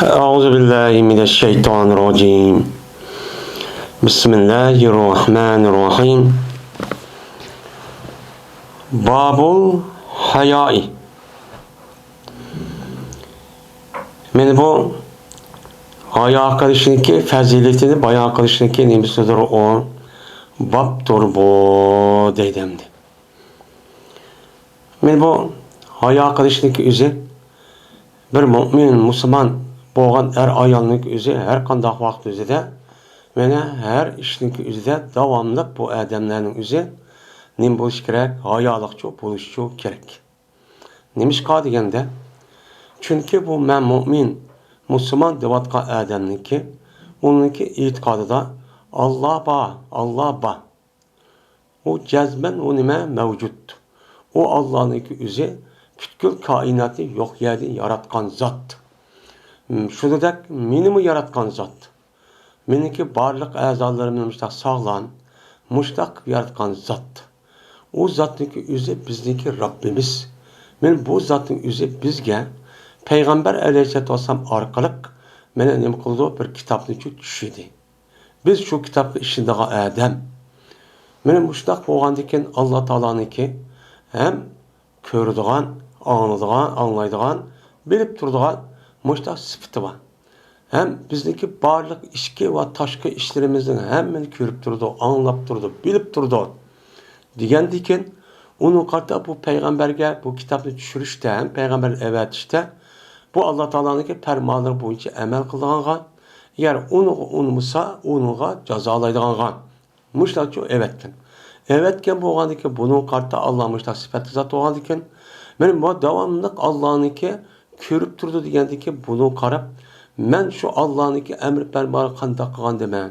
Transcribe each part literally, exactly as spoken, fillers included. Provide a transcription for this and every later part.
أعوذ بالله من الشيطان الرجيم. بسم الله الرحمن الرحيم. باب الحياء. مانا بۇ ھايا قىلىشنىڭكى پەزىلىتىنى بايان قىلىشنىڭكى نېمىسىدۇر ئۇ؟ بابتۇر بۇ دەيدۇ ئەمدى. مانا بۇ ھايا قىلىشنىڭكى ئۆزى، بىر مۆمىن، مۇسۇلمان بولغان ئەر-ئايالنىڭكى ئۆزى ھەر قانداق ۋاقىت ئۆزىدە، مانا ھەر ئىشنىڭكى ئۆزىدە داۋاملىق بۇ ئادەملەرنىڭ ئۆزى نېمە بولۇشى كېرەك؟ ھايالىقچۇ بولۇشچۇ كېرەك. نېمىشقا دېگەندە، چۈنكى بۇ مەن مۆمىن، مۇسۇلمان دەۋاتقان ئادەمنىڭكى، ئۇنىڭكى ئېتىقادىدا ئاللا بار، ئاللا بار. ئۇ جەزمەن ئۇ نېمە؟ مەۋجۇت. ئۇ ئاللانىڭكى ئۆزى پۈتكۈل كائىناتنى يوق يەردىن ياراتقان زات. م، شۇنىڭدەك مېنىمۇ ياراتقان زات. مېنىڭكى بارلىق ئەزالىرىمنى مۇشتاق ساغلام، مۇشتاق ياراتقان زات. ئۇ زاتنىڭكى ئۆزى بىزنىڭكى رەببىمىز. مانا بۇ زاتنىڭ ئۆزى بىزگە پەيغەمبەر ئەلەيھىسسالاتۇ ۋەسسالام ئارقىلىق مانا نېمە قىلىدۇ؟ بىر كىتابنى چۈشۈردى. بىز شۇ كىتابقا ئىشىنىدىغان ئادەم. مانا مۇشۇنداق بولغاندىكىن، ئاللا تائالانىڭكى ھەم كۆرىدىغان، ئاڭلىدىغان، ئاڭلايدىغان، بىلىپ تۇرىدىغان مۇشۇنداق سۈپىتى بار. ھەم بىزنىڭكى بارلىق ئىچكى ۋە تاشقى ئىشلىرىمىزنىڭ ھەممىنى كۆرۈپ تۇرىدۇ، ئاڭلاپ تۇرىدۇ، بىلىپ تۇرىدۇ. دېگەندىكىن، ئۇنىڭغا قارىتا بۇ پەيغەمبەرگە بۇ كىتابنى چۈشۈرۈشتە ھەم پەيغەمبەرگە ئەۋەتىشتە، بۇ ئاللا تائالانىڭكى پەرمانلىرى بويىچە ئەمەل قىلىدىغانغا، ئەگەر ئۇنىڭغا ئۇنىمىسا، ئۇنىڭغا جازالايدىغانغا، مۇشۇنداقچۇ ئەۋەتكەن. ئەۋەتكەن بولغاندىكىن، بۇنىڭغا قارىتا ئاللا مۇشۇنداق سۈپەتلىك زات بولغاندىكىن، مانا بۇ داۋاملىق ئاللانىڭكى كۆرۈپ تۇرىدۇ دېگەندىكىن، بۇنىڭغا قاراپ، مەن شۇ ئاللانىڭكى ئەمر پەرمانىغا قانداق قىلغاندىمەن؟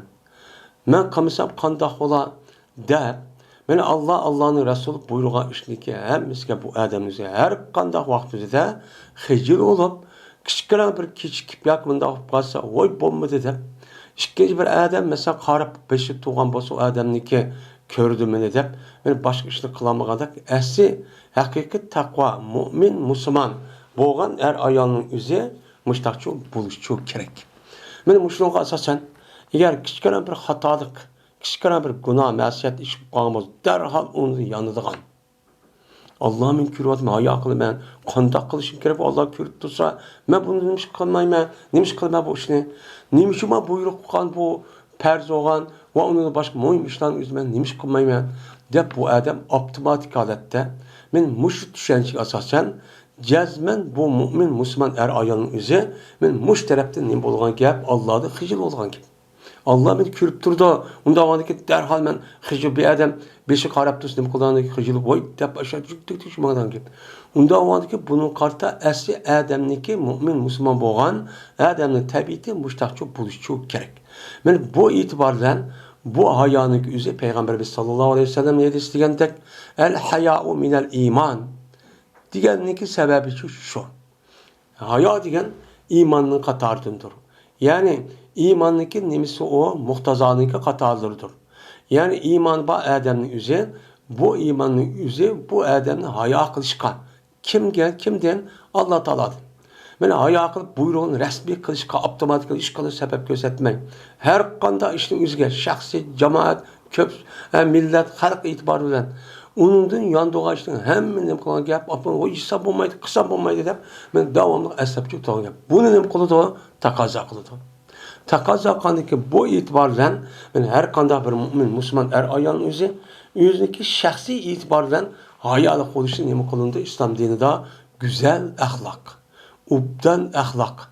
مەن قىلمىسام قانداق بولا؟ دەپ، مانا ئاللا، ئاللانىڭ رەسۇلى بۇيرۇغان ئىشنىڭكى ھەممىسىگە بۇ ئادەمنىڭ ھەر قانداق ۋاقىت ئۆزىدە خىجىل بولۇپ، كىچىككىنە بىر كېچىكىپ ياكى مۇنداق بولۇپ قالسا، ۋاي بولمىدى دەپ، ئىككىنچى بىر ئادەم مەسىلەن قاراپ بېشى تۇغان بولسا، ئۇ ئادەمنىڭكى كۆردى مېنى دەپ، مانا باشقا ئىشنى قىلالمىغاندەك، ئەسلى ھەقىقىي تەقۋا، مۆمىن، مۇسۇلمان بولغان ئەر-ئايالنىڭ ئۆزى مۇشتاقچۇ بولۇشچۇ كېرەك. مانا مۇشۇنىڭغا ئاساسەن، ئەگەر كىچىككىنە بىر خاتالىق، كىچىككىنە بىر گۇناھ، مەسىيەت ئىش بولۇپ قالغان بولسا، دەرھال ئۇنى يانىدىغان. ئاللا مېنى كۆرۈۋاتىدۇ، مەن ھايا قىلىمەن. قانداق قىلىشىم كېرەك؟ ئاللا كۆرۈپ تۇرسا، مەن بۇنى نېمىشقا قىلمايمەن؟ نېمىشقا قىلىمەن بۇ ئىشنى؟ نېمىشقا ماڭا بۇيرۇق قىلغان بۇ پەرز بولغان ۋە ئۇنىڭدىن باشقا مۇھىم ئىشلارنى ئۆزى مەن نېمىشقا قىلمايمەن؟ دەپ بۇ ئادەم ئاپتوماتىك ھالەتتە، مەن مۇشۇ چۈشەنچىگە ئاساسەن، جەزمەن بۇ مۆمىن مۇسۇلمان ئەر-ئايالنىڭ ئۆزى مەن مۇشۇ تەرەپتىن نېمە بولغان گەپ؟ ئاللادىن خىجىل بولغان گەپ. ئاللا مېنى كۆرۈپ تۇرىدۇ. ئۇنداق بولغاندىكىن دەرھال مەن خىجىل، بىر ئادەم بېشى قاراپ تۇرسا نېمە قىلىدىغاندىكىن خىجىل، ۋاي دەپ ئاشۇ تۈك تۈك ماڭىدىغان گەپ. ئۇنداق بولغاندىكىن بۇنىڭغا قارىتا ئەسلى ئادەمنىڭكى مۆمىن مۇسۇلمان بولغان ئادەمنىڭ تەبىئىتى مۇشتاقچۇ بولۇشچۇ كېرەك. مانا بۇ ئېتىبار بىلەن بۇ ھايانىڭكى ئۆزى پەيغەمبىرىمىز ساللاللاھۇ ئەلەيھى ۋەسەللەم ھەدىسى دېگەندەك، ئەل ھايائۇ مىنەل ئىمان دېگەننىڭكى سەۋەبى شۇ. ھايا دېگەن ئىماننىڭ قاتارىدىندۇر. يەنى ئىماننىڭكى نېمىسى ئۇ؟ مۇقتازانىڭكى قاتارىدۇر. يەنى ئىمانى بار ئادەمنىڭ ئۆزى، بۇ ئىماننىڭ ئۆزى بۇ ئادەمنى ھايا قىلىشقا. كىمگە؟ كىمدىن؟ ئاللا تائالادىن. مانا ھايا قىلىپ بۇيرۇغىنى رەسمىي قىلىشقا، ئاپتوماتىك قىلىشقا سەۋەب كۆرسەتمەي. ھەر قانداق ئىشنىڭ ئۆزىگە، شەخسىي، جامائەت، كۆپ، ھە، مىللەت، خەلق ئېتىبارى بىلەن ئۇنىڭدىن ياندۇرغان ئىشنىڭ ھەممىنى نېمە قىلغان گەپ، ئاپا، ۋاي، ئېيتسا بولمايدۇ، قىلسا بولمايدۇ دەپ، مەن داۋاملىق ئەسلەپ تۇرغان گەپ. بۇنى نېمە قىلىدۇ؟ تەقەززا قىلىدۇ. تەقەززا قىلغاندىكىن بۇ ئېتىبار بىلەن مەن ھەر قانداق بىر مۆمىن، مۇسۇلمان ئەر-ئايالنىڭ ئۆزى ئۆزىنىڭكى شەخسىي ئېتىبارى بىلەن ھايالىق بولۇشى نېمە قىلىنىدۇ؟ ئىسلام دىنىدا گۈزەل ئەخلاق، ئوبدان ئەخلاق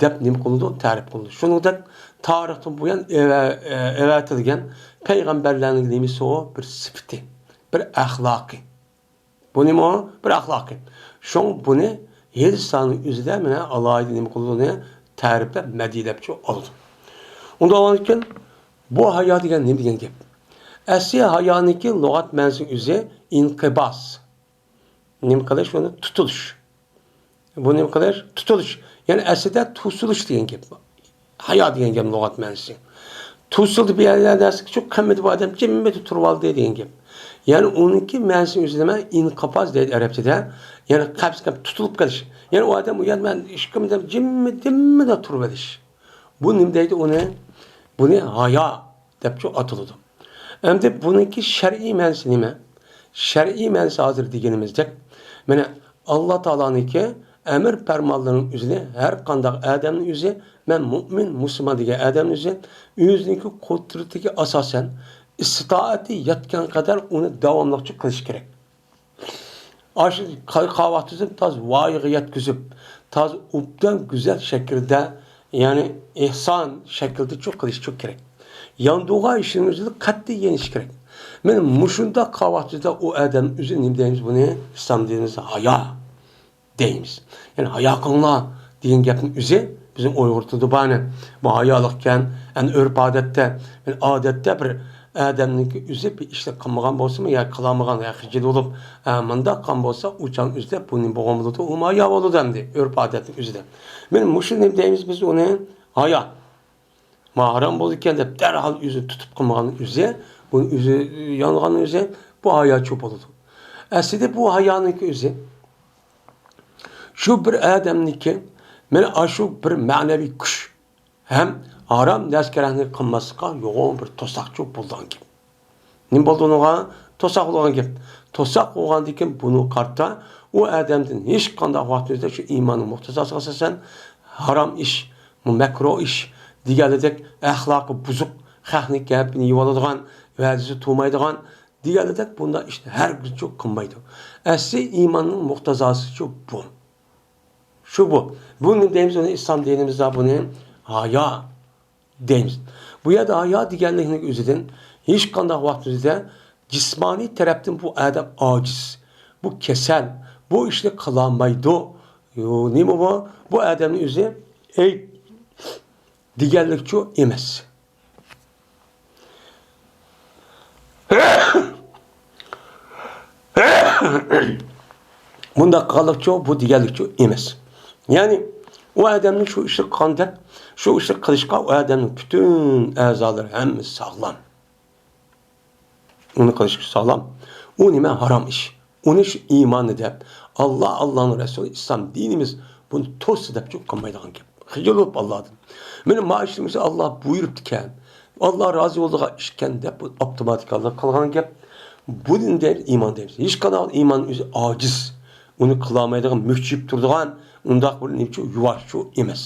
دەپ نېمە قىلىنىدۇ؟ تەرىپ قىلىنىدۇ. شۇنىڭدەك تارىختىن بۇيان ئەۋە-، ئەۋەتىلگەن پەيغەمبەرلەرنىڭ نېمىسى ئۇ؟ بىر سۈپىتى، بىر ئەخلاقى. بۇ نېمە ئۇ؟ بىر ئەخلاقى. شۇڭا بۇنى ھەدىسلەرنىڭ ئۆزىدە مانا ئالاھىدە نېمە قىلىدۇ؟ ئۇنى تەرىپلەپ، مەدھىيەلەپچۇ ئالىدۇ. ئۇنداق بولغاندىكىن بۇ ھايا دېگەن نېمە دېگەن گەپ؟ ئەسلى ھايانىڭكى لۇغەت مەنىسىنىڭ ئۆزى ئىنقىباس. نېمە قىلىش؟ ئۇنى تۇتۇلۇش. بۇ نېمە قىلىش؟ تۇتۇلۇش. يەنى ئەسلىدە توسۇلۇش دېگەن گەپ. ھايا دېگەن گەپ لۇغەت مەنىسى. توسۇلدى بىر يەرلەر نەرسە، شۇ قىممىتى بار ئادەم جىممىدە تۇرۇۋالدى دېگەن گەپ. يەنى ئۇنىڭكى مەنىسى ئۆزى نېمە؟ ئىنقىپاز دەيدۇ ئەرەبچىدە. يەنى قەبز قىلىپ تۇتۇلۇپ قېلىش. يەنى ئۇ ئادەم ئۇ يەردە مەن ئىش قىلمىدىم، جىممىدىممىدە تۇرۇۋېلىش. بۇ نېمە دەيدۇ ئۇنى؟ بۇنى ھايا دەپچۇ ئاتىلىدۇ. ئەمدى بۇنىڭكى شەرئىي مەنىسى نېمە؟ شەرئىي مەنىسى ھازىر دېگىنىمىزدەك، مانا، ئاللا تائالانىڭكى ئەمر پەرمانلىرىنىڭ ئۆزىنى ھەر قانداق ئادەمنىڭ ئۆزى، مەن مۇئمىن، مۇسۇلمان دېگەن ئادەمنىڭ ئۆزى ئۆزىنىڭكى قۇدرىتىگە ئاساسەن، ئىستىتائەتى يەتكەن قەدەر ئۇنى داۋاملىقچە قىلىش كېرەك. ئاشۇ قىلغان ۋاقتىدا تازا ۋايىغا يەتكۈزۈپ، تازا ئوبدان گۈزەل شەكىلدە، يەنى ئېھسان شەكلىدىچۇ قىلىشچۇ كېرەك. ياندۇرغان ئىشنىڭ ئۆزىدە قەتئىي يېنىش كېرەك. مانا مۇشۇنداق قىلغان ۋاقتىدا ئۇ ئادەم ئۆزى نېمە دەيمىز بۇنى؟ ئىسلام دىنىمىزدا ھايا دەيمىز. يەنى ھايا قىلىڭلار دېگەن گەپنىڭ ئۆزى بىزنىڭ ئۇيغۇر تىلىدا بار. بۇ ھايالىق ئىكەن، ئەنە ئۆرپ-ئادەتتە، مەن ئادەتتە بىر ئادەمنىڭكى ئۆزى بىر ئىشنى قىلمىغان بولسىمۇ ياكى قىلالمىغان ياكى خىجىل بولۇپ، ئە، مۇنداق قىلغان بولسا، ئۇ چاغنىڭ ئۆزىدە بۇ نېمە بولغان بولىدۇ؟ ئۇمۇ ھايا بولىدۇ ئەمدى، ئۆرپ-ئادەتنىڭ ئۆزىدە. مانا مۇشۇ نېمە دەيمىز بىز ئۇنى؟ ھايا. ما ھارام بولىدىكەن دەپ دەرھال ئۆزىنى تۇتۇپ قىلمىغان ئۆزى، بۇنى ئۆزى يانغان ئۆزى، بۇ ھاياچۇ بولىدۇ. ئەسلىدە بۇ ھايانىڭكى ئۆزى شۇ بىر ئادەمنىڭكى، مانا ئاشۇ بىر مەنىۋى كۈچ ھەم ھارام نەرسە-كەرەھنى قىلماسلىققا يوغان بىر توساقچۇ بولىدىغان گەپ. نېمە بولدى ئۇنىڭغا؟ توساق بولغان گەپ. توساق بولغاندىن كېيىن بۇنى قارىتا ئۇ ئادەمدىن ھېچقانداق ۋاقتىمىزدا شۇ ئىماننىڭ مۇقتىزاسىغا ئاساسەن ھارام ئىش، مۇ-، مەكرۇھ ئىش دېگەنلىدەك ئەخلاقى بۇزۇق، خەقنىڭ گەپىنى يېۋالىدىغان، ۋەدىسى تۇرمايدىغان دېگەنلىدەك بۇنداق ئىشنى ھەرگىزچۇ قىلمايدۇ. ئەسلى ئىماننىڭ مۇقتىزاسىچۇ بۇ. شۇ بۇ. بۇنى دەيمىز، ئۇنى ئىسلام دىنىمىزدا بۇنى ھايا دەيمىز. بۇ يەردە ھايا دېگەنلىكنىڭ ئۆزىدىن ھېچقانداق ۋاقتىمىزدا جىسمانىي تەرەپتىن بۇ ئادەم ئاجىز، بۇ كېسەل، بۇ ئىشنى قىلالمايدۇ. يو، نېمە بۇ؟ بۇ ئادەمنىڭ ئۆزى ئەيىب دېگەنلىكچۇ ئەمەس. بۇنداق قىلغانلىقچۇ، بۇ دېگەنلىكچۇ ئەمەس. يەنى ئۇ ئادەمنى شۇ ئىشنى قىلغان دەپ، شۇ ئىشنى قىلىشقا ئۇ ئادەمنىڭ پۈتۈن ئەزالىرى ھەممىسى ساغلام. ئۇنى قىلىش ساغلام. ئۇ نېمە؟ ھارام ئىش. ئۇنى شۇ ئىمانى دەپ، ئاللا، ئاللانىڭ رەسۇلى، ئىسلام دىنىمىز بۇنى توسسا دەپچۇ قىلمايدىغان گەپ. خىجىل بولۇپ ئاللادىن. مانا ما ئىشنى ئاللا بۇيرۇپتىكەن، ئاللا رازى بولىدىغان ئىشكەن دەپ بۇ ئاپتوماتىكالىق قىلغان گەپ. بۇنى دەيمىز، ئىمان دەيمىز. ھېچقانداق ئىمان ئۆزى ئاجىز. ئۇنى قىلالمايدىغان، مۈكچىيىپ تۇرىدىغان، ئۇنداق بىر نېمىچۇ، يۇۋاشچۇ ئەمەس.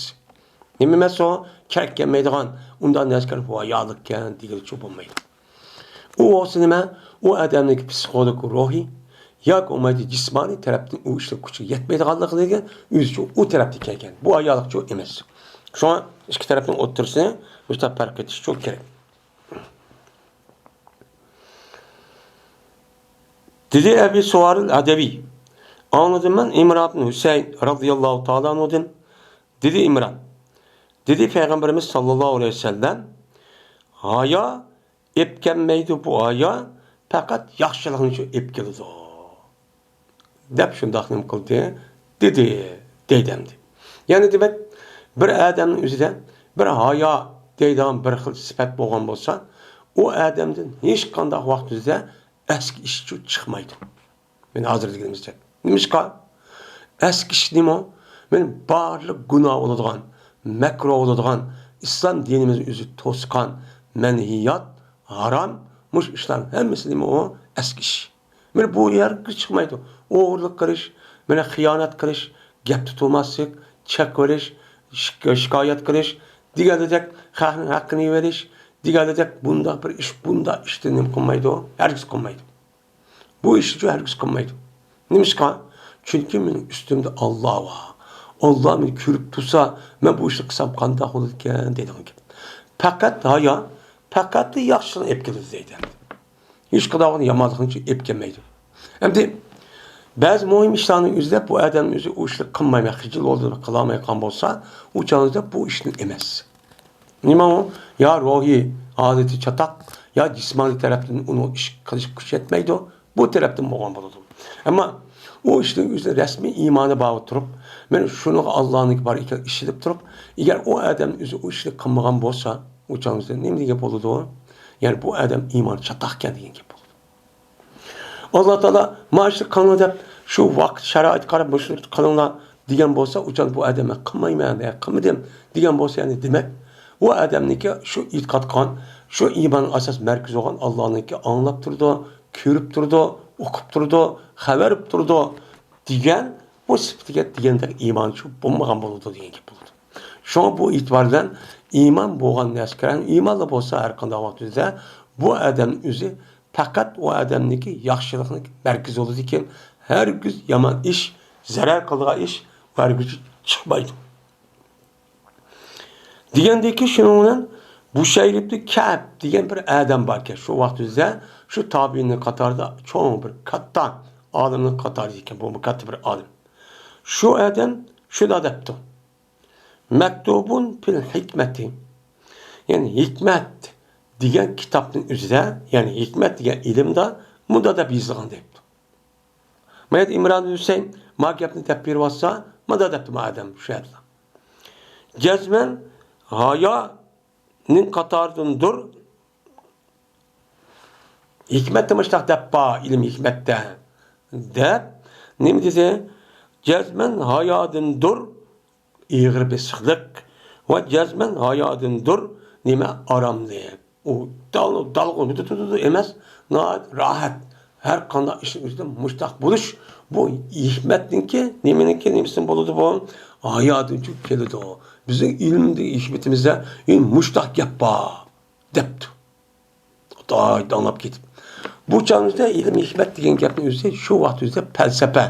نېمە ئەمەس ئۇ؟ كەرەك كەلمەيدىغان، ئۇنداق نەرسە كەلمەيدىغان، ۋايالىقكەن دېگىلىچۇ بولمايدۇ. ئۇ بولسا نېمە؟ ئۇ ئادەمنىڭكى پسىخولوگ روھى ياكى بولمايدۇ جىسمانىي تەرەپتىن ئۇ ئىشنىڭ كۈچى يەتمەيدىغانلىقىدىن ئۆزىچۇ ئۇ تەرەپتىن كەلگەن. بۇ ھايالىقچۇ ئەمەس. شۇڭا ئىككى تەرەپنىڭ ئوتتۇرىسىنى مۇشۇنداق پەرق ئېتىشچۇ كېرەك. دېدى ئەبى سۇۋارىل ئەدەۋى. ئاڭلىدىم مەن ئىمران ئىبن ھۈسەيىن رازىياللاھۇ تائالا ئەنھۇدىن. دېدى ئىمران. دېدى پەيغەمبىرىمىز ساللاللاھۇ ئەلەيھى ۋەسەللەم، ھايا ئېپ كەلمەيدۇ، بۇ ھايا پەقەت ياخشىلىقنىچۇ ئېپ كېلىدۇ، دەپ شۇنداق نېمە قىلدى، دېدى، دەيدۇ ئەمدى. يەنى دېمەك، بىر ئادەمنىڭ ئۆزىدە بىر ھايا دەيدىغان بىر خىل سۈپەت بولغان بولسا، ئۇ ئادەمدىن ھېچقانداق ۋاقىت ئۆزىدە ئەسكى ئىشچۇ چىقمايدۇ. مانا ھازىر دېگىنىمىزدەك. نېمىشقا؟ ئەسكى ئىش نېمە؟ مانا بارلىق گۇناھ بولىدىغان، مەكرۇھ بولىدىغان، ئىسلام دىنىمىزنى ئۆزى توسقان، مەنھىيات، ھارام، مۇشۇ ئىشلارنىڭ ھەممىسى نېمە ئۇ؟ ئەسكى ئىش. مانا بۇ يەرگە چىقمايدۇ. ئوغرىلىق قىلىش، مانا خىيانەت قىلىش، گەپتە تۇرماسلىق، چەك بېرىش، شىك-، شىكايەت قىلىش، دېگەندەك خەقنىڭ ھەققىنى يېۋېلىش، دېگەندەك بۇنداق بىر ئىش، بۇنداق ئىشنى نېمە قىلمايدۇ؟ ھەرگىز قىلمايدۇ. بۇ ئىشنى ھەرگىز قىلمايدۇ. نېمىشقا؟ چۈنكى مېنىڭ ئۈستۈمدە ئاللا بار. ئاللا مېنى كۆرۈپ تۇرسا، مەن بۇ ئىشنى قىلسام قانداق بولىدىكەن دەيدىغان گەپ. پەقەت ھايا، پەقەت ياخشىلىقنى ئېلىپ كېلىدۇ دەيدۇ. ھېچقانداق يامانلىقنى ئېلىپ كەلمەيدۇ. ئەمدى بەزى مۇھىم ئىشلارنى ئۆزلەپ بۇ ئادەم ئۆزى ئۇ ئىشنى قىلمايمەن، خىجىل بولدى دەپ قىلالمايۋاتقان بولسا، ئۇ چاغدا بۇ ئىشنى ئەمەس. نېمە ئۇ؟ يا روھىي ھالىتى چاتاق، يا جىسمانىي تەرەپتىن ئۇنىڭ ئىش قىلىش كۈچى يەتمەيدۇ. بۇ تەرەپتىن بولغان بولىدۇ. ئەمما ئۇ ئىشنىڭ ئۆزىدە رەسمىي ئىمانى بار تۇرۇپ، مەن شۇنىڭغا ئاللانىڭكى بار ئىكەن ئىشىنىپ تۇرۇپ، ئەگەر ئۇ ئادەم ئۆزى ئۇ ئىشنى قىلمىغان بولسا، ئۇ چاغدا نېمە دېگەن بولىدۇ؟ يەنى بۇ ئادەم ئىمانى چاتاقكەن دېگەن گەپ بولىدۇ. ئاللا تائالا مانا شۇ قىلىڭلار دەپ، شۇ ۋاقىت شارائىتقا قاراپ مۇشۇنى قىلىڭلار دېگەن بولسا، ئۇچان بۇ ئادەم مەن قىلمايمەن، مەن قىلمىدىم دېگەن بولسا، يەنى دېمەك، ئۇ ئادەمنىڭكى شۇ ئېتىقاد قىلغان، شۇ ئىماننىڭ ئاساس مەركىزى بولغان ئاللانىڭكى ئاڭلاپ تۇرىدۇ، كۆرۈپ تۇرىدۇ، ئۇقۇپ تۇرىدۇ، خەۋەر بېرىپ تۇرىدۇ دېگەن بۇ سۈپىتىگە دېگەندەك ئىمان شۇ بولمىغان بولىدۇ دېگەن گەپ بولىدۇ. شۇڭا بۇ ئېتىبار بىلەن ئىمان بولغان نەرسە كىرەن، ئىمانلا بولسا ھەر قانداق ۋاقىت ئۆزىدە بۇ ئادەم ئۆزى پەقەت ئۇ ئادەمنىڭكى ياخشىلىقنىڭ مەركىزى بولىدىكەن، ھەرگىز يامان ئىش، زەرەر قىلىدىغان ئىش ھەرگىز چىقمايدۇ. دېگەندىكى شۇنىڭ بىلەن بۇشەير ئىبنى كەئب دېگەن بىر ئادەم باركەن. شۇ ۋاقىت ئۆزىدە شۇ تابىئىننىڭ قاتارىدا چوڭ بىر كاتتا ئالىمنىڭ قاتارىدا ئىكەن. بۇ كاتتا بىر ئالىم. شۇ ئادەم شۇنداق دەپتۇ. مەكتۇبۇن فىل ھىكمەتى. يەنى ھېكمەت دېگەن كىتابنىڭ ئۆزىدە، يەنى ھېكمەت دېگەن ئىلىمدا مۇنداق دەپ يېزىلغان دەپتۇ. مايەت ئىمران ھۈسەيىن ما گەپنى دەپ بېرىۋاتسا، مۇنداق دەپتۇ ما ئادەم شۇ يەردە. جەزمەن ھايانىڭ قاتارىدىندۇر. ھېكمەتتە مۇشتاق دەپ بار، ئىلىم ھېكمەتتە دەپ نېمە دېدى؟ جەزمەن ھايادىندۇر ئېغىر بېسىقلىق ۋە جەزمەن ھايادىندۇر نېمە ئاراملىق. ئۇ دال-، دالغۇن ئەمەس، ناھايىتى راھەت. ھەر قانداق ئىشنىڭ ئۆزىدە مۇشتاق بولۇش، بۇ ھېكمەتنىڭكى، نېمىنىڭكى، نېمىسىدىن بولىدۇ بۇ؟ ھايادىن چۈشۈپ كېلىدۇ. بىزنىڭ ئىلىمدىكى ھېكمىتىمىزدە، ئى، مۇشتاق گەپ بار، دەپتۇ. ئايدا ئاڭلاپ كېتىپ. بۇ چاغىمىزدا ئىلىم ھېكمەت دېگەن گەپنىڭ ئۆزى شۇ ۋاقىت ئۆزىدە پەلسەپە.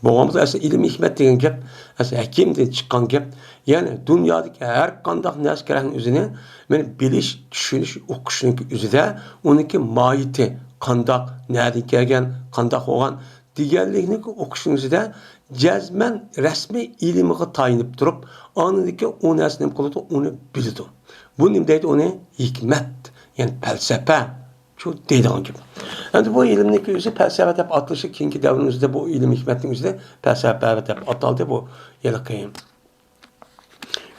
بولغانمىزدا ئەسلى ئىلىم ھېكمەت دېگەن گەپ، ئەسلى ھەكىمدىن چىققان گەپ. يەنى دۇنيادىكى ھەر قانداق نەرسە كېرەكنىڭ ئۆزىنى مەن بىلىش، چۈشىنىش، ئۇقۇشنىڭكى ئۆزىدە ئۇنىڭكى ماھىيىتى قانداق، نەدىن كەلگەن، قانداق بولغان، دېگەنلىكنى ئوقۇشنىڭ ئۆزىدە جەزمەن رەسمىي ئىلىمغا تايىنىپ تۇرۇپ، ئاندىن كېيىن ئۇ نەرسە نېمە قىلىدۇ، ئۇنى بىلىدۇ. بۇ نېمە دەيدۇ ئۇنى؟ ھېكمەت، يەنى پەلسەپە شۇ دەيدىغان گەپ. ئەمدى بۇ ئىلىمنىڭكى ئۆزى پەلسەپە دەپ ئاتىلىشى كېيىنكى دەۋرنىڭ ئۆزىدە بۇ ئىلىم ھېكمەتنىڭ ئۆزىدە پەلسەپە دەپ ئاتالدى بۇ ھېلىقى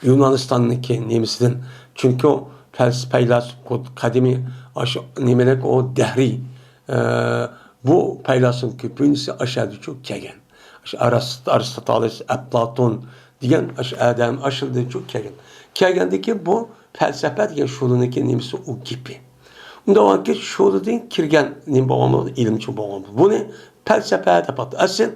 يۇنانىستاننىڭكى نېمىسىدىن. چۈنكى ئۇ پەلس-، پەيلاسوپ، قەدىمىي ئاشۇ نېمىلىك ئۇ دەھرىي، ئە، بۇ پەيلاسوپ كۆپىنچىسى ئاشۇ يەردىچۇ كەلگەن. ئاشۇ ئارس-، ئارستوتالىس، ئەپلاتون دېگەن ئاشۇ ئادەم ئاشۇ يەردىچۇ كەلگەن. كەلگەندىكى بۇ پەلسەپە دېگەن شۇلىنىڭكى نېمىسى ئۇ گېپى. ئۇنداق بولغانكى شۇلىدىن كىرگەن نېمە بولغان بولىدۇ، ئىلىمچى بولغان بولىدۇ. بۇنى پەلسەپە دەپ ئاتىدۇ. ئەسلى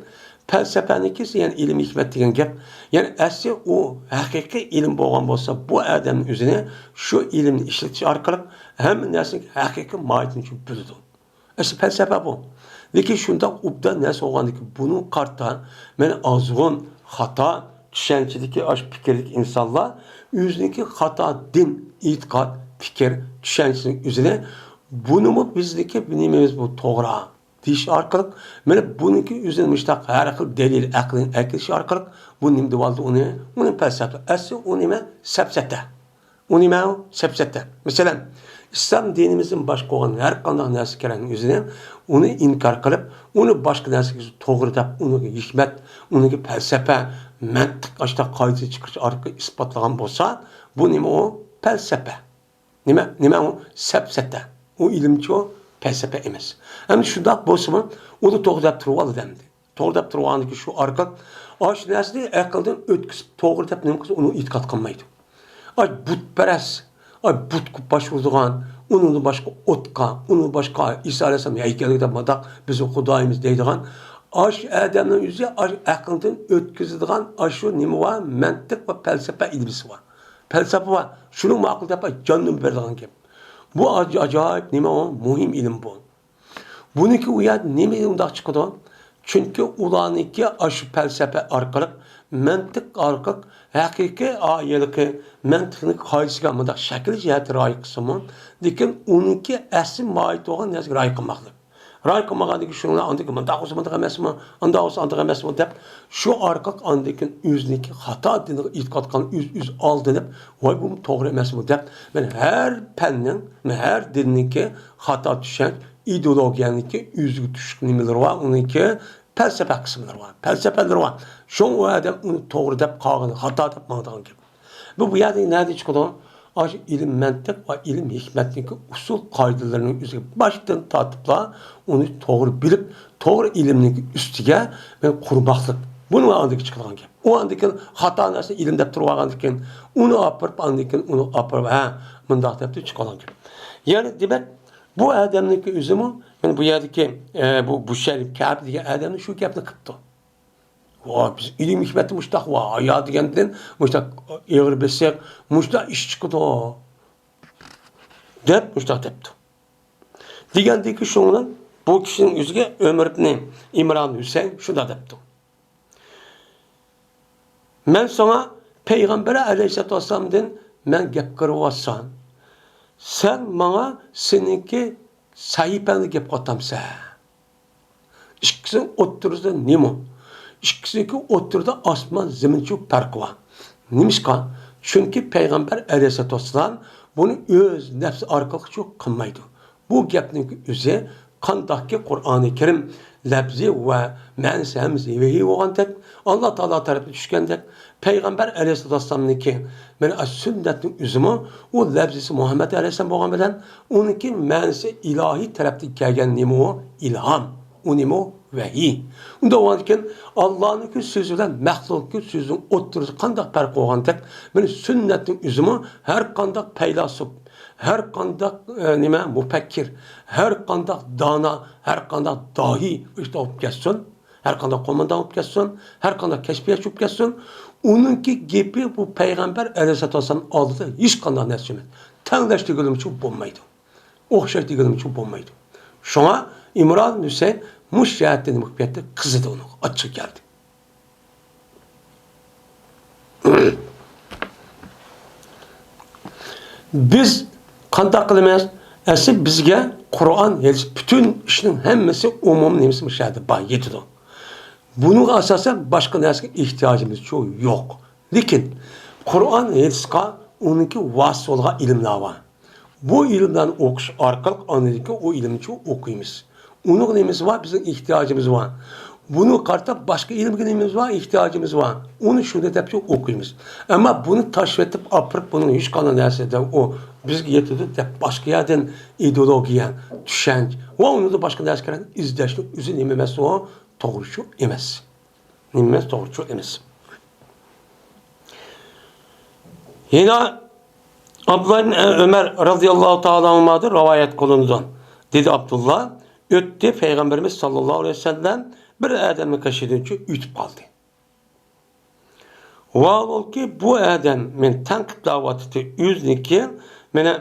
پەلسەپەنىڭكى يەنى ئىلىم ھېكمەت دېگەن گەپ. يەنى ئەسلى ئۇ ھەقىقىي ئىلىم بولغان بولسا، بۇ ئادەمنىڭ ئۆزىنى شۇ ئىلىمنى ئىشلىتىش ئارقىلىق ھەممە نەرسىنىڭ ھەقىقىي ماھىيىتىنى چۈشىنىپ بىلىدۇ. ئەسلى پەلسەپە بۇ. لېكىن شۇنداق ئوبدان نەرسە بولغاندىكىن بۇنىڭغا قارىتا مەن ئازغۇن خاتا چۈشەنچىدىكى، ئاشۇ پىكىردىكى ئىنسانلار ئۆزىنىڭكى خاتا دىن، ئېتىقاد، پىكىر، چۈشەنچىسىنىڭ ئۆزىنى بۇنىمۇ بىزنىڭكى نېمىمىز بۇ توغرا دېيىش ئارقىلىق، مانا بۇنىڭكى ئۆزىنى مۇشۇنداق ھەر خىل دەلىل، ئەقىلنى ئەكىرىش ئارقىلىق بۇ نېمە دېۋالدى ئۇنى؟ ئۇنى پەلسەپە. ئەسلى ئۇ نېمە؟ سەپسەتە. ئۇ نېمە ئۇ؟ سەپسەتە. مەسىلەن، ئىسلام دىنىمىزدىن باشقا بولغان ھەر قانداق نەرسە كېرەكنىڭ ئۆزىنى ئۇنى ئىنكار قىلىپ، ئۇنى باشقا نەرسىگە توغرا دەپ، ئۇنىڭغا ھېكمەت، ئۇنىڭغا پەلسەپە، مەنتىق، ئاشۇنداق قائىدە چىقىرىش ئارقىلىق ئىسپاتلىغان بولسا، بۇ نېمە ئۇ؟ پەلسەپە. نېمە، نېمە ئۇ؟ سەپسەتە. ئۇ ئىلىمچۇ، پەلسەپە ئەمەس. ئەمدى شۇنداق بولسىمۇ، ئۇنى توغرا دەپ تۇرۇۋالدى ئەمدى. توغرا دەپ تۇرغاندىكى شۇ ئارقىلىق، ئاشۇ نەرسىنى ئەقىلدىن ئۆتكۈزۈپ، توغرا دەپ نېمە قىلسا، ئۇنى ئېتىقاد قىلمايدۇ. ئاي بۇتپەرەس، ئاي بۇتقا باش ئۇرىدىغان، ئۇنىڭدىن باشقا ئوتقا، ئۇنىڭدىن باشقا ئىسا ئەلەيھىسسالام ھەيكەلگە دەپ مۇنداق بىزنىڭ خۇدايىمىز دەيدىغان، ئاشۇ ئادەمنىڭ ئۆزى ئاش-، ئەقىلدىن ئۆتكۈزىدىغان ئاشۇ نېمە بار؟ مەنتىق ۋە پەلسەپە ئىلمىسى بار. پەلسەپە بار، شۇنىڭ ماقۇل دەپ جاننى بېرىدىغان گەپ. بۇ ئاج-، ئاجايىپ نېمە ئۇ؟ مۇھىم ئىلىم بۇ. بۇنىڭكى ئۇ يەردە نېمە ئۇنداق چىقىدۇ؟ چۈنكى ئۇلارنىڭكى ئاشۇ پەلسەپە ئارقىلىق، مەنتىق ئارقىلىق ھەقىقىي ئا-، ھېلىقى مەنتىقنىڭ قائىدىسىگە مۇنداق شەكىل جەھەتتە رىئايە قىلسىمۇ، لېكىن ئۇنىڭكى ئەسلى ماھىيىتى بولغان نەرسىگە رىئايە قىلماقلىق. رىئايە قىلمىغاندىن كېيىن شۇنىڭ ئاندىن كېيىن مۇنداق بولسا مۇنداق ئەمەسمۇ، ئانداق بولسا ئانداق ئەمەسمۇ دەپ، شۇ ئارقىلىق ئاندىن كېيىن ئۆزىنىڭكى خاتا دىنىغا ئېتىقاد قىلغان ئۆز-، ئۆزى ئالدىنىپ، ۋاي بۇ توغرا ئەمەسمۇ دەپ، مەن ھەر پەننىڭ، مەن ھەر دىننىڭكى خاتا چۈشەنچە، ئىدېئولوگىيەنىڭكى ئۆزىگە تۇشلۇق نېمىلىرى بار، ئۇنىڭكى پەلسەپە قىسىملىرى بار، پەلسەپىلىرى بار. شۇڭا ئۇ ئادەم ئۇنى توغرا دەپ، قالغىنى خاتا دەپ ماڭىدىغان گەپ. بۇ، بۇ يەردىن نەدىن چىقىدۇ؟ ئاشۇ ئىلىم مەنتىق ۋە ئىلىم ھېكمەتنىڭكى ئۇسۇل قائىدىلىرىنىڭ ئۆزىگە باشتىن تارتىپلا ئۇنى توغرا بىلىپ، توغرا ئىلىمنىڭكى ئۈستىگە مەن قۇرماقلىق. بۇنى ئاندىن چىقىدىغان گەپ. ئۇ ئاندىن كېيىن خاتا نەرسىنى ئىلىم دەپ تۇرۇۋالغاندىن كېيىن، ئۇنى ئاپىرىپ، ئاندىن كېيىن ئۇنى ئاپىرىپ، ھە، مۇنداق دەپ چىقىدىغان گەپ. يەنى دېمەك، بۇ ئادەمنىڭكى ئۆزىمۇ، يەنى بۇ يەردىكى، ئە، بۇ بۇشەير كەبى دېگەن ئادەمنى شۇ گەپنى قىپتۇ. ۋا، بىز ئىلىم ھېكمەتتە مۇشتاق ۋا، ھايا دېگەندىن مۇشتاق ئېغىر بېسىق، مۇشتاق ئىش چىقىدۇ، دەپ مۇشتاق دەپتۇ. دېگەندىكى شۇنىڭ بۇ كىشىنىڭ يۈزىگە ئۆمەر ئىبنى ئىمران ھۈسەيىن شۇنداق دەپتۇ. مەن ساڭا پەيغەمبەر ئەلەيھىسسالاتۇ ۋەسسالامدىن مەن گەپ قىلىۋاتسام، سەن ماڭا سېنىڭكى سەھىپەڭنى گەپ قىلىۋاتامسەن؟ ئىككىسىنىڭ ئوتتۇرىسىدا نېمە؟ ئىككىسىنىڭكى ئوتتۇرىدا ئاسمان زېمىنچە پەرقى بار. نېمىشقا؟ چۈنكى پەيغەمبەر ئەلەيھىسسالاتۇ ۋەسسالام بۇنى ئۆز نەپسى ئارقىلىقچۇ قىلمايدۇ. بۇ گەپنىڭ ئۆزى قانداقكى قۇرئانى كەرىم لەپزى ۋە مەنىسى ھەممىسى ۋەھىي بولغاندەك، ئاللا تائالا تەرەپتىن چۈشكەندەك، پەيغەمبەر ئەلەيھىسسالاتۇ ۋەسسالامنىڭكى، مانا، سۈننەتنىڭ ئۆزىمۇ ئۇ لەپزىسى مۇھەممەد ئەلەيھىسسالام بولغان بىلەن ئۇنىڭكى مەنىسى ئىلاھىي تەرەپتىن كەلگەن نېمە ئۇ؟ ئىلھام. ئۇ نېمە ئۇ؟ ۋەھىي. ئۇنداق بولغاندىكىن، ئاللانىڭكى سۆزى بىلەن مەخلۇقنىڭكى سۆزىنىڭ ئوتتۇرىسىدا قانداق پەرق بولغاندەك، مانا، سۈننەتنىڭ ئۆزىمۇ ھەر قانداق پەيلاسوپ، ھەر قانداق، ئە، نېمە، مۇپەككىر، ھەر قانداق دانا، ھەر قانداق داھىي ئىشتا بولۇپ كەتسۇن، ھەر قانداق قوماندان بولۇپ كەتسۇن، ھەر قانداق كەشپىياتچى بولۇپ كەتسۇن، ئۇنىڭكى گېپى بۇ پەيغەمبەر ئەلەيھىسسالاتۇ ۋەسسالام ئالدىدا ھېچقانداق نەرسە ئەمەس. تەڭلەش دېگىنىمچۇ بولمايدۇ. ئوخشاش دېگىنىمچۇ بولمايدۇ. شۇڭا ئىمران ھۈسەيىن مۇشۇ جەھەتتە نېمە قىلىپ كەتتى؟ قىزىدى ئۇنىڭغا، ئاچچىقى كەلدى. بىز قانداق قىلىمىز؟ ئەسلى بىزگە قۇرئان، ھەدىس، پۈتۈن ئىشنىڭ ھەممىسى، ئومۇم نېمىسى مۇشۇ يەردە بار، يېتىدۇ. بۇنىڭغا ئاساسەن باشقا نەرسىگە ئېھتىياجىمىزچۇ يوق. لېكىن قۇرئان، ھەدىسقا ئۇنىڭكى ۋاسىتە بولغان ئىلىملار بار. بۇ ئىلىملارنى ئوقۇش ئارقىلىق ئاندىن كېيىن ئۇ ئىلىمنى ئوقۇيمىز. ئۇنىڭغا نېمىسى بار؟ بىزنىڭ ئېھتىياجىمىز بار. بۇنىڭغا قارىتا باشقا ئىلىمگە نېمىمىز بار؟ ئېھتىياجىمىز بار. ئۇنى شۇنى دەپ ئوقۇيمىز. ئەمما بۇنى تاشلىۋېتىپ ئاپىرىپ، بۇنىڭ ھېچقانداق نەرسە دەپ، ئۇ بىزگە يېتىدۇ دەپ باشقا يەردىن ئىدېئولوگىيە، چۈشەنچە ۋە ئۇنىڭدا باشقا نەرسە كىرگەن ئىزدەشنىڭ ئۆزى نېمە ئەمەس ئۇ؟ توغرىچۇ ئەمەس. نېمە ئەمەس؟ توغرىچۇ ئەمەس. يەنە ئابدۇللا ئىبن ئۆمەر رەزىياللاھۇ تائالا ئەنھۇمادىن رىۋايەت قىلىنىدۇ. دېدى ئابدۇللا، ئۆتتى پەيغەمبىرىمىز ساللاللاھۇ ئەلەيھى ۋەسەللەم بىر ئادەمنىڭ قېشىدىن ئۆتۈپ قالدى. ۋاھالبۇلكى بۇ ئادەم مېنى تەنقىدلەۋاتىدۇ، ئۆزىنىڭكى مېنى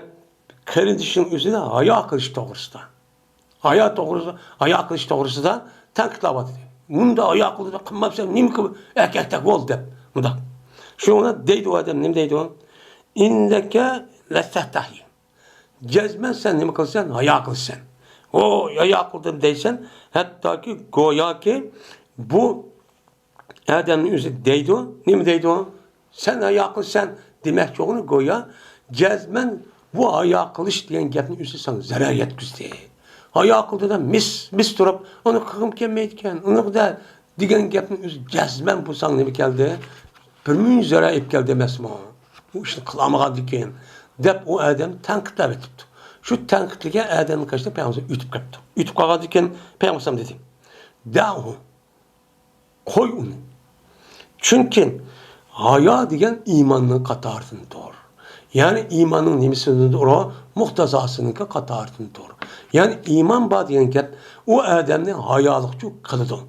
قېرىندىشىنىڭ ئۆزىنى ھايا قىلىش توغرىسىدا. ھايا توغرىسىدا، ھايا قىلىش توغرىسىدا تەنقىدلەۋاتىدۇ. مۇنداق ھايا قىلىدۇ، قىلماپسەن، نېمە قىلىپ ئەركەكتەك بول دەپ، مۇنداق. شۇڭا دەيدۇ ئادەم، نېمە دەيدۇ؟ ئىننەكە لەتەستەھيى. جەزمەن سەن نېمە قىلىسەن؟ ھايا قىلىسەن. ۋوي، ھايا قىلدىم دەيسەن، ھەتتاكى گوياكى بۇ ئادەمنىڭ ئۆزى دەيدۇ، نېمە دەيدۇ؟ سەن ھايا قىلىسەن دېمەكچى بولغىنى گويا جەزمەن بۇ ھايا قىلىش دېگەن گەپنىڭ ئۆزى ساڭا زەرەر يەتكۈزدى. ھايا قىلدى دەپ مىس، مىس تۇرۇپ، ئۇنى قىلغۇم كەلمەيدىكەن، ئۇنى دە دېگەن گەپنىڭ ئۆزى جەزمەن بۇ ساڭا نېمە كەلدى؟ بىر مۇنچە زەرەر ئېلىپ كەلدى ئەمەسمۇ؟ ئۇ ئىشنى قىلالمىغاندىكىن، دەپ ئۇ ئادەم تەنقىدلەپ ئېتىپتۇ. شۇ تەنقىدلىگەن ئادەمنىڭ قېشىدا پەيغەمبەر ئۆتۈپ قاپتۇ. ئۆتۈپ قالغاندىكىن پەيغەمبەر دېدى، دەھۇ، قوي ئۇنى. چۈنكى ھايا دېگەن ئىماننىڭ قاتارىدىندۇر. يەنى ئىماننىڭ نېمىسىدىندۇر ئۇ؟ مۇقتەزاسىنىڭكى قاتارىدىندۇر. يەنى ئىمان بار دېگەن گەپ ئۇ ئادەمنى ھايالىقچۇ قىلىدۇ.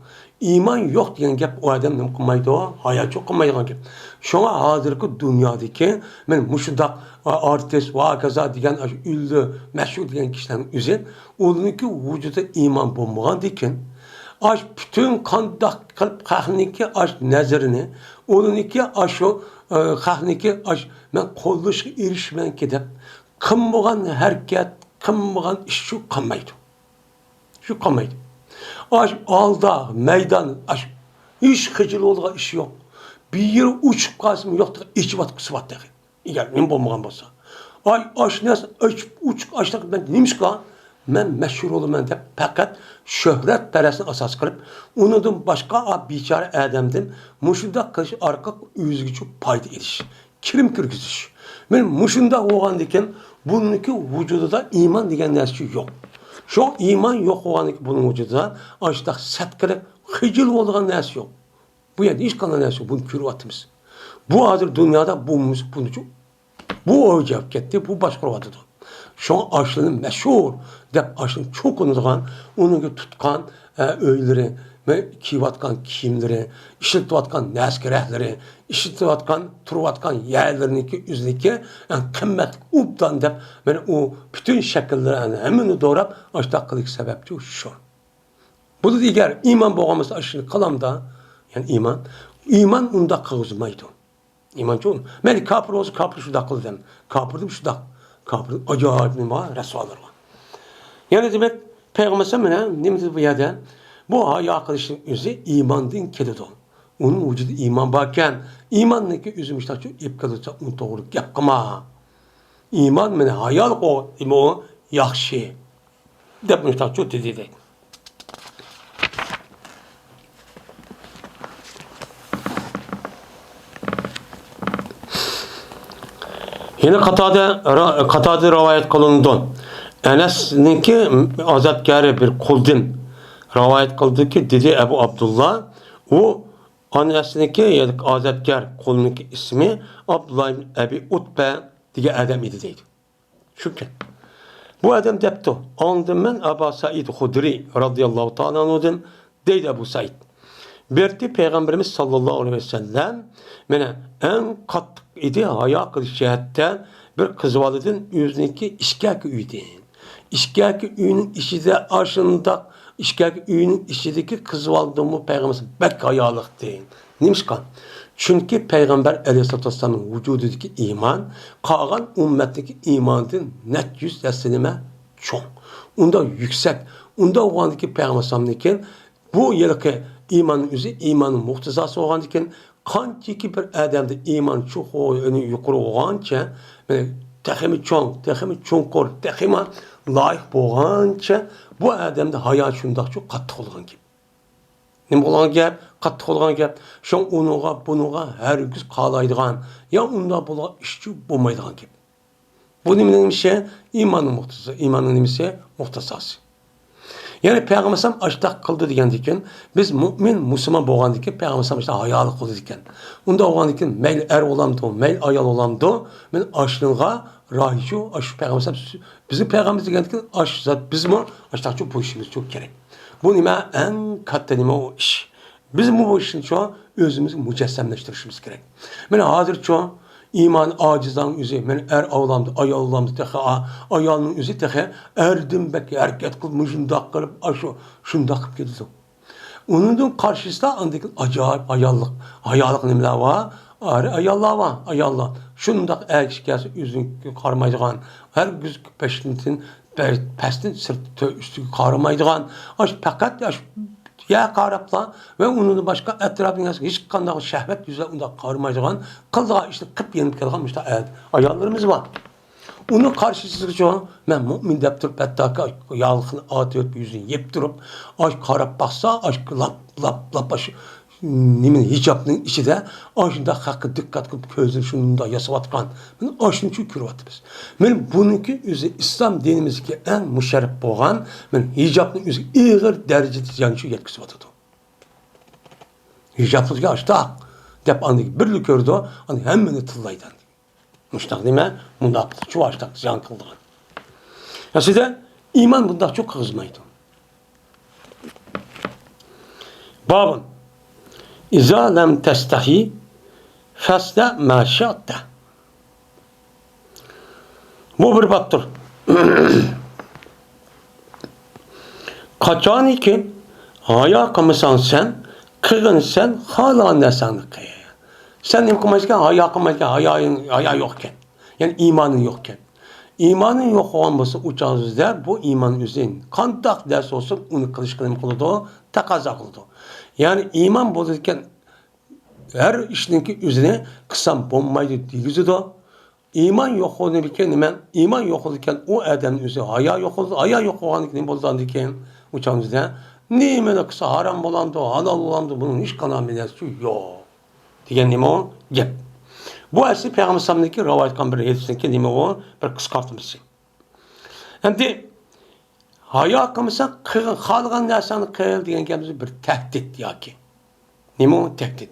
ئىمان يوق دېگەن گەپ ئۇ ئادەم نېمە قىلمايدۇ؟ ھاياچۇ قىلمايدىغان گەپ. شۇڭا ھازىرقى دۇنيادىكى، مانا، مۇشۇنداق ئارتىس ۋە ھاكازا دېگەن ئاشۇ ئۈنلۈك، مەشھۇر دېگەن كىشىلەرنىڭ ئۆزى ئۇنىڭكى ۋۇجۇدىدا ئىمان بولمىغاندىكىن، ئاش پۈتۈن قانداق قىلىپ خەقنىڭكى ئاش نەزىرىنى، ئۇنىڭكى ئاشۇ، ئە، خەقنىڭكى ئاش مەن قوللىشىغا ئېرىشىمەنكى دەپ قىلمىغان ھەرىكەت، قىلمىغان ئىش شۇ قالمايدۇ. شۇ قالمايدۇ. ئاش ئالدى مەيدان، ئاش ھېچ خىجىل بولىدىغان ئىش يوق. بىر يېرى ئۇچۇپ قالسىمۇ يوق، ئېچىۋاتقۇسى بار تېخى. ئەگەر نېمە بولمىغان بولسا. ئاي، ئاش نەرسە ئېچىپ ئۇچۇق ئاشلىق مەن نېمىشقا؟ مەن مەشھۇر بولىمەن دەپ پەقەت شۆھرەتپەرەسنى ئاساس قىلىپ، ئۇنىڭدىن باشقا ئا بىچارە ئادەمدىن مۇشۇنداق قىلىش ئارقىلىق ئۆزىگىچە پايدا ئېلىش. كىرىم كىرگۈزۈش. مانا مۇشۇنداق بولغاندىكىن، بۇنىڭكى ۋۇجۇدىدا ئىمان دېگەن نەرسە يوق. شۇ ئىمان يوق بولغاندىكىن، بۇنىڭ ۋۇجۇدىدا ئاشۇنداق سەت قىلىپ، خىجىل بولىدىغان نەرسە يوق. بۇ يەردە ھېچقانداق نەرسە يوق. بۇنى كۆرۈۋاتىمىز. بۇ ھازىر دۇنيادا بۇ، بۇنىچۇ بۇ ئۆلچەپ كەتتى، بۇ باشقۇرۇۋاتىدۇ. شۇڭا ئاشۇنى مەشھۇر دەپ، ئاشۇنى چوقۇنىدىغان، ئۇنىڭ تۇتقان، ئە، ئۆيلىرى، مە-، كىيىۋاتقان كىيىملىرى، ئىشلىتىۋاتقان نەرسە-كېرەكلىرى، ئىشلىتىۋاتقان، تۇرۇۋاتقان يەرلىرىنىڭكى ئۆزىنىڭكى ئەڭ قىممەتلىك ئوبدان دەپ، مانا ئۇ پۈتۈن شەكىللىرى ھەممىنى دوراپ، ئاشۇنداق قىلىش سەۋەبچى شۇ. بۇ ئەگەر ئىمان بولغان بولسا، ئاشۇنى قىلامدا، يەنى ئىمان، ئىمان ئۇنداق قىلغۇزمايدۇ. ئىمانچۇ، مەيلى كاپىر بولسا، كاپىر شۇنداق قىلىدۇ. كاپىردىن شۇنداق. كاپىردىن ئاجايىپ نېمە رەسۋالار بار. يەنە دېمەك، پەيغەمبەر ئەلەيھىسسالام مانا نېمە دېدى بۇ يەردە؟ بۇ ھايا قىلىشنىڭ ئۆزى ئىماندىن كېلىدۇ. ئۇنىڭ ۋۇجۇدىدا ئىمان باركەن، ئىماننىڭكى ئۆزى مۇشۇنداقچۇ ئېلىپ كېلىدۇ، ئۇنى توغرا گەپ قىلما. ئىمان مانا ھايالىق ئۇ، ئىمو ياخشى. دەپ مۇشۇنداقچۇ دېدى دەيدۇ. يەنە قاتادە را-، قاتادە رىۋايەت قىلىنىدۇ. ئەنەسنىڭكى ئازادكارى بىر قۇلدىن رىۋايەت قىلدىكى، دېدى ئەبۇ ئابدۇللا، ئۇ ئەنەسنىڭكى ئازادكار قۇلنىڭكى ئىسمى ئابدۇللا ئىبن ئەبى ئۇتبە دېگەن ئادەم ئىدى دەيدۇ. شۇكەن. بۇ ئادەم دەپتۇ، ئاڭلىدىم مەن ئەبا سەئىد خۇدرى رازىياللاھۇ تائالا ئەنھۇدىن، دەيدۇ ئەبۇ سەئىد. بىرتى پەيغەمبىرىمىز ساللاللاھۇ ئەلەيھى ۋەسەللەم، مانا، ئەڭ قاتتىق ئىدى ھايا قىلىش جەھەتتە بىر قىز بالىدىن ئۆزىنىڭكى ئىچكەركى ئۆيىدىن. ئىچكەركى ئۆينىڭ ئىچىدە ئاشۇنداق، ئىچكەركى ئۆينىڭ ئىچىدىكى قىز بالىدىنمۇ پەيغەمبىرىمىز بەك ھايالىقتى. نېمىشقا؟ چۈنكى پەيغەمبەر ئەلەيھىسسالاتۇ ۋەسسالامنىڭ ۋۇجۇدىدىكى ئىمان قالغان ئۈممەتنىڭكى ئىمانىدىن نەچچە يۈز ھەسسە نېمە چوڭ. ئۇنداق يۈكسەك، ئۇنداق بولغاندىكىن پەيغەمبەر ئەلەيھىسسالامنىڭكى بۇ ھېلىقى ئىماننىڭ ئۆزى ئىماننىڭ مۇقتىزاسى بولغاندىكىن، قانچىكى بىر ئادەمدە ئىمان چوقۇم يۇقىرى بولغانچە، تېخىمۇ چوڭ، تېخىمۇ چوڭقۇر، تېخىمۇ لايىق بولغانچە، بۇ ئادەمدە ھايا شۇنداقچۇ قاتتىق بولغان گەپ. نېمە بولغان گەپ؟ قاتتىق بولغان گەپ. شۇڭا ئۇنىڭغا، بۇنىڭغا ھەرگىز قالايدىغان، يا ئۇنداق بولغان ئىشچۇ بولمايدىغان گەپ. بۇ نېمىنىڭ نېمىسى؟ ئىماننىڭ مۇقتىزاسى. ئىماننىڭ نېمىسى؟ مۇقتىزاسى. يەنى پەيغەمبەر ئەلەيھىسسالام ئاشتاق قىلدى دېگەندىكىن، بىز مۇئمىن، مۇسۇلمان بولغاندىكىن پەيغەمبەر ئەلەيھىسسالام ئاشتاق ھايالىق قىلدى دېگەن. ئۇنداق بولغاندىكىن مەيلى ئەر بولامدۇ، مەيلى ئايال بولامدۇ، مەن ئاشۇنىڭغا رايىشۇ، ئاشۇ پەيغەمبەر ئەلەيھىسسالام، بىزنىڭ پەيغەمبىرىمىز دېگەندىكىن ئاشۇ زات بىزمۇ ئاشتاقچۇ بولۇشىمىزچۇ كېرەك. بۇ نېمە؟ ئەڭ كاتتا نېمە ئۇ ئىش. بىزمۇ بۇ ئىشنىچۇ ئۆزىمىزگە مۇجەسسەملەشتۈرۈشىمىز كېرەك. مانا ھازىرچۇ ئىمان ئاجىزلارنىڭ ئۆزى، مانا ئەر ئاۋلامدۇ، ئايال ئاۋلامدۇ، تېخى ئا-، ئايالنىڭ ئۆزى تېخى ئەردىن بەك ھەرىكەت قىلىپ، مۇشۇنداق قىلىپ، ئاشۇ شۇنداق قىلىپ كېتىدۇ. ئۇنىڭدىن قارشىسىدا ئاندىن كېيىن ئاجايىپ ھاياللىق، ھاياللىق نېمىلەر بار؟ ئەر ئاياللار بار، ئاياللار. شۇنداق ئەر كىشى كەلسە ئۆزىنى قارىمايدىغان، ھەرگىز پەشتىن، پەستىن سىرت، تۆ-، ئۈستىگە قارىمايدىغان، ئاشۇ پەقەت ئاشۇ يەر قاراپلا ۋە ئۇنىڭدىن باشقا ئەتراپىنىڭ ھېچقانداق شەھۋەت يۈزىدە ئۇنداق قارىمايدىغان، قىلىدىغان ئىشىنى قىلىپ يېنىپ كەلگەن مۇشۇنداق ئاياللىرىمىز بار. ئۇنىڭ قارشىسىغىچۇ مەن مۇئمىن دەپ تۇرۇپ، ھەتتاكى ياغلىقىنى ئارتىۋېتىپ، يۈزىنى يېپىپ تۇرۇپ، ئاش قاراپ باقسا، ئاش لاپ، لاپ، لاپ ئاش نېمە ھىجابنىڭ ئىچىدە ئاشۇنداق خەققە دىققەت قىلىپ، كۆزىنى شۇنداق ياساۋاتقان. مانا ئاشۇنچە كۆرۈۋاتىمىز. مانا بۇنىڭكى ئۆزى ئىسلام دىنىمىزدىكى ئەڭ مۇشەررەپ بولغان، مانا ھىجابنىڭ ئۆزى ئېغىر دەرىجىدە زىيانچۇ يەتكۈزۈۋاتىدۇ. ھىجابلىق ئاشتاق دەپ ئاندىن بىرلا كۆرىدۇ، ئاندىن ھەممىنى تىللايدۇ. مۇشتاق نېمە؟ مۇناپىقچۇ ئاشتاق زىيان قىلىدىغان. ئەسلىدە ئىمان بۇنداقچۇ قىلغۇزمايدۇ. بابۇن. ئىزا لەم تەستەھى فەسنە ما شىئتە. بۇ بىر بابتۇر. قاچانكى ھايا قىلمىساڭ سەن، قىلغىن سەن خالىغان نەرسەڭنى قىل. سەن نېمە قىلمايسەن؟ ھايا قىلمايسەن، ھايا، ھايا يوقكەن. يەنى ئىمانىڭ يوقكەن. ئىمانىڭ يوق بولغان بولسا، ئۇ چاغدا بۇ ئىمان ئۆزى قانداق دەرس بولسۇن، ئۇنى قىلىشقا نېمە قىلىدۇ؟ تەقەززا قىلىدۇ. يەنى ئىمان بولىدىكەن، ھەر ئىشنىڭكى ئۆزىنى قىلسام بولمايدۇ دېگۈزىدۇ. ئىمان يوق بولىدىكەن نېمە؟ ئىمان يوق بولىدىكەن، ئۇ ئادەمنىڭ ئۆزى ھايا يوق بولىدۇ. ھايا يوق بولغاندىكىن نېمە بولىدىكەن؟ ئۇ چاغدا نېمىنى قىلسا ھارام بولامدۇ، ھالال بولامدۇ، بۇنىڭ ھېچقانداق مەنىسى يوق. دېگەن نېمە ئۇ گەپ؟ بۇ ئەسلى پەيغەمبەر ئەلەيھىسسالامنىڭكى رىۋايەت قىلغان بىر ھەدىسنىڭكى نېمە ئۇ؟ بىر قىسقارتمىسى. ئەمدى ھايا قىلمىساڭ، قىلغىن، خالىغان نەرسەڭنى قىل دېگەن گەپنى بىر تەھدىت ياكى. نېمە ئۇ تەھدىت؟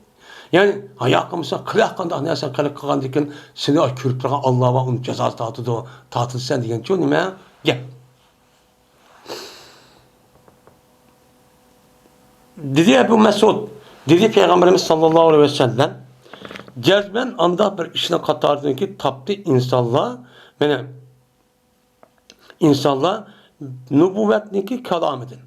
يەنى ھايا قىلمىساڭ، قىلە قانداق نەرسەڭ قىلىپ قىلغاندىن كېيىن سېنى كۆرۈپ تۇرغان ئاللا بار، ئۇنىڭ جازاسى تارتىدۇ، تارتىلىسەن دېگەنچۇ نېمە گەپ. دېدى ئەبۇ مەسئۇد، دېدى پەيغەمبىرىمىز ساللاللاھۇ ئەلەيھى ۋەسەللەم، جەزمەن ئانداق بىر ئىشنىڭ قاتارىدىنكى تاپتى ئىنسانلار، مانا، ئىنسانلار نۇبۇۋۋەتنىڭكى كالامىدىن،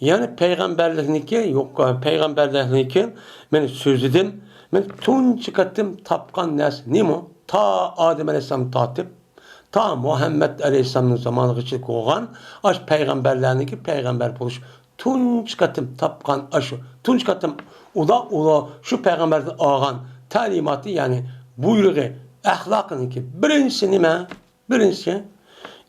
يەنى پەيغەمبەرلىكنىڭكى، يوق، پەيغەمبەرلىكنىڭكى مېنى سۆزىدىن مەن تۇنجى قېتىم تاپقان نەرسە نېمە؟ تا ئادەم ئەلەيھىسسالام تارتىپ تا مۇھەممەد ئەلەيھىسسالامنىڭ زامانىغىچە بولغان ئاشۇ پەيغەمبەرلەرنىڭكى پەيغەمبەر بولۇش تۇنجى قېتىم تاپقان ئاشۇ تۇنجى قېتىم ئۇلار، ئۇلار شۇ پەيغەمبەردىن ئالغان تەلىماتى، يەنى بۇيرۇقى، ئەخلاقىنىڭكى بىرىنچىسى نېمە؟ بىرىنچىسى،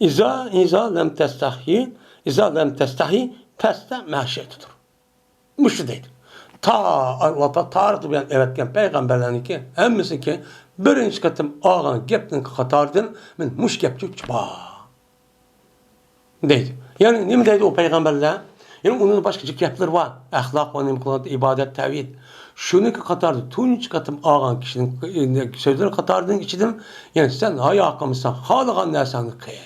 ئىزا، ئىزا لەم تەستەھى، ئىزا لەم تەستەھى پەستە مەشىئتىدۇر. مۇشۇ دەيدۇ. تا ئاللا تائالا تارىختا بۇيان ئەۋەتكەن پەيغەمبەرلەرنىڭكى ھەممىسىنىڭكى بىرىنچى قېتىم ئالغان گەپنىڭ قاتارىدىن مەن مۇشۇ گەپچۇ بار دەيدۇ. يەنى نېمە دەيدۇ ئۇ پەيغەمبەرلەر؟ يەنى ئۇنىڭ باشقا جىق گەپلىرى بار. ئەخلاق ۋە نېمە قىلغان ئىبادەت، تەۋھىد. شۇنىڭكى قاتارىدا تۇنجى قېتىم ئالغان كىشىنىڭ سۆزلىرى قاتارىدىن ئىچىدىن، يەنى سەن ھايا قىلمىساڭ، خالىغان نەرسەڭنى قىل.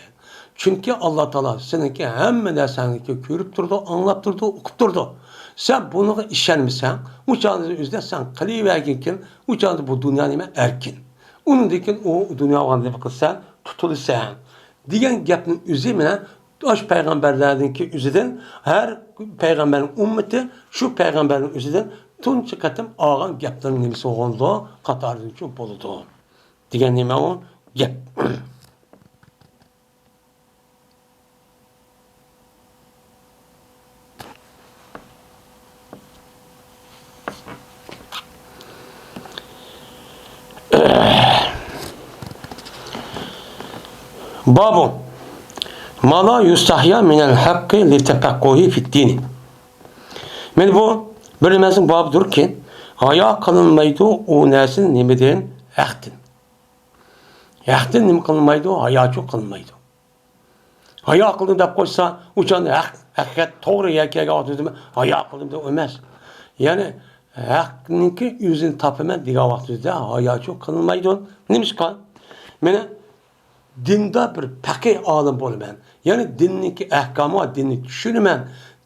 چۈنكى ئاللا تائالا سېنىڭكى ھەممە نەرسەڭنى كۆرۈپ تۇرىدۇ، ئاڭلاپ تۇرىدۇ، ئۇقۇپ تۇرىدۇ. سەن بۇنىڭغا ئىشەنمىسەڭ، ئۇ چاغنىڭ ئۆزىدە سەن قىلىۋەرگىنكىن، ئۇ چاغدا بۇ دۇنيا نېمە ئەركىن. ئۇنىڭدىن كېيىن ئۇ دۇنيا بولغان نېمە قىلسا، تۇتۇلىسەن دېگەن گەپنىڭ ئۆزى مانا ئاشۇ پەيغەمبەرلەرنىڭكى ئۆزىدىن، ھەر پەيغەمبەرنىڭ ئۈممىتى شۇ پەيغەمبەرنىڭ ئۆزىدىن تۇنجى قېتىم ئالغان گەپلىرىنىڭ نېمىسى بولغاندۇ، قاتارىدىنچۇ بولىدۇ دېگەن نېمە ئۇ گەپ. بابۇ ما لا يستحيا من الحق للتفقه في الدين. مانا بۇ بىر نېمىنىڭ بابىدۇركى، ھايا قىلىنمايدۇ ئۇ نەرسىنى نېمىدىن؟ ھەقتىن. ھەقتىن نېمە قىلىنمايدۇ؟ ھاياچۇ قىلىنمايدۇ. ھايا قىلدىم دەپ قويسا، ئۇ چاغدا ھەق، ھەقىقەت، توغرا يەرگە كەلگەن ۋاقتىدا ھايا قىلدىم دەپ ئەمەس. يەنى ھەقنىڭكى ئۆزىنى تاپىمەن دېگەن ۋاقتىدا ھاياچۇ قىلىنمايدۇ. نېمىشقا؟ مانا دىندا بىر پەقىھ ئالىم بولىمەن، يەنى دىننىڭكى ئەھكامى بار، دىننى چۈشىنىمەن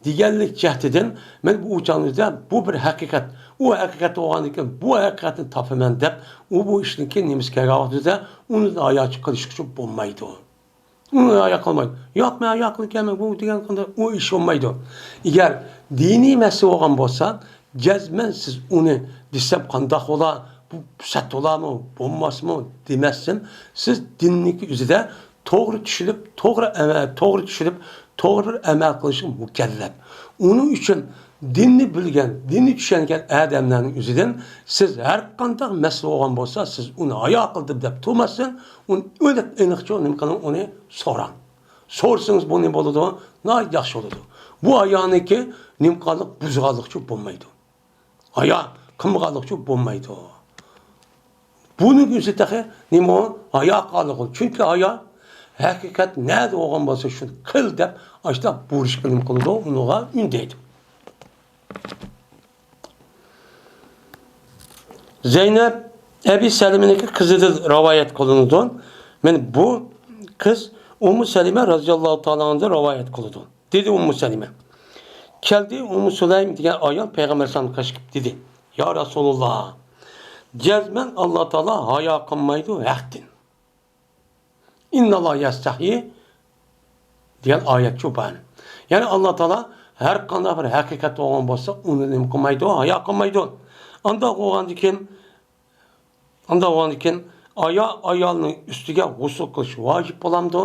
دېگەنلىك جەھىتىدىن مەن بۇ چاغنىڭدا بۇ بىر ھەقىقەت، ئۇ ھەقىقەت بولغاندىن كېيىن بۇ ھەقىقەتنى تاپىمەن دەپ، ئۇ بۇ ئىشنىڭكى نېمىسى كەلگەن ۋاقتىدا ئۇنى ھاياچۇ قىلىشقىچۇ بولمايدۇ. ئۇنى ھايا قىلمايدۇ. ياق، مەن ھايا قىلىپ كەلمەن، بۇ دېگەن قانداق، ئۇ ئىش بولمايدۇ. ئەگەر دىنىي مەسىلە بولغان بولسا، جەزمەن سىز ئۇنى دېسەم قانداق بولا، بۇ سەت بولامۇ، بولماسمۇ دېمەستىن، سىز دىننىڭكى ئۆزىدە توغرا چۈشىنىپ، توغرا ئەمەل، توغرا چۈشىنىپ، توغرا بىر ئەمەل قىلىشقا مۇكەللەپ. ئۇنىڭ ئۈچۈن دىننى بىلگەن، دىننى چۈشەنگەن ئادەملەرنىڭ ئۆزىدىن سىز ھەر قانداق مەسىلە بولغان بولسا، سىز ئۇنى ھايا قىلدىم دەپ تۇرماستىن، ئۇنى ئېنىق، ئېنىقچە نېمە قىلىڭ، ئۇنى سوراڭ. سورىسىڭىز بۇ نېمە بولىدۇ؟ ناھايىتى ياخشى بولىدۇ. بۇ ھايانىڭكى نېمە قىلغانلىق، بۇزغانلىقچۇ بولمايدۇ. ھايا قىلمىغانلىقچۇ بولمايدۇ. بۇنىڭ ئۆزى تېخى نېمە ئۇ؟ ھايا قىلغانلىق. چۈنكى ھايا ھەقىقەت نەدە بولغان بولسا شۇنى قىل دەپ ئاشۇنداق بۇيرۇشقا نېمە قىلىدۇ؟ ئۇنىڭغا ئۈندەيدۇ. زەينەپ ئەبى سەلىمىنىڭكى قىزىدىن رىۋايەت قىلىنىدۇ. مانا بۇ قىز ئۇممۇ سەلىمە رازىياللاھۇ تائالا ئانھادىن رىۋايەت قىلىدۇ. دېدى ئۇممۇ سەلىمە. كەلدى ئۇممۇ سۇلەيم دېگەن ئايال پەيغەمبەر ئەلەيھىسسالامغا قېچىپ دېدى، يا رەسۇلاللا، جەزمەن ئاللا تائالا ھايا قىلمايدۇ ھەقتىن. ئىنناللا يەستەھيى دېگەن ئايەتچۇ بار. يەنى ئاللا تائالا ھەر قانداق بىر ھەقىقەت بولغان بولسا، ئۇنى نېمە قىلمايدۇ؟ ھايا قىلمايدۇ. ئانداق بولغاندىكىن، ئانداق بولغاندىكىن، ئايا-، ئايالنىڭ ئۈستىگە غۇسۇل قىلىش ۋاجىپ بولامدۇ؟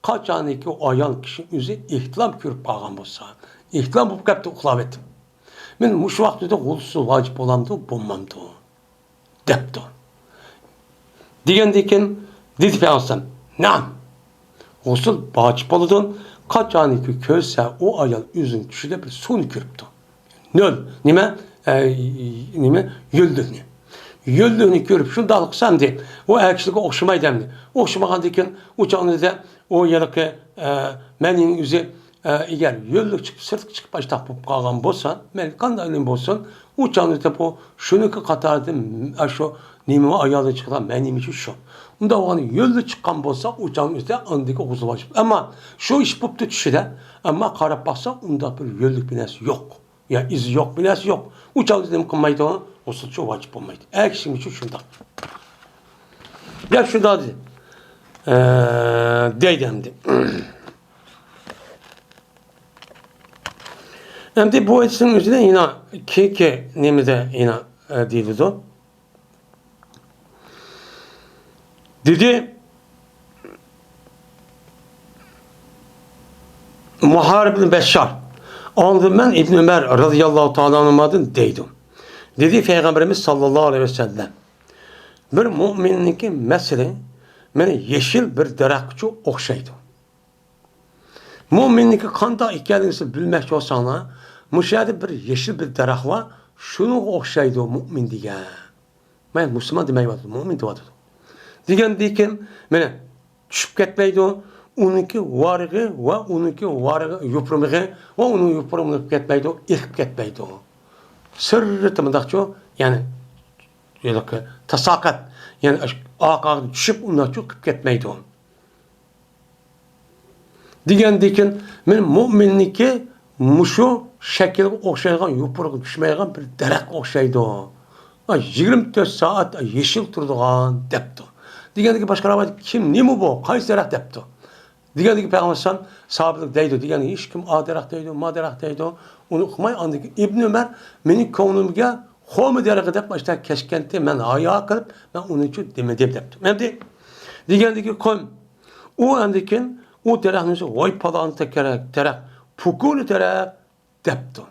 قاچانكى ئۇ ئايال كىشى ئۆزى ئېھتىلام كۆرۈپ قالغان بولسا، ئېھتىلام بولۇپ كەپتۇ، ئۇخلاۋېتىپ، مەن مۇشۇ ۋاقىتتا غۇسۇل ۋاجىپ بولامدۇ، بولمامدۇ؟ دەپتۇ. دېگەندىن كېيىن دېدى پەيغەمبەر، نەئەم، غۇسۇل ۋاجىپ بولىدۇ. قاچانكى كۆرسە ئۇ ئايال ئۆزىنىڭ چۈشىدە بىر سۇنى كۆرۈپتۇ. نۆل، نېمە؟ ئە، نېمە؟ يۆلدۈلنى. يۆللۈكنى كۆرۈپ شۇنداق قىلسا ئەمدى ئۇ ئەر كىشىلىككە ئوخشىمايدۇ ئەمدى. ئوخشىمىغاندىن كېيىن ئۇ چاغدا ئۇ ھېلىقى، ئە، مەنىنىڭ ئۆزى، ئە، ئەگەر يۆللۈك چىقىپ، سىرتقا چىقىپ ئاشتاق بولۇپ قالغان بولسا، مەيلى قانداق ئىلىم بولسۇن، ئۇ چاغدا بۇ شۇنىڭكى قاتارىدا، ئە، شۇ نېمە ئايالدىن چىقىدىغان مەنى ئىچى شۇ. ئۇنداق بولغاندا يۆللۈك چىققان بولسا، ئۇ چاغنىڭ ئۆزىدە ئاندىكى غۇسۇل ۋاجىپ. ئەمما شۇ ئىش بوپتۇ چۈشىدە، ئەمما قاراپ باقسا، ئۇنداق بىر يۆللۈك بىر نەرسە يوق. يا ئىزى يوق، بىر نەرسە يوق. ئۇ چاغدا نېمە قىلمايدۇ؟ غۇسۇلچۇ ۋاجىپ بولمايدۇ. ئەر كىشىنىڭ ئىچى شۇنداق. گەپ شۇنداق دېدى. ئە، دەيدۇ ئەمدى. ئەمدى بۇ ھەدىسنىڭ ئۆزىدە يەنە كېيىنكى نېمىدە يەنە، ئە، دېيىلىدۇ. دېدى مۇھارىب ئىبن بەششار. ئاڭلىدىم مەن ئىبن ئۆمەر رەزىياللاھۇ تائالا ئەنھۇمادىن دەيدۇ. دېدى پەيغەمبىرىمىز ساللاللاھۇ ئەلەيھى ۋەسەللەم، بىر مۇئمىننىڭكى مەسىلى مانا يېشىل بىر دەرەخكىچۇ ئوخشايدۇ. مۇئمىننىڭكى قانداق ئىكەنلىكىنى سىز بىلمەكچى بولساڭلار، مۇشۇ يەردە بىر يېشىل بىر دەرەخ بار، شۇنىڭغا ئوخشايدۇ مۇئمىن دېگەن. مانا مۇسۇلمان دېمەيۋاتىدۇ، مۇئمىن دەۋاتىدۇ. دېگەندىكىن، مانا، چۈشۈپ كەتمەيدۇ، ئۇنىڭكى ۋارىقى ۋە ئۇنىڭكى ۋارىقى يوپۇرمىقى ۋە ئۇنىڭ يوپۇرمىقى كەتمەيدۇ، ئېقىپ كەتمەيدۇ. سىرتى مۇنداقچۇ، يەنى، ھېلىقى تاساقەت، يەنى ئاش-، ئارقىغا چۈشۈپ ئۇنداقچۇ قىلىپ كەتمەيدۇ. دېگەندىكىن، مانا مۇئمىننىڭكى مۇشۇ شەكىلگە ئوخشايدىغان، يوپۇرغا چۈشمەيدىغان بىر دەرەخكە ئوخشايدۇ. ئا، يىگىرمە تۆت سائەت يېشىل تۇرىدىغان دەپتۇ. دېگەندىكىن باشقا رىۋايەتتە، كىم، نېمە بۇ، قايسى دەرەخ دەپتۇ. دېگەندىكىن پەيغەمبەر ئەلەيھىسسالام ساھابىلەرگە دەيدۇ، دېگەن ھېچكىم ئا دەرەخ دەيدۇ، ما دەرەخ دەيدۇ، ئۇنى ئۇقماي، ئاندىن كېيىن ئىبن ئۆمەر مېنىڭ كۆڭلۈمگە خورما دەرىخى دەپ ماشتا كەچكەنتى، مەن ھايا قىلىپ، مەن ئۇنىچۇ دېمىدىم دەپتۇ. ئەمدى دېگەندىكىن قوم، ئۇ ئەمدىكىن ئۇ دەرەخنى ۋاي پالان دەرەخ، پۇكۇلى دەرەخ دەپتۇ.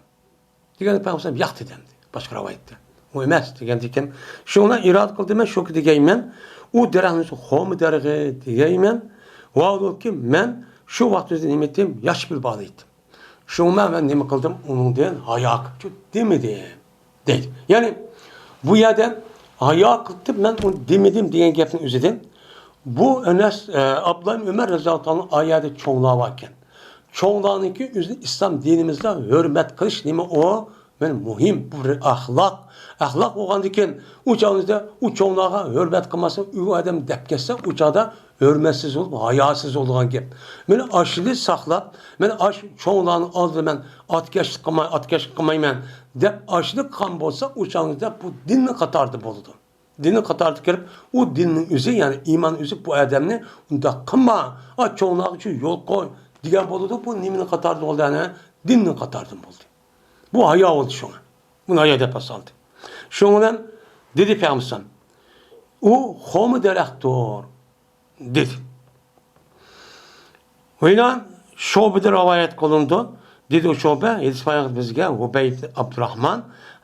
دېگەندە پەيغەمبەر ياق دېدى ئەمدى. باشقا رىۋايەتتە ئۇ ئەمەس دېگەندىكىن، شۇڭا ئىرادە قىلدىم مەن شۇكى دېگەيمەن، ئۇ دەرەخنى خورما دەرىخى دېگەيمەن، ۋاھالۇكى مەن شۇ ۋاقىت ئۆزى نېمە ئېيتتىم؟ ياش بىر بالا ئېيتتىم. شۇڭا مەن نېمە قىلدىم؟ ئۇنىڭدىن ھايا قىلىپچۇ دېمىدىم دەيدۇ. يەنى بۇ يەردە ھايا قىلىپ مەن ئۇنى دېمىدىم دېگەن گەپنىڭ ئۆزىدىن بۇ ئەنەس، ئە، ئابدۇللا ئىبن ئۆمەر رەزىياللاھۇ تائالا ئايەدە چوڭلار باركەن. چوڭلارنىڭكى ئۆزى ئىسلام دىنىمىزدا ھۆرمەت قىلىش نېمە ئۇ؟ مانا مۇھىم، بۇ بىر ئەخلاق. ئەخلاق بولغاندىكىن، ئۇ چاغىمىزدا ئۇ چوڭلارغا ھۆرمەت قىلماسا، ئۇ ئادەم دەپ كەتسە، ئۇ چاغدا ھۆرمەتسىز بولۇپ، ھاياسىز بولىدىغان گەپ. مانا ئاشۇنى ساقلاپ، مانا ئاشۇ چوڭلارنىڭ ئالدىدا مەن ئاتىكەشلىك قىلماي، ئاتىكەشلىك قىلمايمەن دەپ ئاشۇنى قىلغان بولسا، ئۇ چاغىمىزدا بۇ دىننىڭ قاتارىدا بولىدۇ. دىننىڭ قاتارىدا كىرىپ، ئۇ دىننىڭ ئۆزى، يەنى ئىمان ئۆزى بۇ ئادەمنى ئۇنداق قىلما، ئا، چوڭلارغا شۇ يول قوي دېگەن بولىدۇ. بۇ نېمىنىڭ قاتارىدا بولدى؟ يەنى دىننىڭ قاتارىدىن بولدى. بۇ ھايا بولدى شۇڭا. بۇنى ھايا دەپ سالدى. شۇنىڭ بىلەن دېدى پەيغەمبەر، ئۇ خورما دەرەختۇر دېدى. ۋىنان شوبىدىن رىۋايەت قىلىنىدۇ. دېدى شوبە، ھەدىس بايان بىزگە ھۇبەيب ئابدۇراھمان،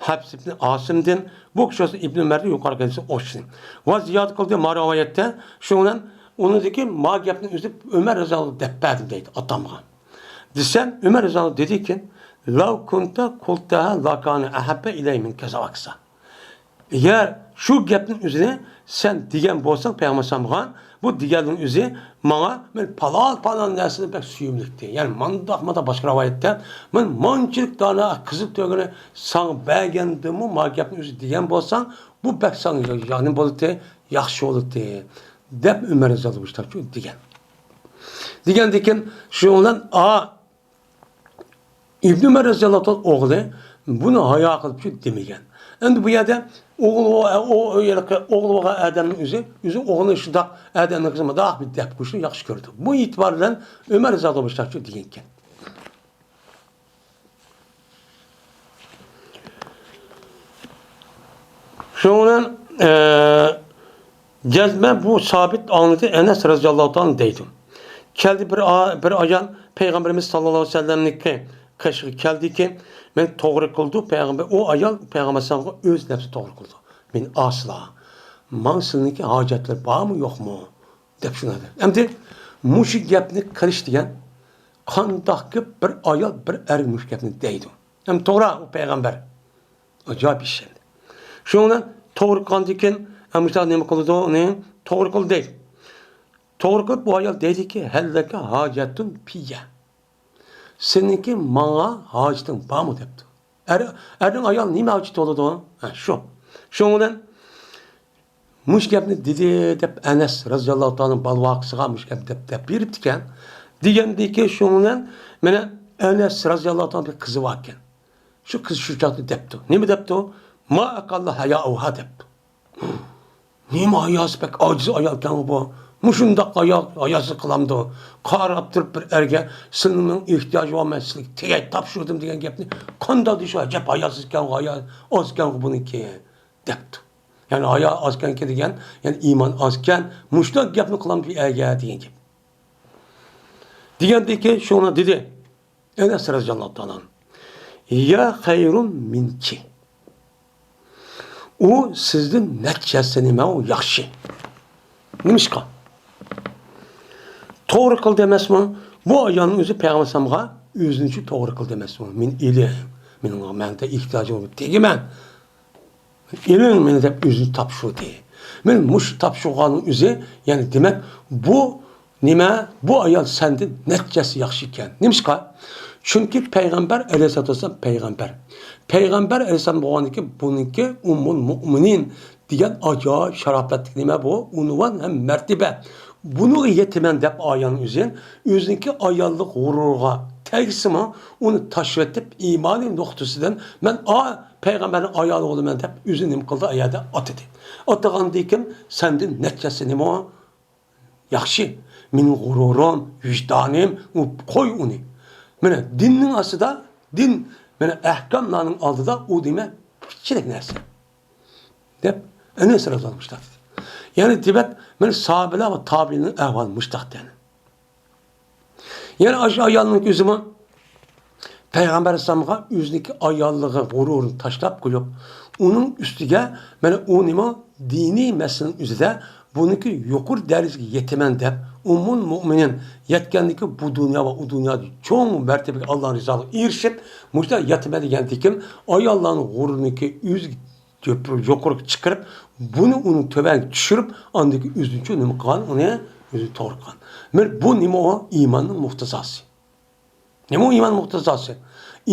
ھەپس ئىبن ئاسىمدىن، بۇ كىشى ئىبن ئۆمەردىن يۇقىرىقى ھەدىسكە ئوخشىشى. ۋە زىيادە قىلدى ما رىۋايەتتە، شۇنىڭ بىلەن ئۇنىڭدىكى ما گەپنى ئۆزى ئۆمەر رەزىياللاھۇ دەپ بەردىم دەيدۇ ئاتامغا. دېسەم، ئۆمەر رەزىياللاھۇ دېدىكى، لو كنت قلتها لكان أحب إلي من كذا وكذا. ئەگەر شۇ گەپنىڭ ئۆزىنى سەن دېگەن بولساڭ پەيغەمبەر ئەلەيھىسسالامغا، بۇ دېگەننىڭ ئۆزى ماڭا، مەن پالان پالان نەرسىدىن بەك سۆيۈملۈكتى. يەنى مانداق مانداق باشقا رىۋايەتتە، مەن مانچىلىك دانە قىزىل تۆگىنى ساڭا بەرگەندىمۇ ما گەپنىڭ ئۆزى دېگەن بولساڭ، بۇ بەك ساڭا يا-، ياخشى بولاتتى، ياخشى بولاتتى دەپ ئۆمەر رەزىياللاھۇ ئەنھۇ دېگەن. دېگەندىكىن شۇنىڭ بىلەن ئا ئىبن ئۆمەر رەزىياللاھۇ تائالا ئوغلى بۇنى ھايا قىلىپ شۇ دېمىگەن. ئەمدى بۇ يەردە ئوغلى، ئو-، ئو-، ئو-، ئوغلى بولغان ئادەمنىڭ ئۆزى، ئۆزى ئوغلىنى شۇنداق ئادەمنىڭ قىزى مۇنداق بىر دەپ قويۇشنى ياخشى كۆرىدۇ. بۇ ئېتىبار بىلەن ئۆمەر رەزىياللاھۇ تائالا شۇ دېگەنكەن. شۇنىڭ بىلەن، ئە، جەزمەن بۇ سابىت ئاڭلىدى، ئەنەس رەزىياللاھۇ تائالا دەيدۇ. كەلدى بىر ئا-، بىر ئايال پەيغەمبىرىمىز ساللاللاھۇ ئەلەيھى ۋەسەللەمنىڭكى قېشىغا كەلدىكى، مېنى توغرا قىلدى پەيغەمبەر، ئۇ ئايال پەيغەمبەر ئەلەيھىسسالامغا ئۆز نەپسى توغرا قىلدى. مېنى ئاسىلا، ماڭا سىلىنىڭكى ھاجەتلىرى بارمۇ يوقمۇ؟ دەپ شۇنداق دېدى. ئەمدى مۇشۇ گەپنى قىلىش دېگەن قانداق گەپ، بىر ئايال بىر ئەرگە مۇشۇ گەپنى دەيدۇ. ئەمدى توغرا، ئۇ پەيغەمبەر. ئاجايىپ ئىش ئەمدى. شۇنىڭ بىلەن توغرا قىلغاندىن كېيىن، ئە، مۇشۇنداق نېمە قىلىدۇ ئۇنى؟ توغرا قىلدى دەيدۇ. توغرا قىلىپ بۇ ئايال دەيدۇكى، «ھەل لەكە ھاجەتۇن پىييە.» سېنىڭكى ماڭا ھاجىتىڭ بارمۇ؟ دەپتۇ. ئەر، ئەرنىڭ ئايال نېمە ھاجىتى بولىدۇ؟ ھە، شۇ. شۇنىڭ بىلەن مۇشۇ گەپنى دېدى دەپ ئەنەس رەزىياللاھۇ تائالا بۇ ۋاقىسىغا مۇشۇ گەپ دەپ، دەپ بېرىپتىكەن. دېگەندىكى شۇنىڭ بىلەن مانا ئەنەس رەزىياللاھۇ تائالا بىر قىزى باركەن. شۇ قىز شۇ چاغدا دەپتۇ. نېمە دەپتۇ؟ «ما ئەقەللە ھايائۇھا» دەپتۇ. نېمە ھاياسى بەك ئاجىز ئايالكەنغۇ بۇ. مۇشۇنداق ھايا، ھاياسىز قىلامدۇ؟ قاراپ تۇرۇپ بىر ئەرگە سىلىنىڭ ئېھتىياجى بار، مەن سىلىگە تېگەي تاپشۇردۇم دېگەن گەپنى قانداق دېيىش ئەجەب ھاياسىزكەنغۇ، ھايا ئازكەنغۇ بۇنىڭكى دەپتۇ. يەنى ھايا ئازكەنكى دېگەن، يەنى ئىمان ئازكەن، مۇشۇنداق گەپنى قىلامدۇ بىر ئەرگە دېگەن گەپ. دېگەندىكىن شۇنى دېدى. ئەنەس رەزىياللاھۇ تائالا ئەنھۇ، «يا خەيرۇن مىنكى.» ئۇ سىزدىن نەچچە ھەسسە نېمە ئۇ ياخشى. نېمىشقا؟ توغرا قىلدى ئەمەسمۇ؟ بۇ ئايالنىڭ ئۆزى پەيغەمبەر ئەلەيھىسسالامغا ئۆزىنىچە توغرا قىلدى ئەمەسمۇ؟ مېنى ئېلىڭ، مېنىڭ مەندە ئېھتىياجىم بار، تېگىمەن. ئېلىڭ مېنى دەپ ئۆزىنى تاپشۇردى. مانا مۇشۇ تاپشۇرغاننىڭ ئۆزى، يەنى دېمەك، بۇ نېمە؟ بۇ ئايال سەندىن نەچچە ھەسسە ياخشى ئىكەن. نېمىشقا؟ چۈنكى پەيغەمبەر ئەلەيھىسسالاتۇ ۋەسسالام پەيغەمبەر. پەيغەمبەر ئەلەيھىسسالام بولغاندىكىن بۇنىڭكى ئۇممۇل مۇئمىنىن دېگەن ئاجايىپ شاراپەتلىك نېمە بۇ؟ ئۇنۋان ھەم مەرتىبە. بۇنىڭغا يېتىمەن دەپ ئايالنىڭ ئۆزى، ئۆزىنىڭكى ئاياللىق غۇرۇرىغا تەگسىمۇ، ئۇنى تاشلىۋېتىپ، ئىمانىي نۇقتىسىدىن مەن ئا پەيغەمبەرنىڭ ئايالى بولىمەن دەپ ئۆزىنى نېمە قىلدى؟ ئايەردە ئاتىدى. ئاتىغاندىن كېيىن سەندىن نەچچە ھەسسە نېمە ئۇ؟ ياخشى. مېنىڭ غۇرۇرۇم، ۋىجدانىم، ئۇ قوي ئۇنى. مانا دىننىڭ ئاستىدا، دىن، مانا ئەھكاملارنىڭ ئالدىدا ئۇ دېمە كىچىك نەرسە. دەپ ئەنەس رەزىياللاھۇ مۇشتاق دېدى. يەنى دېمەك، مانا ساھابىلەر ۋە تابىئىننىڭ ئەھۋالى مۇشتاق دېدى. يەنى ئاشۇ ئايالنىڭ ئۆزىمۇ پەيغەمبەر ئەلەيھىسسالامغا ئۆزىنىڭكى ئاياللىقى، غۇرۇرىنى تاشلاپ قويۇپ، ئۇنىڭ ئۈستىگە مانا ئۇ نېمە دىنىي مەسىلىنىڭ ئۆزىدە بۇنىڭكى يۇقىرى دەرىجىگە يېتىمەن دەپ، ئۇممۇل مۇئمىنىن يەتكەندىكى بۇ دۇنيا ۋە ئۇ دۇنيادا چوڭ مەرتىبىگە، ئاللانىڭ رىزالىقىغا ئېرىشىپ، مۇشۇنداق يېتىمەن دېگەندىكىن ئاياللارنىڭ غۇرۇرىنىڭكى ئۆزىگە يۇقىرىغا چىقىرىپ، بۇنى ئۇنى تۆۋەنگە چۈشۈرۈپ، ئاندىن كېيىن ئۆزىنىڭچە نېمە قىلغان، ئۇنى ئۆزى توغرا قىلغان. مانا بۇ نېمە ئۇ؟ ئىماننىڭ مۇقتىزاسى. نېمە ئۇ ئىمان مۇقتىزاسى؟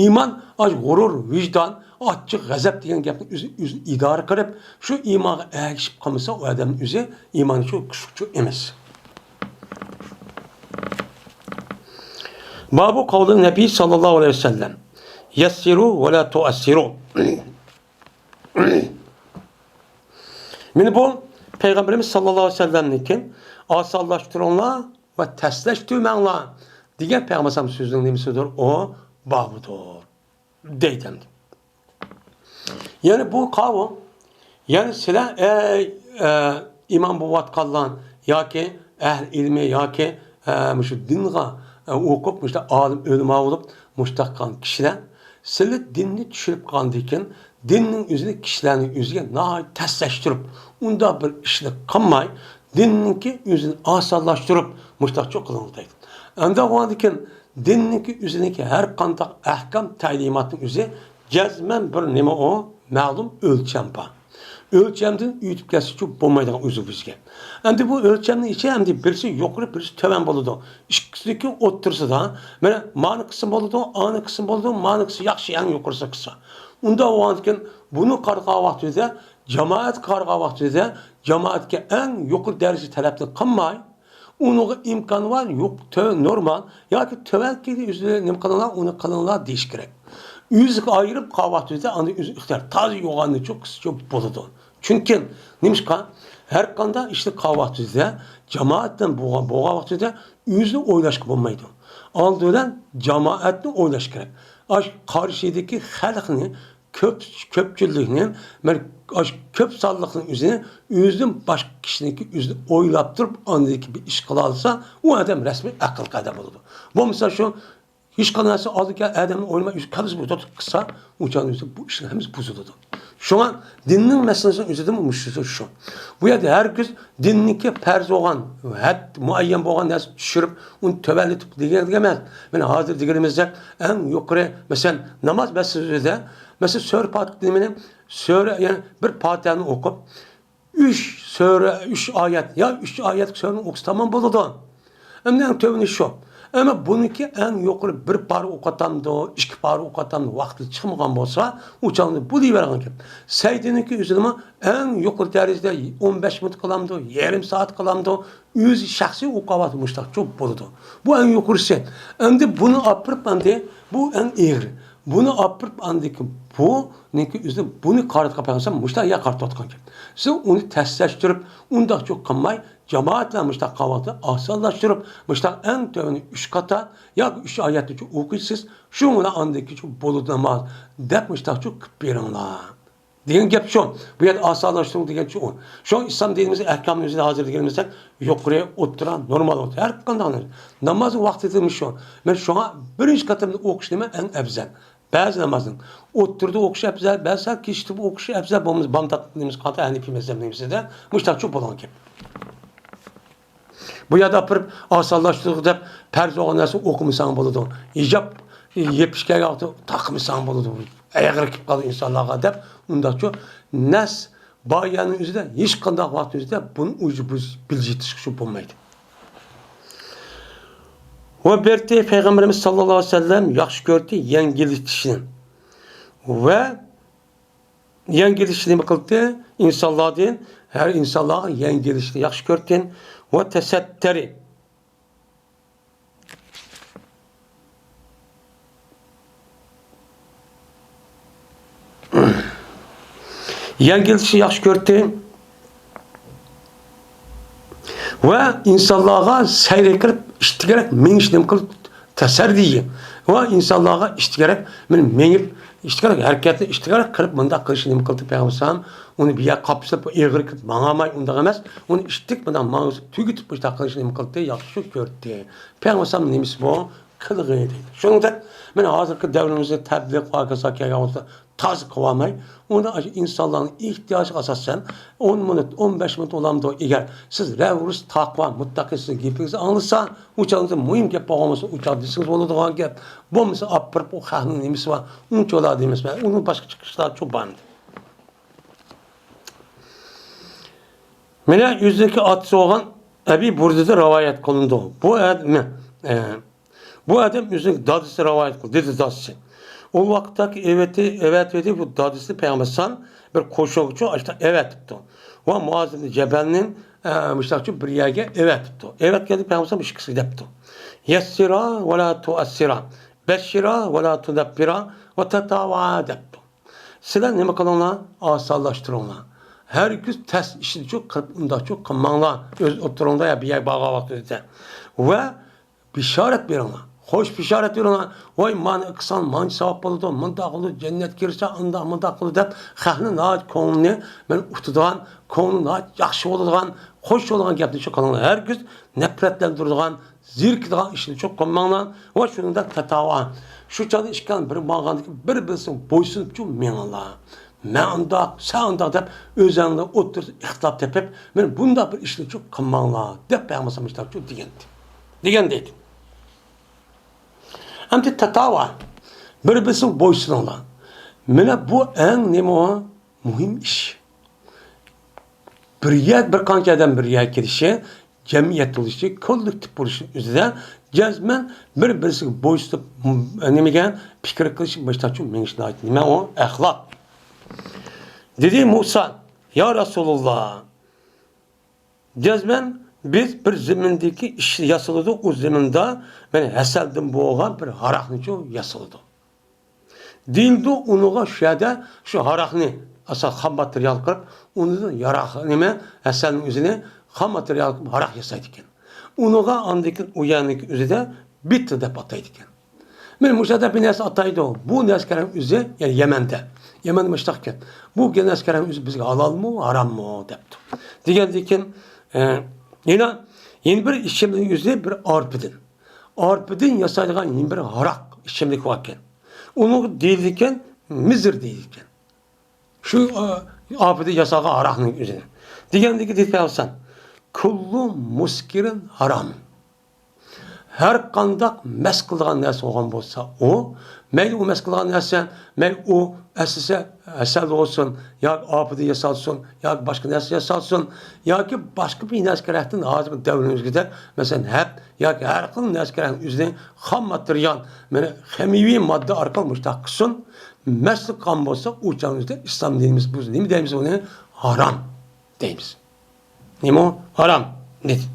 ئىمان ئاش غۇرۇر، ۋىجدان، ئاچچىق، غەزەپ دېگەن گەپنى ئۆزى، ئۆزى ئىدارە قىلىپ، شۇ ئىمانغا ئەگىشىپ قالمىسا، ئۇ ئادەمنىڭ ئۆزى ئىمانى شۇ كۈچلۈك ئەمەس. بابۇ قەۋلى نەبى ساللاللاھۇ ئەلەيھى ۋەسەللەم، يەسسىرۇ ۋە لا تۇئەسسىرۇ. مانا بۇ پەيغەمبىرىمىز ساللاللاھۇ ئەلەيھى ۋەسەللەمنىڭكى، «ئاسانلاشتۇرۇڭلار ۋە تەسلەشتۈرمەڭلار» دېگەن پەيغەمبەر ئەلەيھىسسالام سۆزىنىڭ نېمىسىدۇر؟ ئۇ بابىدۇر دەيدۇ ئەمدى. يەنى بۇ قاۋۇ، يەنى سىلەر، ئەي، ئە، ئىمام بولۇۋاتقانلار ياكى ئەھلى ئىلمى ياكى، ئە، مۇشۇ دىنغا، ئە، ئوقۇپ، مۇشۇنداق ئالىم ئۆلىما بولۇپ، مۇشۇنداق قىلغان كىشىلەر، سىلى دىننى چۈشىنىپ قالغاندىن كېيىن، دىننىڭ ئۆزىنى كىشىلەرنىڭ ئۆزىگە ناھايىتى تەسلەشتۈرۈپ، ئۇنداق بىر ئىشنى قىلماي، دىننىڭكى ئۆزىنى ئاسانلاشتۇرۇپ، مۇشۇنداقچۇ قىلىڭ دەيدۇ. ئەمدى بولغاندىن كېيىن، دىننىڭكى ئۆزىنىڭكى ھەر قانداق ئەھكام، تەلىماتنىڭ ئۆزى جەزمەن بىر نېمە ئۇ؟ مەلۇم ئۆلچەم بار. ئۆلچەمدىن ئۆتۈپ كەتسىچۇ بولمايدىغان ئۆزى بىزگە. ئەمدى بۇ ئۆلچەمنىڭ ئىچى ئەمدى بىرسى يۇقىرى، بىرسى تۆۋەن بولىدۇ. ئىككىسىنىڭكى ئوتتۇرىسىدا، مانا، مانا قىسىم بولىدۇ، ئانا قىسىم بولىدۇ، مانا قىسىم ياخشى، ئەڭ يۇقىرىسى قىسا. ئۇنداق بولغاندىكىن، بۇنى قارىغان ۋاقتىدا، جامائەتكە قارىغان ۋاقتىدا، جامائەتكە ئەڭ يۇقىرى دەرىجە تەلەپنى قىلماي، ئۇنىڭغا ئىمكان بار، يوق، تۆ-، نورمال ياكى تۆۋەنكى ئۆزى نېمە قىلىڭلار، ئۇنى قىلىڭلار دېيىش كېرەك. ئۆزىگە ئايرىپ قالغان ۋاقتىدا ئاندىن ئۆزى ئىختىيار، تازا يوغاننىچۇ قىسچۇ بولىدۇ. چۈنكى نېمىشقا؟ ھەر قانداق ئىشنى قىلغان ۋاقتىدا، جامائەت بىلەن بولغان، بولغان ۋاقتىدا ئۆزىنى ئويلاشقا بولمايدۇ. ئالدى بىلەن جامائەتنى ئويلاش كېرەك. ئاشۇ قارشىدىكى خەلقنى، كۆپ، كۆپچىلىكنى، مەن ئاشۇ كۆپ سانلىقنىڭ ئۆزىنى ئۆزىدىن باشقا كىشىنىڭكى ئۆزىنى ئويلاپ تۇرۇپ، ئاندىن كېيىن بىر ئىش قىلالىسا، ئۇ ئادەم رەسمىي ئەقىللىق ئادەم بولىدۇ. بولمىسا شۇ ھېچقانداق نەرسە ئالدىكى ئادەمنى ئويلىماي، ئۆزى كاللىسى بۇزۇلۇپ قىلسا، ئۇ چاغدا ئۆزى بۇ ئىشنىڭ ھەممىسى بۇزۇلىدۇ. شۇڭا دىننىڭ مەسىلىسىنىڭ ئۆزىدىمۇ مۇشۇ شۇ. بۇ يەردە ھەرگىز دىننىڭكى پەرز بولغان، ھەد مۇئەييەن بولغان نەرسە چۈشۈرۈپ، ئۇنى تۆۋەنلىتىپ دېگەن ئەمەس. مەن ھازىر دېگىنىمىزدەك ئەڭ يۇقىرى، مەسىلەن، ناماز مەسىلىسىدە، مەسىلەن، سۈرە پات-، نېمىنى، سۈرە، يەنى بىر پاتىھەنى ئوقۇپ، ئۈچ سۈرە، ئۈچ ئايەت يا ئۈچ ئايەتلىك سۈرىنى ئوقۇسا تامام بولىدۇ. ئەمدى ئەڭ تۆۋىنى شۇ. ئەمما بۇنىڭكى ئەڭ يۇقىرى بىر پارە ئوقۇۋاتامدۇ، ئىككى پارە ئوقۇۋاتامدۇ، ۋاقتى چىقمىغان بولسا، ئۇ چاغدا بۇ دېيىۋەرگەن گەپ. سەجدىنىڭكى ئۆزىدىمۇ ئەڭ يۇقىرى دەرىجىدە ئون بەش مىنۇت قىلامدۇ، يېرىم سائەت قىلامدۇ، ئۆزى شەخسىي ئوقۇۋاتىدۇ، مۇشتاقچۇ بولىدۇ. بۇ ئەڭ يۇقىرىسى. ئەمدى بۇنى ئاپىرىپ، ئەمدى بۇ ئەڭ ئېغىرى. بۇنى ئاپىرىپ، ئاندىكى بۇنىڭكى ئۆزى بۇنى قارىتقان پەيغەمبەر مۇشتاق يەر قارىتىۋاتقان گەپ. سىز ئۇنى تەسلەشتۈرۈپ، ئۇنداقچۇ قىلماي، جامائەت بىلەن مۇشتاق قىلغان ۋاقىتتا ئاسانلاشتۇرۇپ، مۇشتاق ئەڭ تۆۋىنى ئۈچ قاتا ياكى ئۈچ ئايەتنىچۇ ئوقۇيسىز، شۇنىڭ بىلەن ئاندىن كېيىنچۇ بولىدۇ ناماز، دەپ مۇشتاقچۇ قىلىپ بېرىڭلار، دېگەن گەپ شۇ. بۇ يەردە ئاسانلاشتۇرۇڭ دېگەنچۇ ئۇ. شۇ ئىسلام دىنىمىزنىڭ ئەھكامىنى ئۆزىدە ھازىر دېگىنىمىزدەك يۇقىرى، ئوتتۇرا، نورمال بولدى. ھەر قانداق نەرسە. نامازنىڭ ۋاقتىدىمۇ شۇ. مەن شۇڭا بىرىنچى قېتىمدا ئوقۇش نېمە ئەڭ ئەۋزەل. بەزى نامازنىڭ ئوتتۇرىدا ئوقۇش ئەۋزەل، بەزىدە كېچىكتۈرۈپ ئوقۇش ئەۋزەل، بولمىسا بامدات نېمىسى قالسا ھەنىپىي مەزھەپ نېمىسىدە مۇشتاقچۇ بولغان گەپ. بۇ يەردە ئاپىرىپ ئاسانلاشتۇرغۇ دەپ پەرز بولغان نەرسە ئوقۇمىساڭ بولىدۇ. ھىجاب يېپىش كەلگەن ۋاقىتتا تاقىمىساڭ بولىدۇ. ئېغىر كېلىپ قالىدۇ ئىنسانلارغا دەپ ئۇنداقچۇ نەس بار يەرنىڭ ئۆزىدە ھېچقانداق ۋاقىتنىڭ ئۆزىدە بۇنى ئۇجۇ بۇز بىلجىتىشكە شۇ بولمايدۇ. ۋە بىرتى پەيغەمبىرىمىز ساللاللاھۇ ئەلەيھى ۋەسەللەم ياخشى كۆردى يەڭگىلىتىشنى. ۋە يەڭگىلىتىشنى نېمە قىلدى؟ ئىنسانلاردىن، ھەر ئىنسانلارغا يەڭگىلىتىشنى ياخشى كۆردى. ۋە تەسەتتەرى. يەڭگىلىتىشنى ياخشى كۆردى. ۋە ئىنسانلارغا سەير قىلىپ، ئىتتىكرەك مېڭىشنى نېمە قىلىپ، تەسەر دېگەن. ۋە ئىنسانلارغا ئىتتىكرەك مېڭىپ، ئىتتىكرەك ھەرىكەتنى ئىتتىكرەك قىلىپ، مۇنداق قىلىشنى نېمە قىلدى پەيغەمبەر ئەلەيھىسسالام؟ ئۇنى بىر يەرگە قاپسىلىپ، ئېغىر قىلىپ ماڭالماي، ئۇنداق ئەمەس. ئۇنى ئىتتىك مۇنداق ماڭغۇزۇپ، تۈگىتىپ، مۇشۇنداق قىلىشنى نېمە قىلدى؟ ياخشى كۆردى. پەيغەمبەر ئەلەيھىسسالام نېمىسى بۇ؟ قىلغىنى دەيدۇ. شۇنىڭدەك مەن ھازىرقى دەۋرىمىزدە تەبلىغ ۋە ھاكازا كەلگەن ۋاقىتتا تازا قىلالماي، ئۇنى ئاشۇ ئىنسانلارنىڭ ئېھتىياجىغا ئاساسەن، ئون مىنۇت، ئون بەش مىنۇت بولامدۇ؟ ئەگەر سىز رەۋرۇس، تاقىۋا، مۇتتەقى سىزنىڭ گېپىڭىزنى ئاڭلىسا، ئۇ چاغدا مۇھىم گەپ بولغان بولسا، ئۇ چاغدا دېسىڭىز بولىدىغان گەپ. بولمىسا ئاپىرىپ، ئۇ خەقنىڭ نېمىسى بار، ئۇنچىۋالا دېمەس، ئۇنىڭ باشقا چىقىشلارچۇ بارمىدى؟ مانا ئۆزىنىڭكى ئاتىسى بولغان ئەبى بۇردىدىن رىۋايەت قىلىنىدۇ. بۇ ئادەم، ئە، بۇ ئادەم ئۆزىنىڭ دادىسى رىۋايەت قىلدى، دېدى دادىسى. ئۇ ۋاقىتتاكى ئەۋەتى، ئەۋەتىۋىدى بۇ دادىسىنى پەيغەمبەر ئەلەيھىسسالام بىر قوشۇنغىچۇ ئاشۇنداق ئەۋەتىپتۇ. ۋە مۇئاز ئىبنى جەبەلنى، ئە، مۇشۇنداقچۇ بىر يەرگە ئەۋەتىپتۇ. ئەۋەتكەندە پەيغەمبەر ئەلەيھىسسالام ئىككىسىگە دەپتۇ. يەسسىرا ۋە لا تۇئەسسىرا، بەششىرا ۋە لا تۇنەففىرا ۋە تەتاۋا دەپتۇ. سىلەر نېمە قىلىڭلار؟ ئاسانلاشتۇرۇڭلار. ھەرگىز تەس ئىشنىچۇ قىلىپ، ئۇنداقچۇ قىلماڭلار. ئۆز ئوتتۇرىڭدا يا بىر يەرگە بارغان ۋاقتىڭىزدا. ۋە بېشارەت بېرىڭلار. خوش بېشارەت بېرىڭلار. ۋاي، مانا قىلساڭ مانچە ساۋاب بولىدۇ، مۇنداق قىلىدۇ، جەننەتكە كىرسەڭ ئانداق، مۇنداق قىلىدۇ دەپ خەقنى ناھايىتى كۆڭلىنى مەن ئۇتىدىغان، كۆڭلى ناھايىتى ياخشى بولىدىغان، خوش بولىدىغان گەپنى شۇ قىلىڭلار. ھەرگىز نەپرەتلەندۈرىدىغان، زېرىكىدىغان ئىشنى چوقۇم قىلماڭلار. ۋە شۇنىڭدەك تەتاۋا. شۇ چاغدا ئىككىڭلار بىر ماڭغاندىكىن بىر-بىرسىگە بويسۇنۇپچۇ مېڭىڭلار. مەن ئۇنداق، سەن ئۇنداق دەپ ئۆزەڭلار ئوتتۇرىسىدا ئىختىلاپ تېپىپ، مانا بۇنداق بىر ئىشنى چوقۇم قىلماڭلار دەپ پەيغەمبەر ئەلەيھىسسالام مۇشۇنداقچۇ دېگەن. دېگەن دەيدۇ. ئەمدى تەتاۋا. بىر-بىرسىگە بويسۇنۇڭلار. مانا بۇ ئەڭ نېمە ئۇ؟ مۇھىم ئىش. بىر يەر، بىر قانچە ئادەم بىر يەرگە كېلىشى، جەمئىيەت بولۇشى، كوللېكتىپ بولۇشى ئۆزىدە جەزمەن بىر-بىرسىگە بويسۇنۇپ، م-، نېمىگە پىكىر قىلىش، مۇشۇنداقچۇ مېڭىش ناھايىتى نېمە ئۇ؟ ئەخلاق. دېدى مۇسا، يا رەسۇلاللا، جەزمەن بىز بىر زېمىندىكى ئىش ياسىلىدۇ، ئۇ زېمىندا مانا ھەسەلدىن بولغان بىر ھاراقنىچۇ ياسىلىدۇ. دېيىلىدۇ، ئۇنىڭغا شۇ يەردە شۇ ھاراقنى، ئاساسەن خام ماتېرىيال قىلىپ، ئۇنى ياراق، نېمە، ھەسەلنىڭ ئۆزىنى خام ماتېرىيال قىلىپ ھاراق ياسايدىكەن. ئۇنىڭغا ئاندىن كېيىن ئۇ يەرنىڭكى ئۆزىدە بىتتە دەپ ئاتايدىكەن. مانا مۇشۇ يەردە بىر نەرسە ئاتايدۇ. بۇ نەرسە كەرەم ئۆزى، يەنى يەمەندە. يەمەندە مۇشۇنداق ئىكەن. بۇ نەرسە كەرەم ئۆزى بىزگە ھالالمۇ، ھاراممۇ دەپتۇ. دېگەندىن كېيىن، ئە، يەنە، يەنە بىر ئىچىملىك ئۆزى بىر ئارپىدىن. ئارپىدىن ياسايدىغان يەنە بىر ھاراق ئىچىملىك باركەن. ئۇنىڭغا دېيىلىدىكەن، مىزىر دېيىلىدىكەن. شۇ، ئا، ئاپىدىن ياسالغان ھاراقنىڭ ئۆزىنى. دېگەندىكى دېدى پەيغەمبەر، كۇللۇ مۇسكىرىن ھارام. ھەر قانداق مەست قىلىدىغان نەرسە بولغان بولسا ئۇ، مەيلى ئۇ مەست قىلىدىغان نەرسە، مەيلى ئۇ ئەسلىسە ھەسەل بولسۇن، ياكى ئاپىدىن ياسالسۇن، ياكى باشقا نەرسە ياسالسۇن، ياكى باشقا بىر نەرسە كېرەكتىن ھازىرقى دەۋرىمىزدەك، مەسىلەن، ھەپ ياكى ھەر خىل نەرسە كېرەكنىڭ ئۆزىنى خام ماتېرىيال، مانا، خىمىيىۋى ماددا ئارقىلىق مۇشۇنداق قىلسۇن، مەستلىك قىلغان بولسا، ئۇ چاغدا ئىسلام دىنىمىز بۇ نېمە دەيمىز ئۇنى؟ ھارام دەيمىز. نېمە ئۇ؟ ھارام دېدى.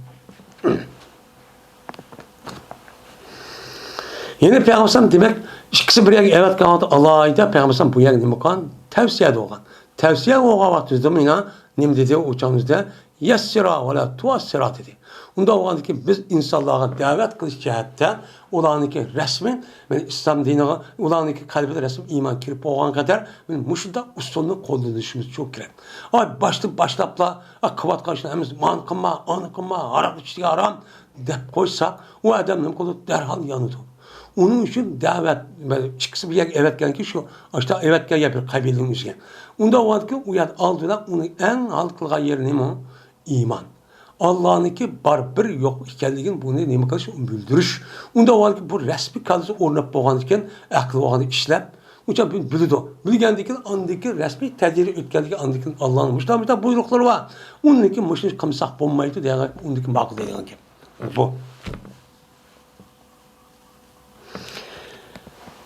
يەنە پەيغەمبەر دېمەك، ئىككىسى بىر يەرگە ئەۋەتكەن ۋاقىتتا ئالاھىدە پەيغەمبەر بۇ يەرگە نېمە قىلغان؟ تەۋسىيەدە بولغان. تەۋسىيە بولغان ۋاقتىمىزدا مانا نېمە دېدى ئۇ چاغىمىزدا؟ يەسسىرا ۋە لا تۇئەسسىرا دېدى. ئۇنداق بولغاندىكىن بىز ئىنسانلارغا دەۋەت قىلىش جەھەتتە ئۇلارنىڭكى رەسمىي، مانا ئىسلام دىنىغا، ئۇلارنىڭكى قەلبىدە رەسمىي ئىمان كىرىپ بولغان قەدەر مانا مۇشۇنداق ئۇسۇلنى قوللىنىشىمىز چوڭ كېرەك. ئاي باشتا باشلاپلا، ئا، قىلىۋاتقان ئىشلار ھەممىسى مانا قىلما، ئانى قىلما، ھاراق ئىچىشكە ھارام دەپ قويساق، ئۇ ئادەم نېمە قىلىدۇ؟ دەرھال يانىدۇ. ئۇنىڭ ئۈچۈن دەۋەت، ئىككىسى بىر يەرگە ئەۋەتكەنكى شۇ، ئاشتا ئەۋەتكەن يەر بىر قەبىلىنىڭ ئۆزىگە. ئۇنداق بولغاندىكىن ئۇ يەردە ئالدىدا ئۇنى ئەڭ ھال قىلغان يېرى نېمە؟ ئىمان. ئاللانىڭكى بار بىر يوق ئىكەنلىكىنى بۇنى نېمە قىلىش؟ بىلدۈرۈش. ئۇنداق بولغاندىكىن بۇ رەسمىي كاللىسى ئورناپ بولغاندىكىن ئەقلى بولغاندا ئىشلەپ، ئۇنچە بىلىدۇ. بىلگەندىن كېيىن ئاندىن كېيىن رەسمىي تەدرىجىي ئۆتكەندىن كېيىن ئاندىن كېيىن ئاللانىڭ مۇشۇنداق مۇشۇنداق بۇيرۇقلىرى بار. ئۇندىن كېيىن مۇشۇنى قىلمىساق بولمايدۇ دېگەن گەپ. ئۇندىن كېيىن ماقۇل دەيدىغان گەپ. بۇ.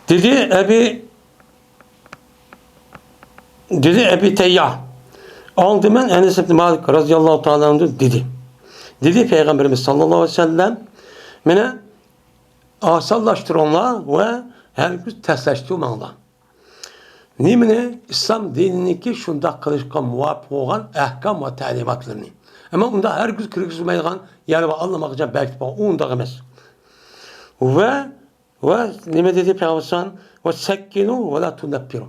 دېدى ئەبى، دېدى ئەبى تەيياھ. ئاڭلىدىم مەن ئەنەس ئىبن مالىك رازىياللاھۇ تائالا ئەنھۇ دېدى. دېدى پەيغەمبىرىمىز ساللاللاھۇ ئەلەيھى ۋەسەللەم، مانا ئاسانلاشتۇرۇڭلار ۋە ھەرگىز تەسلەشتۈرمەڭلار. نېمىنى؟ ئىسلام دىنىنىڭكى شۇنداق قىلىشقا مۇۋاپىق بولغان ئەھكام ۋە تەلىماتلىرىنى. ئەمما ئۇنداق ھەرگىز كىرگۈزمەيدىغان يەر بار، ئاللىماقچە بەكىتىپ قويغان، ئۇنداق ئەمەس. ۋە، ۋە نېمە دېدى پەيغەمبەر؟ ۋە سەككىنۇ ۋە لا تۇنەپپىرۇ.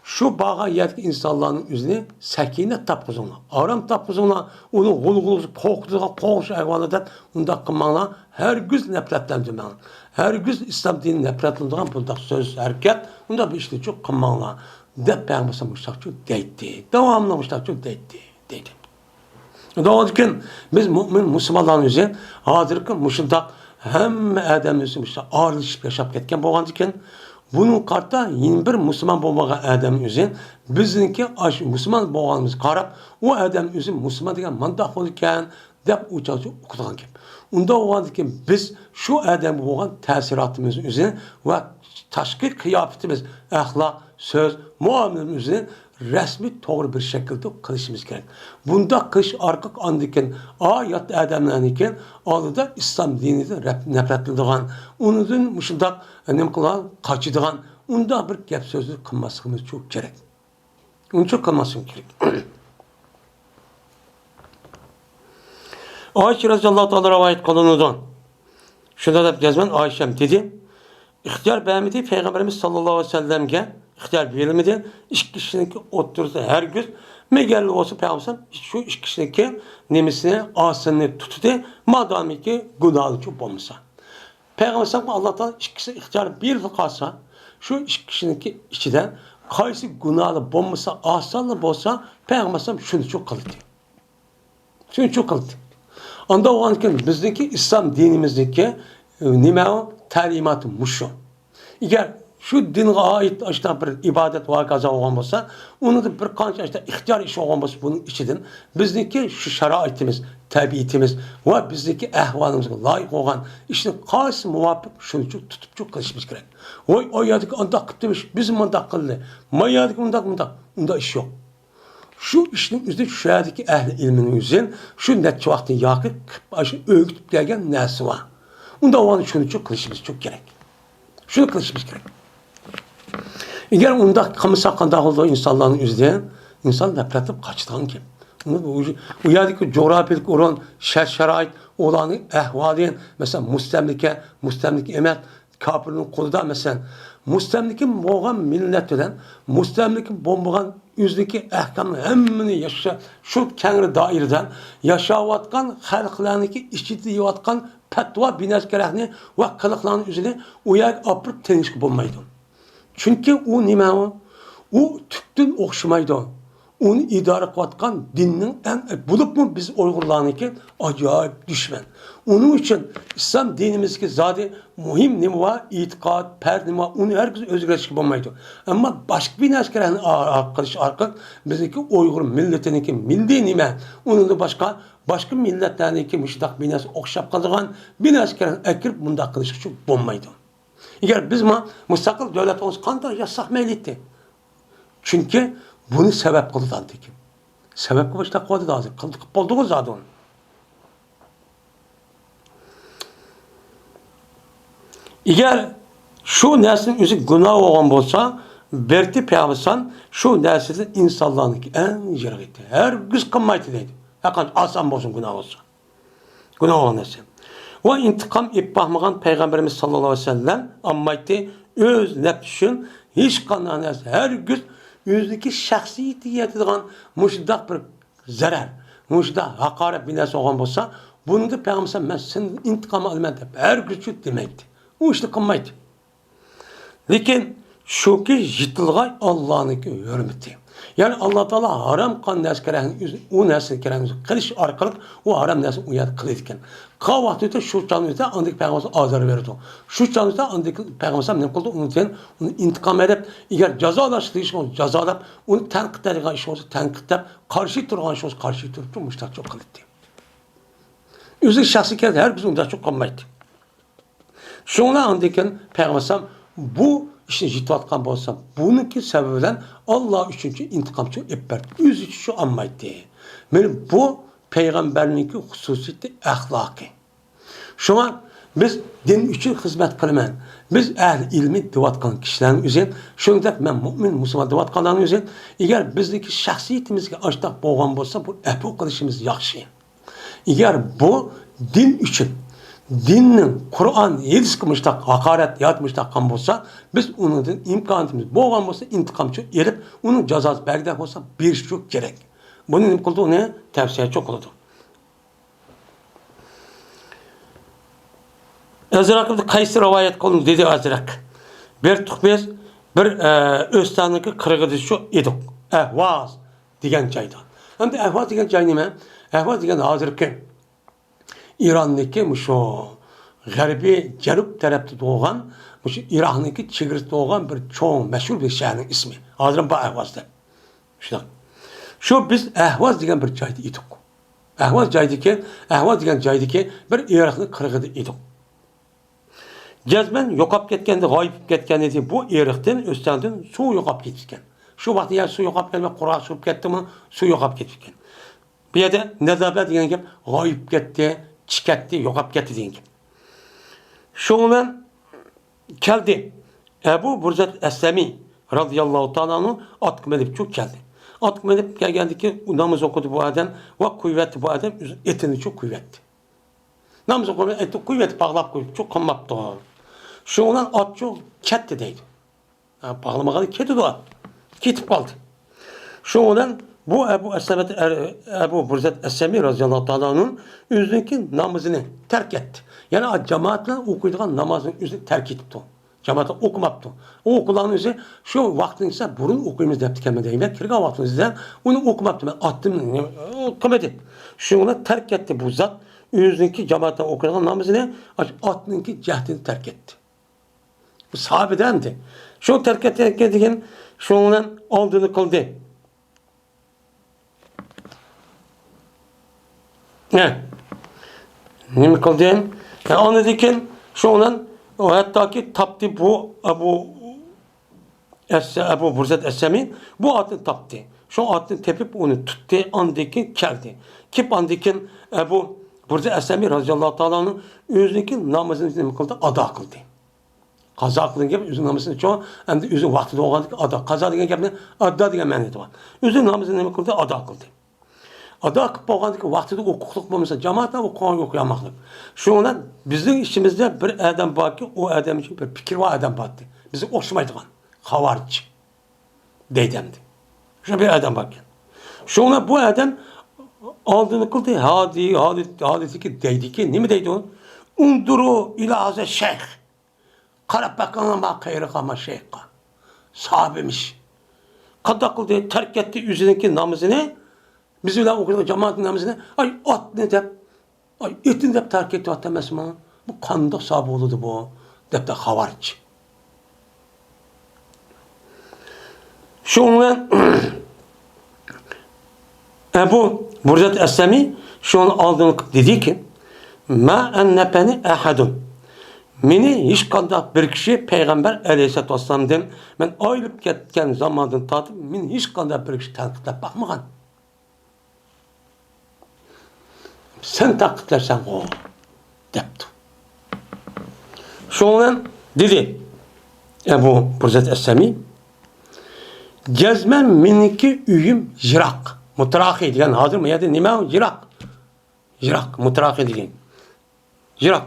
شۇ بارغان يەردىكى ئىنسانلارنىڭ ئۆزىنى سەكىنەت تاپقۇزۇڭلار، ئارام تاپقۇزۇڭلار. ئۇنىڭ غۇلغۇلىسى، قورقۇتىدىغان، قورقۇش ئەھۋالى دەپ ئۇنداق قىلماڭلار. ھەرگىز نەپرەتلەندۈرمەڭلار. ھەرگىز ئىسلام دىنى نەپرەتلىنىدىغان بۇنداق سۆز، ھەرىكەت، ئۇنداق بىر ئىشنى چۇ قىلماڭلار دەپ پەيغەمبەر مۇشۇنداقچۇ دەيتتى. داۋاملىق مۇشۇنداقچۇ دەيتتى، دەيدۇ. دەۋاملىقتىن بىز مۆمىن مۇسۇلمانلارنىڭ ئۆزى ھازىرقى مۇشۇنداق ھەممە ئادەمنىڭ ئۆزى مۇشۇنداق ئارىلىشىپ ياشاپ كەتكەن بولغاندىكىن، بۇنىڭغا قارىتا يەنە بىر مۇسۇلمان بولمىغان ئادەمنىڭ ئۆزى بىزنىڭكى ئاشۇ مۇسۇلمان بولغانلىقىمىزغا قاراپ، ئۇ ئادەم ئۆزى مۇسۇلمان دېگەن مانداق بولىدىكەن، دەپ ئۇ چاغدا ئۇقىدىغان گەپ. ئۇنداق بولغاندىكىن بىز شۇ ئادەمگە بولغان تەسىراتىمىز ئۆزى ۋە تاشقى قىياپىتىمىز، ئەخلاق، سۆز، مۇئامىلىمىز ئۆزى رەسمىي توغرا بىر شەكىلدە قىلىشىمىز كېرەك. بۇنداق قىلىش ئارقىلىق ئاندىن كېيىن ئايات ئادەملەرنىڭكى ئالدىدا ئىسلام دىنىدىن رەپ-، نەپرەتلىنىدىغان، ئۇنىڭدىن مۇشۇنداق نېمە قىلغان، قاچىدىغان، ئۇنداق بىر گەپ سۆزنى قىلماسلىقىمىز چوڭ كېرەك. ئۇنچە قىلماسلىق كېرەك. ئائىشە رەزىياللاھۇ تائالا رىۋايەت قىلىنىدۇ. شۇنداق دەپ جەزمەن ئائىشەم دېدى. ئىختىيار بەرمىدى پەيغەمبىرىمىز ساللاللاھۇ ئەلەيھى ۋەسەللەمگە، ئىختىيار بېرىلمىدى. ئىككى كىشىنىڭكى ئوتتۇرىسىدا ھەرگىز، مەگەرلا بولسا پەيغەمبەر شۇ ئىككى كىشىنىڭكى نېمىسىنى، ئاسىنى تۇتتى، مادامىكى گۇناھلىرى بولمىسا. پەيغەمبەر ئەلەيھىسسالامغا ئاللا تائالا ئىككىسى ئىختىيار بېرىلىپ قالسا، شۇ ئىككى كىشىنىڭكى ئىچىدە قايسى گۇناھلىق بولمىسا، ئاسانلا بولسا، پەيغەمبەر ئەلەيھىسسالام شۇنىچۇ قىلدى. شۇنىچۇ قىلدى. ئاندا بولغاندىكىن بىزنىڭكى ئىسلام دىنىمىزنىڭكى، ئە، نېمە ئۇ؟ تەلىماتى مۇشۇ. ئەگەر شۇ دىنغا ئائىت ئاشۇنداق بىر ئىبادەت ۋە ھاكازا بولغان بولسا، ئۇنىڭدا بىر قانچە ئاشۇنداق ئىختىيار ئىش بولغان بولسا، بۇنىڭ ئىچىدىن بىزنىڭكى شۇ شارائىتىمىز، تەبىئىتىمىز ۋە بىزنىڭكى ئەھۋالىمىزغا لايىق بولغان ئىشنى قايسى مۇۋاپىق شۇنىچۇ تۇتۇپچۇ قىلىشىمىز كېرەك. ۋاي، ئاي يەردىكى ئانداق قىپتىمىش، بىز مۇنداق قىلدى، ماي يەردىكى مۇنداق، مۇنداق، ئۇنداق ئىش يوق. شۇ ئىشنىڭ ئۆزى شۇ يەردىكى ئەھلى ئىلمىنىڭ ئۆزى شۇ نەچچە ۋاقىتتىن ياقى قىپ-، ئاشۇ ئۆگىتىپ كەلگەن نەرسە بار. ئۇنداق بولغاندا شۇنىچۇ قىلىشىمىز چوڭ كېرەك. شۇنى قىلىشىمىز كېرەك. ئەگەر ئۇنداق قىلمىساق قانداق بولىدۇ ئىنسانلارنىڭ ئۆزىدىن؟ ئىنسان نەپرەتلىنىپ قاچىدىغان گەپ. ئۇ، ئۇ يەردىكى جۇغراپىيەلىك ئورۇن، شەرت-شارائىت، ئۇلارنىڭ ئەھۋالى، مەسىلەن، مۇستەملىكە، مۇستەملىكە ئەمەس، كاپىرنىڭ قولىدا، مەسىلەن، مۇستەملىكە بولغان مىللەت بىلەن مۇستەملىكە بولمىغان ئۆزىنىڭكى ئەھكامنى ھەممىنى ياشا-، شۇ كەڭرى دائىرىدە ياشاۋاتقان خەلقلەرنىڭكى ئىچىدە دەيۋاتقان پەتىۋا بىنەسكەرەكنى ۋە قىلىقلارنى ئۆزىنى ئۇ يەرگە ئاپىرىپ تېڭىشقا بولمايدۇ. چۈنكى ئۇ نېمە ئۇ؟ ئۇ تۈپتىن ئوخشىمايدۇ. ئۇنى ئىدارە قىلىۋاتقان دىننىڭ ئەڭ، بولۇپمۇ بىز ئۇيغۇرلارنىڭكى ئاجايىپ دۈشمەن. ئۇنىڭ ئۈچۈن ئىسلام دىنىمىزدىكى زادى مۇھىم نېمە بار، ئېتىقاد، پەرز نېمە بار، ئۇنى ھەرگىز ئۆزگەرتىشكە بولمايدۇ. ئەمما باشقا بىر نەرسىگە ئارقىلىق، بىزنىڭكى ئۇيغۇر مىللىتىنىڭكى مىللىي نېمە، ئۇنىڭدىن باشقا، باشقا مىللەتلەرنىڭكى مۇشۇنداق بىر نەرسە ئوخشاپ قالىدىغان بىر نەرسىگە ئەكىرىپ مۇنداق قىلىشقىچە بولمايدۇ. ئەگەر بىزمۇ مۇستەقىل دۆلەت بولسا قانداق ياشىساق مەيلى ئىدى. چۈنكى بۇنى سەۋەب قىلىدۇ ئاندىكىن. سەۋەبكە باشلاپ قويدى ھازىر. قىلدى، قىلىپ بولدىغۇ زادى ئۇنى. ئەگەر شۇ نەرسىنىڭ ئۆزى گۇناھ بولغان بولسا، بەرتى پەيغەمبەر شۇ نەرسىدىن ئىنسانلارنىڭكى ئەڭ يىراق ئىدى. ھەرگىز قىلمايتتى دەيدۇ. ھەرقانچە ئاسان بولسۇن گۇناھ بولسا. گۇناھ بولغان نەرسە. ۋە ئىنتىقام ئېلىپ باقمىغان پەيغەمبىرىمىز ساللاللاھۇ ئەلەيھى ۋەسەللەم ئالمايتتى. ئۆز نەپسى ئۈچۈن ھېچقانداق نەرسە، ھەرگىز ئۆزىنىڭكى شەخسىيىتىگە يەتىدىغان مۇشۇنداق بىر زەرەر، مۇشۇنداق ھاقارەت بىر نەرسە بولغان بولسا، بۇنىڭدا پەيغەمبەر مەن سېنىڭدىن ئىنتىقام ئالىمەن دەپ ھەرگىزچۇ دېمەيتتى. ئۇ ئىشنى قىلمايتتى. لېكىن شۇكى، يېتىلغاي ئاللانىڭكى ھۆرمىتى. يەنى ئاللا تائالا ھارام قىلغان نەرسە كېرەكنى ئۆزى، ئۇ نەرسىنى كېرەكنى ئۆزى قىلىش ئارقىلىق ئۇ ھارام نەرسىنى ئۇ يەردە قىلىدىكەن. قالغان ۋاقىت ئۆتە شۇ چاغنى ئۆتە ئاندىكى پەيغەمبەر ئازار بېرىدۇ. شۇ چاغنى ئۆتە ئاندىكى پەيغەمبەر نېمە قىلىدۇ؟ ئۇنىڭدىن ئۇنى ئىنتىقام ئېلىپ، ئەگەر جازالاش دېگىش بولسا جازالاپ، ئۇنى تەنقىدلەيدىغان ئىش بولسا تەنقىدلەپ، قارشى تۇرغان ئىش بولسا قارشى تۇرۇپ، مۇشۇنداقچە قىلاتتى. ئۆزى شەخسىي كەلدى، ھەرگىز ئۇنداقچە قىلمايتتى. شۇڭا ئاندىن كېيىن پەيغەمبەر ئەلەيھىسسالام بۇ ئىشنى يېتىۋاتقان بولسا، بۇنىڭكى سەۋەبى بىلەن ئاللا ئۈچۈنچۇ ئىنتىقامچۇ ئېلىپ بەردى. ئۆزى ئۈچۈن شۇ ئالمايتتى. مانا بۇ پەيغەمبەرنىڭكى خۇسۇسىيىتى، ئەخلاقى. شۇڭا بىز دىن ئۈچۈن خىزمەت قىلىمەن، بىز ئەھلى ئىلمى دەۋاتقان كىشىلەرنىڭ ئۆزى، شۇنىڭدەك مەن مۇئمىن مۇسۇلمان دەۋاتقانلارنىڭ ئۆزى، ئەگەر بىزنىڭكى شەخسىيىتىمىزگە ئاشتاق بولغان بولسا، بۇ ئەپۇ قىلىشىمىز ياخشى. ئەگەر بۇ دىن ئۈچۈن، دىننىڭ، قۇرئان، ھەدىسكە مۇشتاق ھاقارەت ياكى مۇشتاق قىلغان بولسا، بىز ئۇنىڭدىن ئىمكانىيىتىمىز بولغان بولسا، ئىنتىقامچۇ ئېلىپ، ئۇنىڭ جازاسى بەرگۈدەك بولسا، بېرىشچۇ كېرەك. بۇنى نېمە قىلىدۇ؟ ئۇنى تەۋسىيەچۇ قىلىدۇ. ئەزرەق ئىبن قەيس رىۋايەت قىلدى، دېدى ئەزرەق. بىر تۇغ بىز بىر، ئە، ئۆستەڭنىڭكى قىرغىدىچۇ ئىدۇق. ئەھۋاز دېگەن جايدا. ئەمدى ئەھۋاز دېگەن جاي نېمە؟ ئەھۋاز دېگەن ھازىرقى ئىراندىكى مۇشۇ غەربىي جەنۇب تەرەپتە بولغان، مۇشۇ ئىراقنىڭكى چېگرىسىدا بولغان بىر چوڭ مەشھۇر بىر شەھەرنىڭ ئىسمى. ھازىرمۇ بار ئەھۋازدا. شۇنداق. شۇ بىز ئەھۋاز دېگەن بىر جايدا ئىدۇق. ئەھۋاز جايدىكى، ئەھۋاز دېگەن جايدىكى بىر ئېرىقنىڭ قىرغىقىدا ئىدۇق. جەزمەن يوقاپ كەتكەندە، غايىب بولۇپ كەتكەن ئىدى. بۇ ئېرىقتىن، ئۆستەڭدىن سۇ يوقاپ كېتىپتىكەن. شۇ ۋاقىتتا يا سۇ يوقاپ كەتمەي، قۇرغاق سۇ بولۇپ كەتتىمۇ، سۇ يوقاپ كېتىپتىكەن. بۇ يەردە نەزابە دېگەن گەپ غايىب كەتتى، چىقىپ كەتتى، يوقاپ كەتتى دېگەن گەپ. شۇنىڭ بىلەن كەلدى. ئەبۇ بۇرزەت ئەسلەمى رازىياللاھۇ تائالا ئەنھۇ ئاتقا مىنىپچۇ كەلدى. ئاتقا مىنىپ كەلگەندىكى ناماز ئوقۇدى بۇ ئادەم ۋە قويۇۋەتتى بۇ ئادەم ئۆز ئېتىنىچۇ قويۇۋەتتى. ناماز ئوقۇدى، ئېتىنى قويۇۋەتتى، باغلاپ قويۇپچۇ، قىلماپتۇ. شۇنىڭ بىلەن ئاتچۇ كەتتى دەيدۇ. ھە، باغلىمىغان كېتىدۇ ئات. كېتىپ قالدى. شۇنىڭ بىلەن بۇ ئەبۇ ئەسلەمەت ئەر-، ئەبۇ بۇرزەت ئەسلەمى رازىياللاھۇ تائالا ئەنھۇ ئۆزىنىڭكى نامىزىنى تەرك ئەتتى. يەنى جامائەت بىلەن ئوقۇيدىغان نامازنى ئۆزى تەرك ئېتىپتۇ. جامائەت ئوقۇماپتۇ. ئۇ ئوقۇغان ئۆزى شۇ ۋاقتىنى سىلەر بۇرۇن ئوقۇيمىز دەپتىكەنمەن دەيمەن. كىرگەن ۋاقتىمىزدا ئۇنى ئوقۇماپتۇ. مەن ئاتتىم، قىلمىدى. شۇنىڭ بىلەن تەرك ئەتتى بۇ زات. ئۆزىنىڭكى جامائەت بىلەن ئوقۇيدىغان نامىزىنى ئاتنىڭكى جەھدىنى تەرك ئەتتى. بۇ ساھابىدە ئەمدى. شۇ تەرك ئەتكەندىن كېيىن، شۇنىڭ بىلەن ئالدىنى قىلدى. ھە. نېمە قىلدى؟ ھە، ئاندىن كېيىن شۇنىڭ بىلەن ئۇ ھەتتاكى تاپتى بۇ ئەبۇ ئەس-، ئەبۇ بۇرزەت ئەسلەمى بۇ ئاتنى تاپتى. شۇ ئاتنى تېپىپ ئۇنى تۇتتى، ئاندىن كېيىن كەلدى. كېلىپ ئاندىن كېيىن ئەبۇ بۇرزەت ئەسلەمى رازىياللاھۇ تائالا ئەنھۇ ئۆزىنىڭكى نامىزىنى نېمە قىلدى؟ ئادا قىلدى. قازا قىلدى گەپ، ئۆزىنىڭ نامىزىنى چوڭ، ئەمدى ئۆزىنىڭ ۋاقتىدا بولغاندىكىن ئادا. قازا دېگەن گەپنى ئادا دېگەن مەنىدە بار. ئۆزىنىڭ نامىزىنى نېمە قىلدى؟ ئادا قىلدى. ئادا قىلىپ بولغاندىكىن ۋاقتىدا ئوقۇقلۇق بولمىسا، جامائەتنىڭ ئوقۇغان يوق ياماقلىق. شۇنىڭ بىلەن بىزنىڭ ئىچىمىزدە بىر ئادەم باركى، ئۇ ئادەم ئۈچۈن بىر پىكرى بار ئادەم بارتى. بىزگە ئوخشىمايدىغان. خاۋارىج. دەيدۇ ئەمدى. شۇ بىر ئادەم باركەن. شۇڭا بۇ ئادەم ئالدىنى قىلدى، ھادى، ھادى، ھادىسىكى دەيدىكى، نېمە دەيدۇ؟ انظروا إلى هذا الشيخ. قاراپ بېقىڭلار ما خەيرى قالما شەيخقا. ساھابىمىش. قانداق قىلدى؟ تەرك ئەتتى ئۆزىنىڭكى نامىزىنى، بىز بىلەن ئوقۇيدىغان جامائەتنىڭ نامىزىنى، ئاي، ئاتنى دەپ، ئاي، ئېتىنى دەپ تەرك ئېتىۋاتىدۇ ئەمەسمۇ؟ بۇ قانداق ساۋاب بولىدۇ بۇ؟ دەپتۇ خاۋارىج. شۇنىڭ بىلەن ئەبۇ بۇرزەت ئەسلەمى شۇنىڭ ئالدىنى قىلىپ دېدىكى، ما ئەننەپەنى ئەھەدۇن. مېنى ھېچقانداق بىر كىشى پەيغەمبەر ئەلەيھىسسالاتۇ ۋەسسالامدىن، مەن ئايرىلىپ كەتكەن زاماندىن تارتىپ مېنى ھېچقانداق بىر كىشى تەنقىدلەپ باقمىغان. سەن تەنقىدلەرسەنغۇ، دەپتۇ. شۇنىڭ بىلەن دېدى ئەبۇ بۇرزەت ئەسلەمى، جەزمەن مېنىڭكى ئۆيۈم يىراق. مۇتراخى دېگەن ھازىر بۇ يەردە نېمە؟ يىراق. يىراق. مۇتراخى دېگەن يىراق.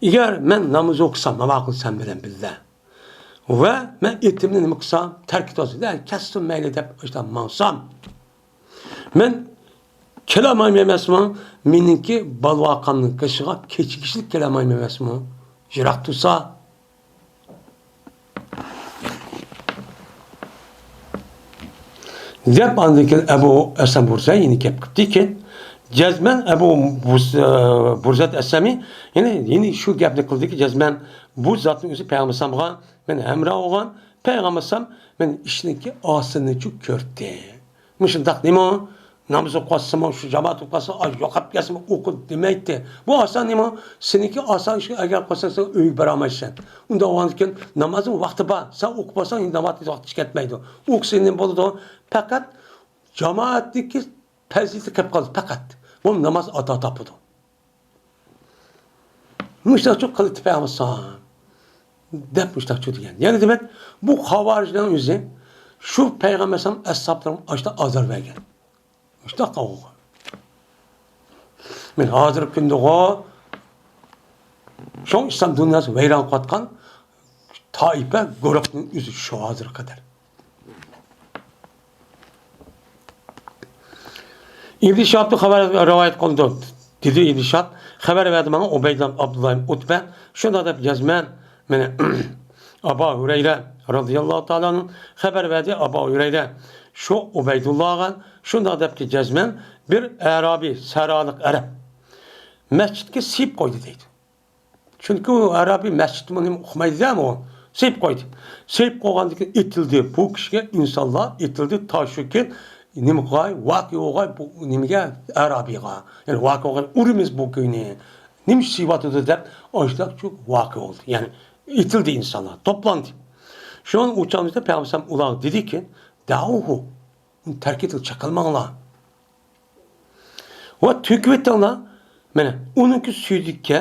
ئەگەر مەن ناماز ئوقۇسام، ماۋاقىل سەن بىلەن بىللە، ۋە مەن ئېتىمنى نېمە قىلسام، تەرك ئېتىۋالسام، كەتسۇن مەيلى دەپ ئاشۇنداق ماڭسام، مەن كېلەلمەيمەن ئەمەسمۇ؟ مېنىڭكى بالىۋاقامنىڭ قېشىغا كېچىكىشلىك كېلەلمەيمەن ئەمەسمۇ؟ يىراق تۇرسا. دەپ ئاندىن كېيىن ئەبۇ ھەسەن بۇرزەي يەنە گەپ قىپتىكەن. جەزمەن ئەبۇ بۇز-، بۇرزەت ئەسلەمى يەنە، يەنە شۇ گەپنى قىلدىكى، جەزمەن بۇ زاتنىڭ ئۆزى پەيغەمبەر ئەلەيھىسسالامغا مەن ھەمراھ بولغان، پەيغەمبەر ئەلەيھىسسالام مەن ئىشنىڭكى ئاسىنىچۇ كۆردى. مۇشۇنداق نېمە؟ ناماز ئوقۇۋاتسىمۇ، شۇ جامائەت ئوقۇۋاتسا، ئاي، يوقاپ كەلسىمۇ ئوقۇ دېمەيتتى. بۇ ئاسان نېمە؟ سېنىڭكى ئاسان ئىشقا ئەگەر قىلساڭ، سەن ئۆيگە بارالمايسەن. ئۇنداق بولغاندىكىن نامازنىڭ ۋاقتى بار. سەن ئوقۇپ بولساڭ، ناماز ۋاقتى كەتمەيدۇ. ئوقۇسا نېمە بولىدۇ؟ پەقەت جامائەتنىڭكى پەزىلىتى كەپ قالدى پەقەت. بۇ ناماز ئاتا تاپىدۇ. مۇشتاقچۇ قىلىپ پەيغەمبەر دەپ مۇشتاقچۇ دېگەن. يەنى دېمەك، بۇ خاۋارىجنىڭ ئۆزى شۇ پەيغەمبەر ئەلەيھىسسالام ئەسھابلىرىغا ئاشتا ئازار بەرگەن. مۇشتاق قىلغۇ. مەن ھازىرقى كۈندىغۇ شۇ ئىسلام دۇنياسى ۋەيران قىلىۋاتقان تائىپە گۇرۇھنىڭ ئۆزى شۇ ھازىرغا قەدەر. ئىبن شىھابتىن خەۋەر رىۋايەت قىلىندى، دېدى ئىبن شىھاب، خەۋەر بەردى ماڭا ئۇبەيدۇللا ئابدۇللا ئىبن ئۇتبە، شۇنداق دەپ جەزمەن، مېنى ئابا ھۇرەيرە رازىياللاھۇ تائالا ئەنھۇ خەۋەر بەردى، ئابا ھۇرەيرە شۇ ئۇبەيدۇللاغا شۇنداق دەپتۇ، جەزمەن بىر ئەرابىي، سەھرالىق ئەرەب مەسچىتكە سىيىپ قويدى دەيدۇ. چۈنكى ئۇ ئەرابىي مەسچىتمۇ نېمە ئۇقمايدۇ-دە ئۇ. سېيىپ قويدى. سېيىپ قويغاندىن كېيىن ئېتىلدى. بۇ كىشىگە ئىنسانلار ئېتىلدى. تا شۇ كۈن نېمە قىلغاي، ۋاقىئە بولغاي، بۇ نېمىگە، ئەرابىيغا. يەنى ۋاقىئە بولغاي، ئۇرىمىز بۇ كۈنى. نېمە ئىش سېيىۋاتىدۇ دەپ، ئاشۇنداق شۇ ۋاقىئە بولدى. يەنى ئېتىلدى ئىنسانلار، توپلاندى. شۇنىڭ ئۇ چاغدا پەيغەمبەر ئۇلارغا دېدىكى، دەئۇھۇ، ئۇنى تەرك ئېتىڭ، چېقىلماڭلار. ۋە تۆكۈۋېتىڭلار. مانا، ئۇنىڭكى سۈيىدىكى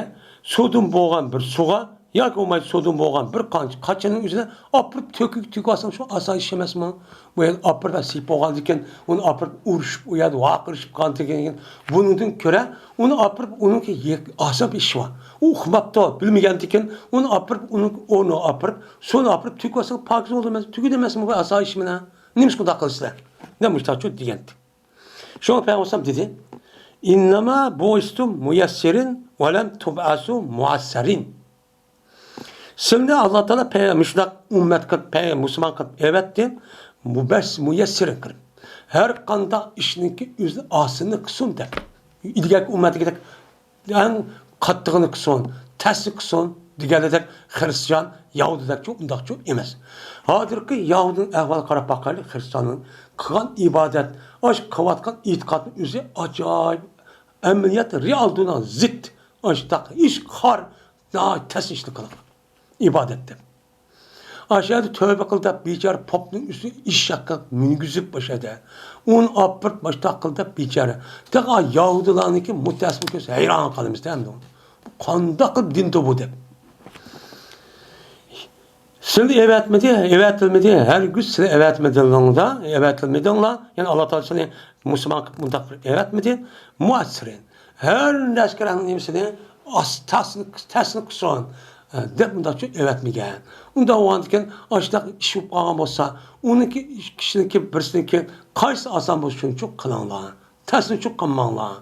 سۇدىن بولغان بىر سۇغا ياكى بولمايدۇ سۇدىن بولغان بىر قانچە قاچىنىڭ ئۆزىنى ئاپىرىپ تۆكۈپ، تۆكۈۋالساڭ شۇ ئاسان ئىش ئەمەسمۇ؟ بۇ يەردە ئاپىرىپ سېيىپ بولغاندىن كېيىن، ئۇنى ئاپىرىپ ئۇرۇشۇپ، ئۇ يەردە ۋارقىرىشىپ قالغاندىن كېيىن، بۇنىڭدىن كۆرە ئۇنى ئاپىرىپ، ئۇنىڭكى يەك-، ئاسان بىر ئىش بار. ئۇ ئۇقماپتۇ، بىلمىگەندىن كېيىن ئۇنى ئاپىرىپ، ئۇنىڭ ئورنىغا ئاپىرىپ، سۇنى ئاپىرىپ تۆكۈۋالساڭ پاكىز بولىدۇ ئەمەس، تۈگىدۇ ئەمەسمۇ؟ بۇ ئاسان ئىش مانا. نېمىشقا ئۇنداق قىلىسىلەر؟ دەپ مۇشتاقچۇ دېگەنتى. شۇڭا پەيغەمبەر ئەلەيھىسسالام دېدى، ئىننەما بۇئىستۇم مۇيەسسىرىن ۋەلەم تۇبئەسۇ مۇئەسسەرىن. سىلىنى ئاللا تائالا پەي-، مۇشۇنداق ئۈممەت قىلىپ، پەي-، مۇسۇلمان قىلىپ ئەۋەتتى، مۇبەس-، مۇيەسسىرىن قىلىپ. ھەر قانداق ئىشنىڭكى ئۆزىنى ئاسىنى قىلسۇن دەپ. ئىلگەركى ئۈممەتتىكىدەك ئەڭ قاتتىقىنى قىلسۇن، تەسنى قىلسۇن دېگەنلىدەك خىرىستىيان، يەھۇدىيلەرچۇ ئۇنداقچۇ ئەمەس. ھازىرقى يەھۇدىينىڭ ئەھۋالىغا قاراپ باقايلى، خىرىستىياننىڭ قىلغان ئىبادەت، ئاشۇ قىلىۋاتقان ئېتىقادنىڭ ئۆزى ئاجايىپ ئەمەلىيەت، رېئال دۇنياغا زىت، ئاشۇنداق ئىش خار، ناھايىتى تەسنى ئىشنى قىلىدۇ. ئىبادەت دەپ. ئاشۇ يەردە تۆبە قىل دەپ بىچارە پوپنىڭ ئۈستىگە ئېشەككە مىنگۈزۈپ ئاشۇ يەردە. ئۇنى ئاپىرىپ ماشۇنداق قىل دەپ بىچارە. تېخى يەھۇدىيلارنىڭكى مۇتەئەسسىپ كۆرسە ھەيران قالىمىز ئەمدى. بۇ قانداق قىلىپ دىندۇ بۇ دەپ. سىلى ئەۋەتمىدى، ئەۋەتىلمىدى، ھەرگىز سىلى ئەۋەتمىدىڭلار، ئەۋەتىلمىدىڭلار. يەنى ئاللا تائالا سىلىنى مۇسۇلمان قىلىپ مۇنداق قىلىپ ئەۋەتمىدى. مۇئەسسىرىن. ھەر نەسكەرنىڭ نېمىسىنى ئاس-، تەسنى، تەسنى قىلسۇن، دەپ مۇنداقچۇ ئەۋەتمىگەن. ئۇنداق بولغاندىكىن، ئاشۇنداق ئىش بولۇپ قالغان بولسا، ئۇنىڭكى، كىشىنىڭكى، بىرسىنىڭكى قايسى ئاسان بولسا، شۇنىچۇ قىلىڭلار. تەسنىچۇ قىلماڭلار،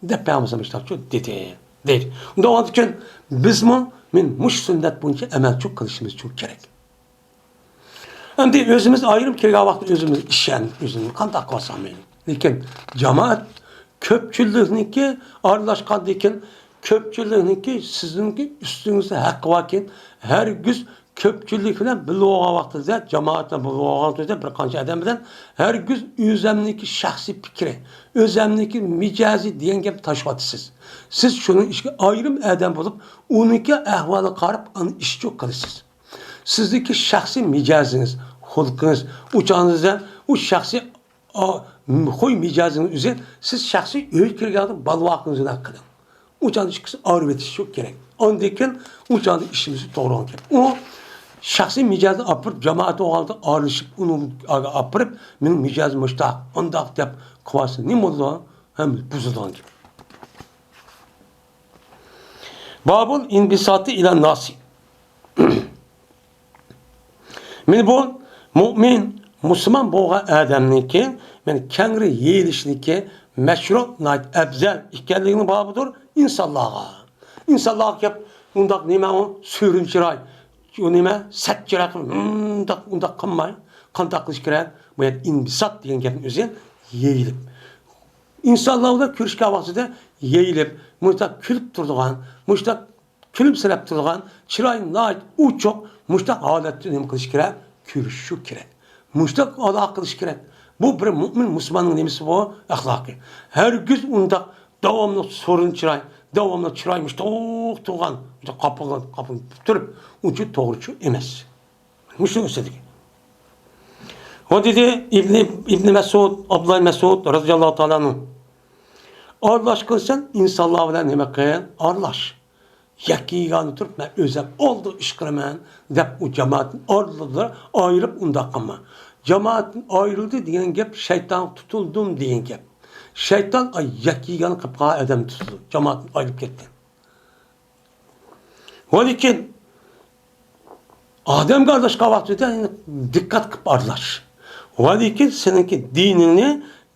دەپ پەيغەمبەر مۇشۇنداقچۇ دېدى، دەيدۇ. ئۇنداق بولغاندىكىن، بىزمۇ مەن مۇشۇ سۈننەت بويىچە ئەمەلچۇ قىلىشىمىزچۇ كېرەك. ئەمدى ئۆزىمىز ئايرىم كەلگەن ۋاقىتتا ئۆزىمىز ئىشەن، ئۆزىمىز قانداق قىلساق مەيلى. لېكىن جامائەت كۆپچىلىكنىڭكى ئارىلاشقاندىن كېيىن، كۆپچىلىكنىڭكى سىزنىڭكى ئۈستىڭىزدە ھەققى باركەن، ھەرگىز كۆپچىلىك بىلەن بىللە بولغان ۋاقتىڭىزدا، جامائەت بىلەن بىللە بولغان ۋاقتىڭىزدا بىر قانچە ئادەم بىلەن ھەرگىز ئۆزەمنىڭكى شەخسىي پىكرى، ئۆزەمنىڭكى مىجەزى دېگەن گەپنى تاشلىۋاتىسىز. سىز شۇنىڭ ئىچىگە ئايرىم ئادەم بولۇپ، ئۇنىڭكى ئەھۋالىغا قاراپ، ئاندىن ئىش چۇ قىلىسىز. سىزدىكى شەخسىي مىجەزىڭىز، خۇلقىڭىز، ئۇ چاغىڭىزدا ئۇ شەخسىي، ئا، خۇي مىجەزىڭىز ئۆزى، سىز شەخسىي ئۆيگە كىرگەندە بالىۋاقىڭىز بىلەن قىلىڭ. ئۇ چاغدا ئىككىسى ئايرىۋېتىش شۇ كېرەك. ئاندىن كېيىن ئۇ چاغدا ئىشىمىز توغرا بولغان گەپ. ئۇ شەخسىي مىجەزنى ئاپىرىپ، جامائەت ئوغلىدا ئارىلىشىپ، ئۇنى ئاپىرىپ، مېنىڭ مىجەزىم مۇشتاق، ئۇنداق دەپ قىلىۋالسا نېمە بولىدۇ؟ ھەم بۇزۇلىدىغان گەپ. بابۇل ئىنبىساتى ئىلە ناسى. مانا بۇ مۇئمىن، مۇسۇلمان بولغان ئادەمنىڭكى، مانا كەڭرى يېيىلىشنىكى مەشرۇ، ناھايىتى ئەۋزەل ئىكەنلىكىنىڭ بابىدۇر ئىنسانلارغا. ئىنسانلارغا كەپ، ئۇنداق نېمە ئۇ، سۈرۈن چىراي، ئۇ نېمە، سەت چىراي قىلىپ، مۇنداق، ئۇنداق قىلماي، قانداق قىلىش كېرەك؟ بۇ يەردە ئىنبىسات دېگەن گەپنىڭ ئۆزى يېيىلىپ. ئىنسانلار بىلەن كۆرۈشكەن ۋاقتىدا يېيىلىپ، مۇشتاق كۈلۈپ تۇرىدىغان، مۇشتاق كۈلۈمسىرەپ تۇرىدىغان، چىرايى ناھايىتى ئوچۇق، مۇشتاق ھالەتتە نېمە قىلىش كېرەك؟ كۆرۈشۈش كېرەك. مۇشتاق ئالاقە قىلىش كېرەك. بۇ بىر مۇئمىن مۇسۇلماننىڭ نېمىسى بۇ؟ ئەخلاقى. ھەرگىز ئۇنداق داۋاملىق سورۇن چىراي، داۋاملىق چىراي مۇشتاق تۇرغان، مۇشتاق قاپىغان، قاپىغان تۇرۇپ، ئۇنچە توغرىچۇ ئەمەس. مۇشۇنىڭ ئۈستىدىكى. ۋە دېدى ئىبنى، ئىبنى مەسئۇد، ئابدۇللا مەسئۇد رەزىياللاھۇ تائالا ئەنھۇ. ئارىلاشقىنسەن ئىنسانلار بىلەن نېمە قىل؟ ئارىلاش. يەككە يېگانە تۇرۇپ، مەن ئۆزۈم ئالدى ئىش قىلىمەن دەپ، ئۇ جامائەتنى ئارىلىدۇر، ئايرىپ ئۇنداق قىلما. جامائەتتىن ئايرىلدى دېگەن گەپ شەيتانغا تۇتۇلدۇم دېگەن گەپ. شەيتان ئاي يەككە يېگانە قىلىپ قالغان ئادەمنى تۇتىدۇ، جامائەتتىن ئايرىلىپ كەتكەن. ۋەلىكىن ئادەمگە ئارىلاشقان ۋاقتىدا دىققەت قىلىپ ئارىلاش. ۋەلىكىن سېنىڭكى دىنىڭنى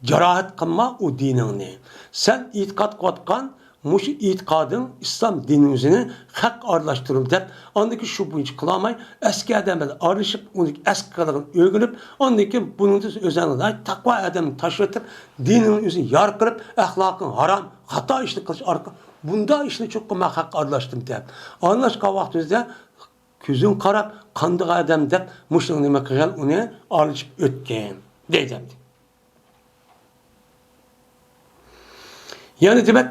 جاراھەت قىلما، ئۇ دىنىڭنى. سەن ئېتىقاد قىلىۋاتقان مۇشۇ ئېتىقادىڭ ئىسلام دىنىڭ ئۆزىنى خەق ئارىلاشتۇرۇپ دەپ، ئاندىكى شۇ بويىچە قىلالماي، ئەسكى ئادەم بىلەن ئارىلىشىپ، ئۇنى ئەسكى قىلىدىغان ئۆگىنىپ، ئاندىن كېيىن بۇنىڭدىن ئۆزۈڭنى تەقۋا ئادەمنى تاشلىۋېتىپ، دىنىڭنى ئۆزىنى يار قىلىپ، ئەخلاقىڭ ھارام، خاتا ئىشنى قىلىش ئارقىلىق بۇنداق ئىشنى چوقۇم مەن خەققە ئارىلاشتىم دەپ. ئارىلاشقان ۋاقتىمىزدا كۆزۈڭ قاراپ، قاندىق ئادەم دەپ مۇشۇنىڭ نېمە قىلغان، ئۇنى ئارىلىشىپ ئۆتكىن دەيدۇ ئەمدى. يەنى دېمەك،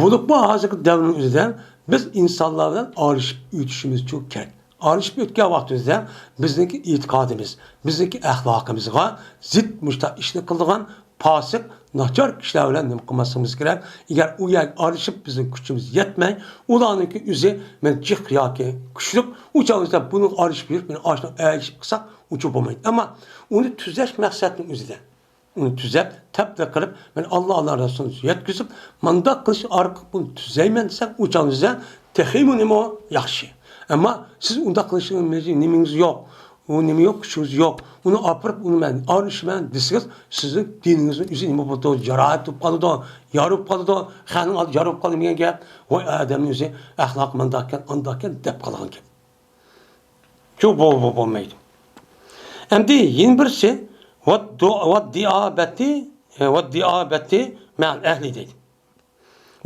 بولۇپمۇ ھازىرقى دەۋرنىڭ ئۆزىدە بىز ئىنسانلار بىلەن ئارىلىشىپ ئۆتۈشىمىز كېرەك. ئارىلىشىپ ئۆتكەن ۋاقتىمىزدا بىزنىڭكى ئېتىقادىمىز، بىزنىڭكى ئەخلاقىمىزغا زىت مۇشۇنداق ئىشنى قىلىدىغان پاسىق، ناچار كىشىلەر بىلەن نېمە قىلماسلىقىمىز كېرەك؟ ئەگەر ئۇ يەرگە ئارىلىشىپ بىزنىڭ كۈچىمىز يەتمەي، ئۇلارنىڭكى ئۆزى مەن جىق ياكى كۈچلۈك، ئۇ چاغدا بۇنىڭغا ئارىلىشىپ يۈرۈپ، مەن ئاشۇنداق ئەگىشىپ قىلساق، ئۇچۇر بولمايدۇ. ئەمما ئۇنى تۈزەش مەقسەتنىڭ ئۆزىدە. ئۇنى تۈزەپ، تەبلىغ قىلىپ، مەن ئاللا، ئاللا رەسۇلىنى يەتكۈزۈپ، مانداق قىلىش ئارقىلىق بۇنى تۈزەيمەن دېسەڭ، ئۇ چاغدا تېخىمۇ نېمە ياخشى. ئەمما سىز ئۇنداق قىلىشنىڭ نېمىڭىز يوق. ئۇ نېمە يوق، كۈچىڭىز يوق. ئۇنى ئاپىرىپ، ئۇنى مەن ئارىلىشىمەن دېسىڭىز، سىزنىڭ دىنىڭىزنىڭ ئۆزى نېمە بولىدۇ؟ جاراھەت بولۇپ قالىدۇ، يارا بولۇپ قالىدۇ. خەقنىڭ ئالدىدا يارا بولۇپ قالدى دېگەن گەپ. ۋاي، ئادەمنىڭ ئۆزى ئەخلاقى مانداقكەن، ئانداقكەن دەپ قالغان گەپ. شۇ بو-، بو-، بولمايدۇ. ئەمدى يەنە بىرسى، ۋەددۇ-، ۋەددىئابەتى، ئە، ۋەددىئابەتى مەئەل ئەھلى دەيدۇ.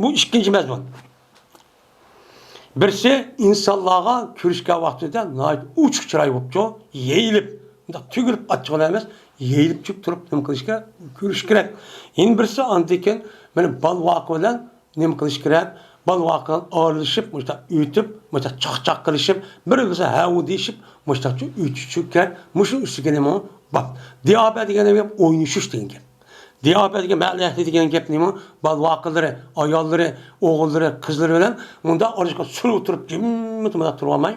بۇ ئىككىنچى مەزمۇن. بىرسى ئىنسانلارغا كۆرۈشكەن ۋاقتىدا ناھايىتى ئوچۇق چىراي بوپچۇ، يېيىلىپ، مۇنداق تۈگۈلۈپ ئاچچىقىلا ئەمەس، يېيىلىپ چۈپ تۇرۇپ نېمە قىلىشكە، كۆرۈش كېرەك. يەنە بىرسى ئاندىن كېيىن مانا بالىۋاقا بىلەن نېمە قىلىش كېرەك؟ بالىۋاقا ئارىلىشىپ، مۇشۇنداق ئۆتۈپ، مۇشۇنداق چاقچاق قىلىشىپ، بىر-بىرسى ھەۋۇ دېيىشىپ، مۇشۇنداقچە ئۆتۈشۈش كېرەك. مۇشۇ ئۈستىگە نېمە بار؟ دىئابە دېگەن گەپ ئوينىشىش دېگەن گەپ. دىئابە دېگەن، مەئەل ئەھلى دېگەن گەپ نېمە؟ بالىۋاقىلىرى، ئاياللىرى، ئوغۇللىرى، قىزلىرى بىلەن مۇنداق ئارىلاشقا سۈرۈپ تۇرۇپ، جىممىدە مۇنداق تۇرۇۋالماي،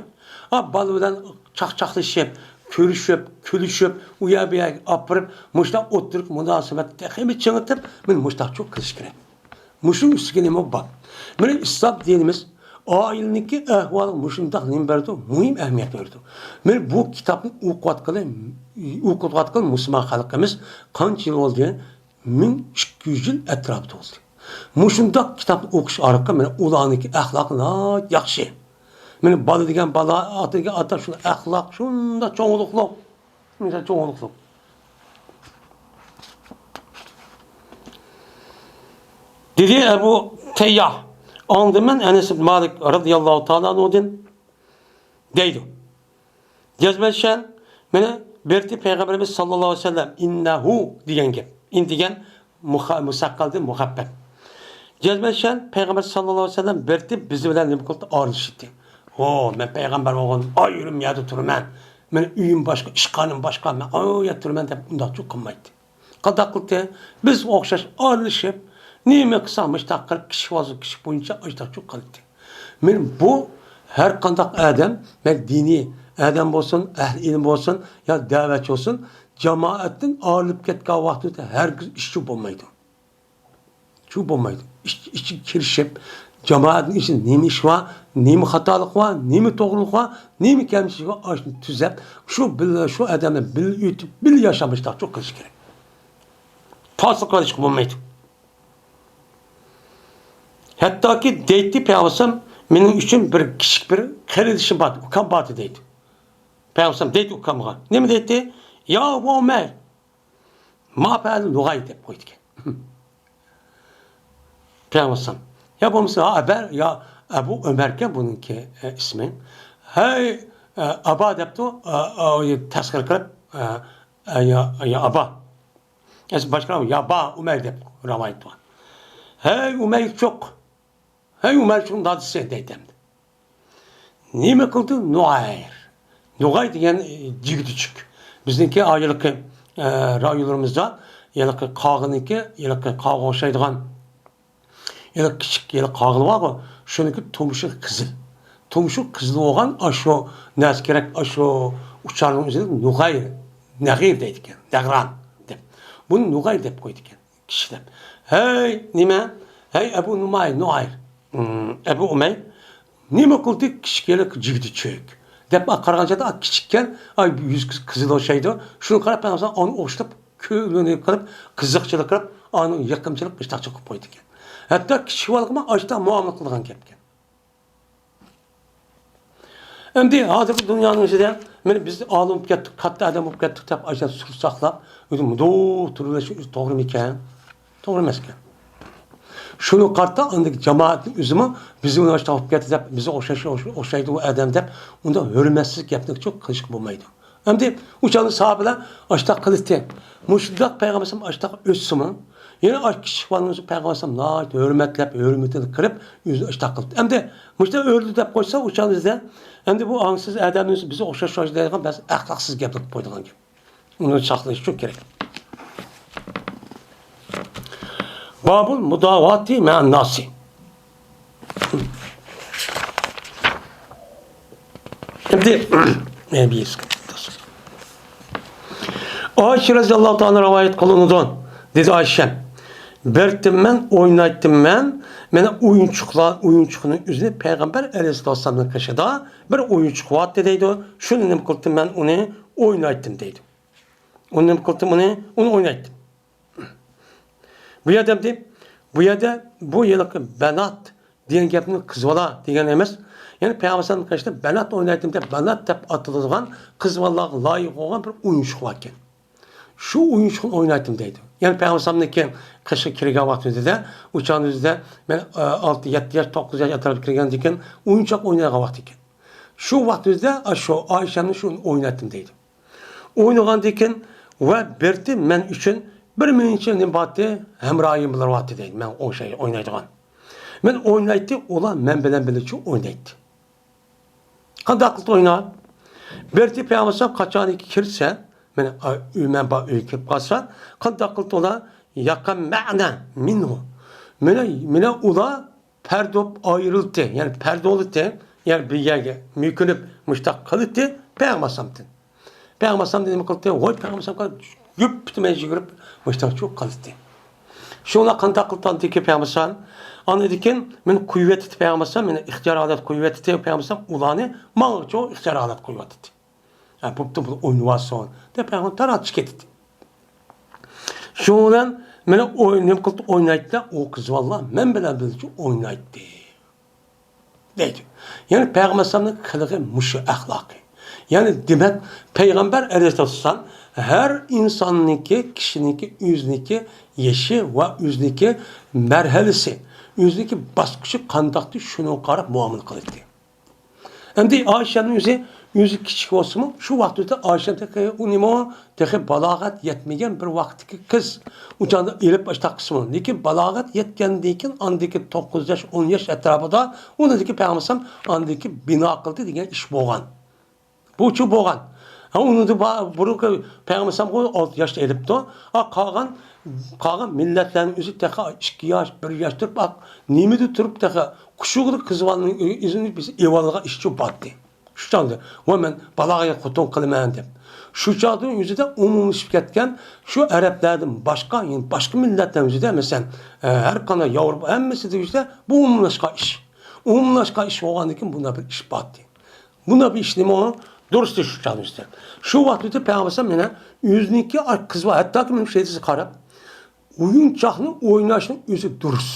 ھە، بالا بىلەن چاقچاقلىشىپ، كۆرۈشۈپ، كۈلۈشۈپ، ئۇ يەر بۇ يەرگە ئاپىرىپ، مۇشۇنداق ئوتتۇرىغا مۇناسىۋەتنى تېخىمۇ چىڭىتىپ، مانا مۇشۇنداقچۇ قىلىش كېرەك. مۇشۇ ئۈستىگە نېمە بار؟ مانا ئىسلام دىنىمىز ئائىلىنىڭكى ئەھۋالىغا مۇشۇنداق نېمە بەردى؟ مۇھىم ئەھمىيەت بەردى. مانا بۇ كىتابنى ئوقۇۋاتقىلى، ئوقۇۋاتقان مۇسۇلمان خەلقىمىز قانچە يىل بولدى؟ مىڭ ئىككى يۈز يىل ئەتراپىدا بولدى. مۇشۇنداق كىتابنى ئوقۇش ئارقىلىق مانا ئۇلارنىڭكى ئەخلاقى ناھايىتى ياخشى. مانا بالا دېگەن بالا، ئاتا دېگەن ئاتا، شۇنداق ئەخلاق، شۇنداق چوڭلۇقلۇق. مىسال چوڭ ئوغلۇقلۇق. دېدى ئەبۇ تەيياھ، ئاڭلىدىم مەن ئەنەس ئىبن مالىك رەزىياللاھۇ تائالا ئەنھۇدىن دەيدۇ. جەزمەشەن مېنى بىرتى پەيغەمبىرىمىز ساللاللاھۇ ئەلەيھى ۋەسەللەم، ئىننەھۇ دېگەن گەپ. ئىن دېگەن مۇخا-، مۇسەققەلدىن مۇخەپپەپ. جەزمەشەن پەيغەمبەر ساللاللاھۇ ئەلەيھى ۋەسەللەم بىرتى بىز بىلەن نېمە قىلدى؟ ئارىلىشتى. ھو، مەن پەيغەمبەر بولغان ئايرىم يەردە تۇرىمەن. مېنىڭ ئۆيۈم باشقا، ئىشخانام باشقا، مەن ئايرىم يەردە تۇرىمەن دەپ ئۇنداقچۇ قىلمايتتى. قانداق قىلدى؟ بىز ئوخشاش ئارىلىشىپ، نېمە قىلسا مۇشتاق قىلىپ، كىچىك بولسا كىچىك بويىچە ئاشتاقچۇ قىلدى. مېنىڭ بۇ ھەر قانداق ئادەم، مەن دىنىي ئادەم بولسۇن، ئەھلى ئىلىم بولسۇن يا دەۋەتچى بولسۇن، جامائەتتىن ئايرىلىپ كەتكەن ۋاقتىدا ھەرگىز ئىشچى بولمايدۇ. شۇ بولمايدۇ. ئىچ-، ئىچىگە كىرىشىپ، جامائەتنىڭ ئىچىدە نېمە ئىش بار، نېمە خاتالىق بار، نېمە توغرىلىق بار، نېمە كەمچىلىك بار، ئاشۇنى تۈزەپ، شۇ بىللە، شۇ ئادەم بىلەن بىللە ئۆتۈپ، بىللە ياشاپ مۇشتاقچۇ قىلىش كېرەك. پاسىق قىلىشقا بولمايدۇ. ھەتتاكى دەيتتى پەيغەمبەر مېنىڭ ئۈچۈن بىر كىچىك بىر قېرىندىشىم بار، ئۇكام بار دەيدۇ. پەيغەمبەر دەيتتى ئۇكامغا. نېمە دەيتتى؟ يا ئۇمەر، ما پەئەلە نۇغاي دەپ قويدىكەن. پەيغەمبەر يا بولمىسا، ھا، ئەبە، يا ئەبۇ ئۆمەركەن بۇنىڭكى، ئە، ئىسمى. ھەي، ئە، ئابا دەپتۇ، ئە، ئە، تەسخىر قىلىپ، ئە، ئە، يا، يا ئابا. ئەسلى باشقا، يا با ئۇمەر دەپ رىۋايەت بار. ھەي، ئۇمەرچۇق. ھەي، ئۇمەرچۇقنىڭ دادىسى دەيدۇ ئەمدى. نېمە قىلدى؟ نۇغاير. نۇغاي دېگەن، ئە، جىگدىچىك. بىزنىڭكى ھېلىقى، ئە، رايونلىرىمىزدا ھېلىقى قاغىنىڭكى، ھېلىقى قاغا ئوخشايدىغان، ھېلىقى كىچىك، ھېلىقى قاغىنى بارغۇ، شۇنىڭكى تۇمشۇقى قىزىل. تۇمشۇقى قىزىل بولغان ئاشۇ نەرسە كېرەك، ئاشۇ ئۇچارنىڭ ئۆزىنى نۇغاير، نەغىر دەيدىكەن، نەغران دەپ. بۇنى نۇغاير دەپ قويىدىكەن. كىشى دەپ. ھەي، نېمە؟ ھەي، ئەبۇ نۇماي، نۇئاير. ئەبۇ ئۇمەي، نېمە قىلدى؟ كىچىك ھېلىقى جىگدىچىك. دەپ قارىغان چاغدا، ئا، كىچىككەن، ئا، يۈزى قىزىل ئوخشايدۇ. شۇنى قاراپ، مەن ئاڭلىسام، ئانى ئوخشىتىپ، كۆڭلىنى قىلىپ، قىزىقچىلىق قىلىپ، ئانى يېقىمچىلىق، مۇشتاقچىلىق قىلىپ قويىدىكەن. ھەتتا كىچىك بالىغىمۇ ئاشتا مۇئامىلە قىلىدىغان گەپكەن. ئەمدى ھازىرقى دۇنيانىڭ ئىچىدە، مانا بىز ئالىم بولۇپ كەتتۇق، كاتتا ئادەم بولۇپ كەتتۇق دەپ، ئاشۇ سۈر ساقلاپ، ئۆزى مۇنداق تۇرۇۋېلىش ئۆزى توغرىمىكەن؟ توغرا ئەمەسكەن. شۇنى قارىتا، ئاندىكى جامائەتنىڭ ئۆزىمۇ بىزگە ئۇناشتاق بولۇپ كەتتى دەپ، بىزگە ئوخشاش، ئوخشايدۇ ئۇ ئادەم دەپ، ئۇنداق ھۆرمەتسىزلىك گەپنى چوق قىلىشقا بولمايدۇ. ئەمدى ئۇ چاغدا ساھابىلەر ئاشتاق قىلىتتى. مۇشۇنداق پەيغەمبەر ئاشتاق ئۆتسىمۇ، يەنە ئاشۇ كىچىك بالىنى پەيغەمبەر ناھايىتى ھۆرمەتلەپ، ھۆرمىتىنى قىلىپ، ئۆزىنى ئاشتاق قىلىپتۇ. ئەمدى مۇشۇنداق ئۆلدى دەپ قويسا، ئۇ چاغدا بىزدە، ئەمدى بۇ ئاڭسىز ئادەمنى بىزگە ئوخشاش، ئوخشاش دەيدىغان بەزى ئەخلاقسىز گەپلەر قىلىپ قويىدىغان گەپ. ئۇنى ساقلىنىش ئۈچۈن كېرەك. بابۇل مۇداۋاتى مەئەن ناسى. ئەمدى، ئەبى ئائىشە رەزىياللاھۇ تائالا رىۋايەت قىلىنىدۇ. دېدى ئائىشە، بېرىتتىم مەن، ئوينايتتىم مەن. مانا ئويۇنچۇقلار، ئويۇنچۇقنىڭ ئۆزىنى پەيغەمبەر ئەلەيھىسسالامنىڭ قېشىدا بىر ئويۇنچۇق بارتتى دەيدۇ. شۇنى نېمە قىلدىم مەن، ئۇنى ئوينايتتىم دەيدۇ. ئۇنى نېمە قىلدىم، ئۇنى، ئۇنى ئوينايتتىم. بۇ يەردە ئەمدى، بۇ يەردە بۇ ھېلىقى بەنات دېگەن گەپنى قىز بالا دېگەن ئەمەس. يەنى پەيغەمبەر ئەلەيھىسسالامنىڭ قېشىدا بەنات ئوينايتتىم دەپ، بەنات دەپ ئاتىلىدىغان قىز بالىلارغا لايىق بولغان بىر ئويۇنچۇق باركەن. شۇ ئويۇنچۇقنى ئوينايتتىم دەيدۇ. يەنى پەيغەمبەر ئەلەيھىسسالامنىڭكى قېشىغا كىرگەن ۋاقتىمىزدا، ئۇ چاغنىڭ ئۆزىدە مەن، ئە، ئالتە، يەتتە ياش، توققۇز ياش ئەتراپىدا كىرگەندىكىن ئويۇنچۇق ئوينايدىغان ۋاقتى ئىكەن. شۇ ۋاقتىمىزدا، ئا، شۇ ئائىشەمنى شۇ ئوينايتتىم دەيدۇ. ئوينىغاندىكىن ۋە بېرىتتى مەن ئۈچۈن بىر مۇنچە نېمە بارتتى، ھەمراھىم بولۇۋاتتى دەيدۇ. مەن ئوخشاي ئوينايدىغان. مەن ئوينايتتى، ئۇلار مەن بىلەن بىللە ئوينايتتى. قانداق قىلىپ ئويناپ؟ بېرىتتى پەيغەمبەر قاچانكى كىرسە، مانا، ئا، ئۆي مەن بار ئۆيگە كىرىپ قالسا، قانداق قىلىپ ئۇلار يەقەممەئنە مىنھۇ. مانا، مانا ئۇلار پەردە بولۇپ ئايرىلدى، يەنى پەردە بولدى، يەنى بىر يەرگە مۆكۈنۈپ مۇشتاق قىلدى پەيغەمبەر ئەلەيھىسسالامدىن. پەيغەمبەر ئەلەيھىسسالام نېمە قىلدى؟ ۋاي پەيغەمبەر ئەلەيھىسسالامغا يۈپ پۈتۈن يۈگۈرۈپ مۇشتاق چۇ قىلدى. شۇڭلار قانداق قىلدىكى پەيغەمبەر ئەلەيھىسسالام؟ ئاندىن كېيىن مېنى قويۇۋەتتى پەيغەمبەر ئەلەيھىسسالام، مېنى ئىختىيار ھالەتتە قويۇۋەتتى پەيغەمبەر ئەلەيھىسسالام، ئۇلارنى ماڭا چۇ ئىختىيار ھالەتتە قويۇۋەتتى. ھە، بوپتۇ، بۇ ئوينىۋالسۇن دەپ پەيغەمبەر تاراتىشىپ كېتىتتى. شۇنىڭ بىلەن مانا ئوي-، نېمە قىلدى، ئوينايتتى، ئۇ قىز بالىلار مەن بىلەن بىللە ئوينايتتى دەيدۇ. يەنى پەيغەمبەر ئەلەيھىسسالامنىڭ قىلىقى مۇشۇ ئەخلاقى. يەنى دېمەك، پەيغەمبەر ئەلەيھىسسالام ھەر ئىنساننىڭكى، كىشىنىڭكى ئۆزىنىڭكى يېشى ۋە ئۆزىنىڭكى مەرھەلىسى، ئۆزىنىڭكى باسقۇچى قانداقتى، شۇنىڭغا قاراپ مۇئامىلە قىلاتتى. ئەمدى ئائىشەنىڭ ئۆزى، ئۆزى كىچىك بولسىمۇ، شۇ ۋاقىتتا ئائىشە تېخى، ئۇ نېمە، تېخى بالاغەت يەتمىگەن بىر ۋاقىتتىكى قىز. ئۇ چاغدا ئېلىپ ئاشتاق قىسمى. لېكىن بالاغەت يەتكەندىن كېيىن، ئاندىكى توققۇز ياش، ئون ياش ئەتراپىدا ئۇنىڭدىكى پەيغەمبەر ئالەيھىسسالام ئاندىكى بىنا قىلدى دېگەن ئىش بولغان. بۇچۇ بولغان. ھە، ئۇنىڭدا با-، بۇرۇنقى پەيغەمبەر ئالەيھىسسالامغا ئالتە ياشتا ئېلىپتۇ. ئا، قالغان، قالغان مىللەتلەرنىڭ ئۆزى تېخى ئىككى ياش، بىر ياش تۇرۇپ، ئا، نېمىدە تۇرۇپ تېخى قۇشۇغدا قىز بالىنىڭ ئۆ-، ئۆزىنى بىز ئېۋالغان ئىشچۇ باتتى. شۇ چاغدا، ۋە مەن بالاغا خوتۇن قىلىمەن دەپ. شۇ چاغدىن ئۆزىدە ئومۇملىشىپ كەتكەن شۇ ئەرەبلەردىن باشقا، يەنى باشقا مىللەتلەر ئۆزىدە، مەسىلەن، ئە، ھەر قانداق ياۋروپا ھەممىسىدە ئۆزىدە بۇ ئومۇملاشقان ئىش. ئومۇملاشقان ئىش بولغاندىن كېيىن بۇنداق بىر ئىش باتتى. بۇنداق بىر ئىشنىمۇ دۇرۇس دېيىش شۇ چاغدا ئۆزىدە. شۇ ۋاقىتتا پەيغەمبەر مېنى ئۆزىنىڭكى قىز بار، ھەتتاكى مېنىڭ شېدىسىگە قاراپ، ئويۇنچاقنى ئويناشنىڭ ئۆزى دۇرۇس.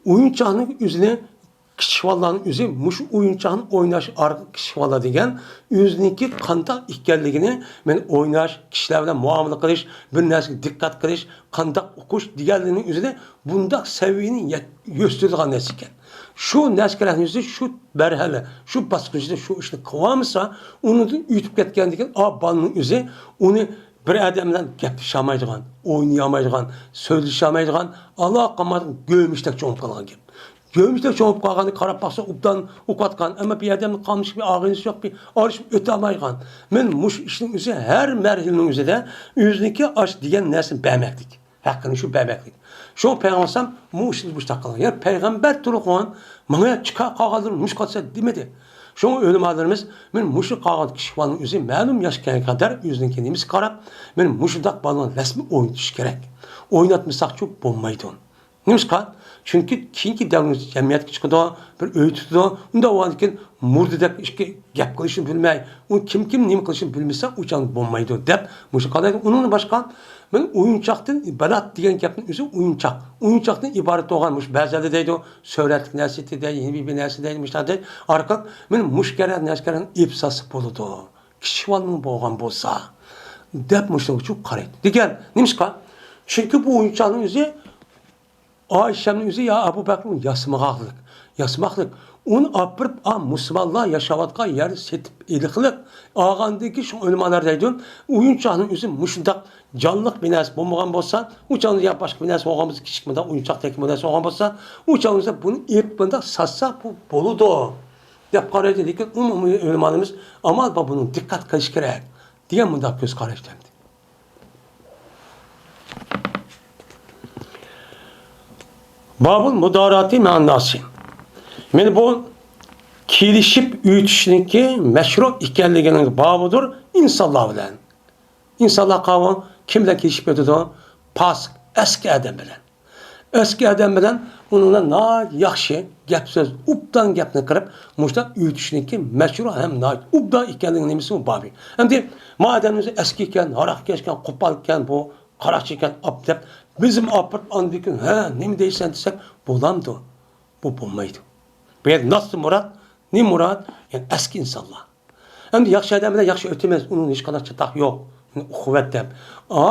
ئويۇنچاقنىڭ ئۆزىنى، كىچىك بالىلارنىڭ ئۆزى مۇشۇ ئويۇنچاقنى ئويناش ئارقىلىق كىچىك بالىلار دېگەن ئۆزىنىڭكى قانداق ئىكەنلىكىنى، مەن ئويناش، كىشىلەر بىلەن مۇئامىلە قىلىش، بىر نەرسىگە دىققەت قىلىش، قانداق ئوقۇش دېگەنلىرىنىڭ ئۆزىدە بۇنداق سەۋىيەنى يەت-، يۆستۈرىدىغان نەرسە ئىكەن. شۇ نەرسىگە رەھنە يۆستۈرسە، شۇ مەرھەلە، شۇ باسقۇچتا شۇ ئىشنى قىلالمىسا، ئۇنىڭدىن ئۆتۈپ كەتكەندىن كېيىن، ئا، بالىنىڭ ئۆزى ئۇنى بىر ئادەم بىلەن گەپلىشەلمەيدىغان، ئوينىيالمايدىغان، سۆزلىشەلمەيدىغان، ئالاقە قىلمايدىغان گۆمۈشتەك چوڭىيىپ قالغان گەپ. گۆمۈشتەك چوڭىيىپ قالغاننى قاراپ باقسا، ئوبدان ئوقۇۋاتقان، ئەمما بىر ئادەمنىڭ قاملىشىپ، بىر ئاغىنىسى يوق، بىر ئارىلىشىپ ئۆتەلمەيدىغان. مەن مۇشۇ ئىشنىڭ ئۆزى، ھەر مەرھىلىنىڭ ئۆزىدە ئۆزىنىڭكى ئاش دېگەن نەرسىنى بەرمەكلىك. ھەققىنى شۇ بەرمەكلىك. شۇڭا پەيغەمبەر ئەلەيھىسسالام مۇشۇنى مۇشۇنداق قىلغان. يەنى پەيغەمبەر تۇرغان، ماڭا چىقار قالغانلىرىم مۇشۇ قالسا دېمىدى. شۇڭا ئۆلىمالىرىمىز، مەن مۇشۇ قالغان كىشىلەرنىڭ ئۆزى مەلۇم ياشقا كەلگەن قەدەر ئۆزىنىڭكى نېمىسىگە قاراپ، مەن مۇشۇنداق بالىنىڭ رەسمى ئوينىتىش كېرەك. ئويناتمىساقچۇ بولمايدۇ. نېمىشقا؟ چۈنكى كېيىنكى دەۋرىمىز جەمئىيەتكە چىقىدۇ، بىر ئۆي تۇتىدۇ. ئۇنداق بولغاندىكىن مۇردىدەك ئىشقا گەپ قىلىشنى بىلمەي، ئۇ كىم كىم نېمە قىلىشنى بىلمىسە، ئۇ چاغدا بولمايدۇ دەپ مۇشۇ قارايدۇ. ئۇنىڭدىن باشقا، مەن ئويۇنچاقتىن ئىبارەت دېگەن گەپنىڭ ئۆزى ئويۇنچاق. ئويۇنچاقتىن ئىبارەت بولغان مۇشۇ بەزىلەر دەيدۇ، سۈرەتلىك نەرسە دەيدۇ، يەنە بىر نەرسە دەيدۇ، مۇشۇنداق دەيدۇ. ئارقىلىق مەن مۇشۇ كەرەت نەرسىلەرنى ئېلىپ سالسا بولىدۇ. كىچىك بالىنىڭ بولغان بولسا، دەپ مۇشۇنىڭغا قارايدۇ. دېگەن، نېمىشقا؟ چۈنكى بۇ ئويۇنچاقنىڭ ئۆزى ئائىشەمنىڭ ئۆزى يا ئەبۇ بەكرىنىڭ ياسىمىغانلىق، ياسىماقلىق. ئۇنى ئاپىرىپ، ئا، مۇسۇلمانلار ياشاۋاتقان يەرنى سېتىپ ئېلىقلىق. ئالغاندىن كېيىن شۇ ئۆلىمالار دەيدۇ، ئويۇنچاقنىڭ ئۆزى مۇشۇنداق جانلىق بىر نەرسە بولمىغان بولسا، ئۇ چاغدا يا باشقا بىر نەرسە بولغان بولسا، كىچىك مۇنداق ئويۇنچاق تېكى بىر نەرسە بولغان بولسا، ئۇ چاغدا بۇنى ئېلىپ مۇنداق ساتسا بۇ بولىدۇ، دەپ قارايدۇ. لېكىن ئومۇمىي ئۆلىمالىرىمىز ئامال بار، بۇنى دىققەت قىلىش كېرەك، دېگەن مۇنداق كۆز قاراشتا. بابۇل مۇداراتى مەناسى. مانا بۇ كېلىشىپ ئۆتۈشنىڭكى مەشرۇ ئىكەنلىكىنىڭ بابىدۇر ئىنسانلار بىلەن. ئىنسانلار قاۋۇ كىم بىلەن كېلىشىپ ئۆتىدۇ؟ پاسىق، ئەسكى ئادەم بىلەن. ئەسكى ئادەم بىلەن ئۇنىڭ بىلەن ناھايىتى ياخشى گەپ سۆز، ئوبدان گەپنى قىلىپ، مۇشۇنداق ئۆتۈشنىڭكى مەشرۇ ھەم ناھايىتى ئوبدان ئىكەنلىكىنىڭ نېمىسى بۇ بابى. ئەمدى ما ئادەمنىڭ ئۆزى ئەسكى ئىكەن، ھاراق ئىكەن، قوپال ئىكەن، بۇ قاراقچى ئىكەن، ئاپ دەپ، بىزمۇ ئاپىرىپ ئاندىن كېيىن، ھە، نېمە دەيسەن دېسەك، بولامدۇ؟ بۇ بولمايدۇ. بۇ يەردە ناستى مۇراد، نېمە مۇراد؟ يەنى ئەسكى ئىنسانلار. ئەمدى ياخشى ئادەم بىلەن ياخشى ئۆتىمىز، ئۇنىڭ ھېچقانداق چاتاق يوق. ئۇنى ئۇخۇۋەت دەپ. ئا،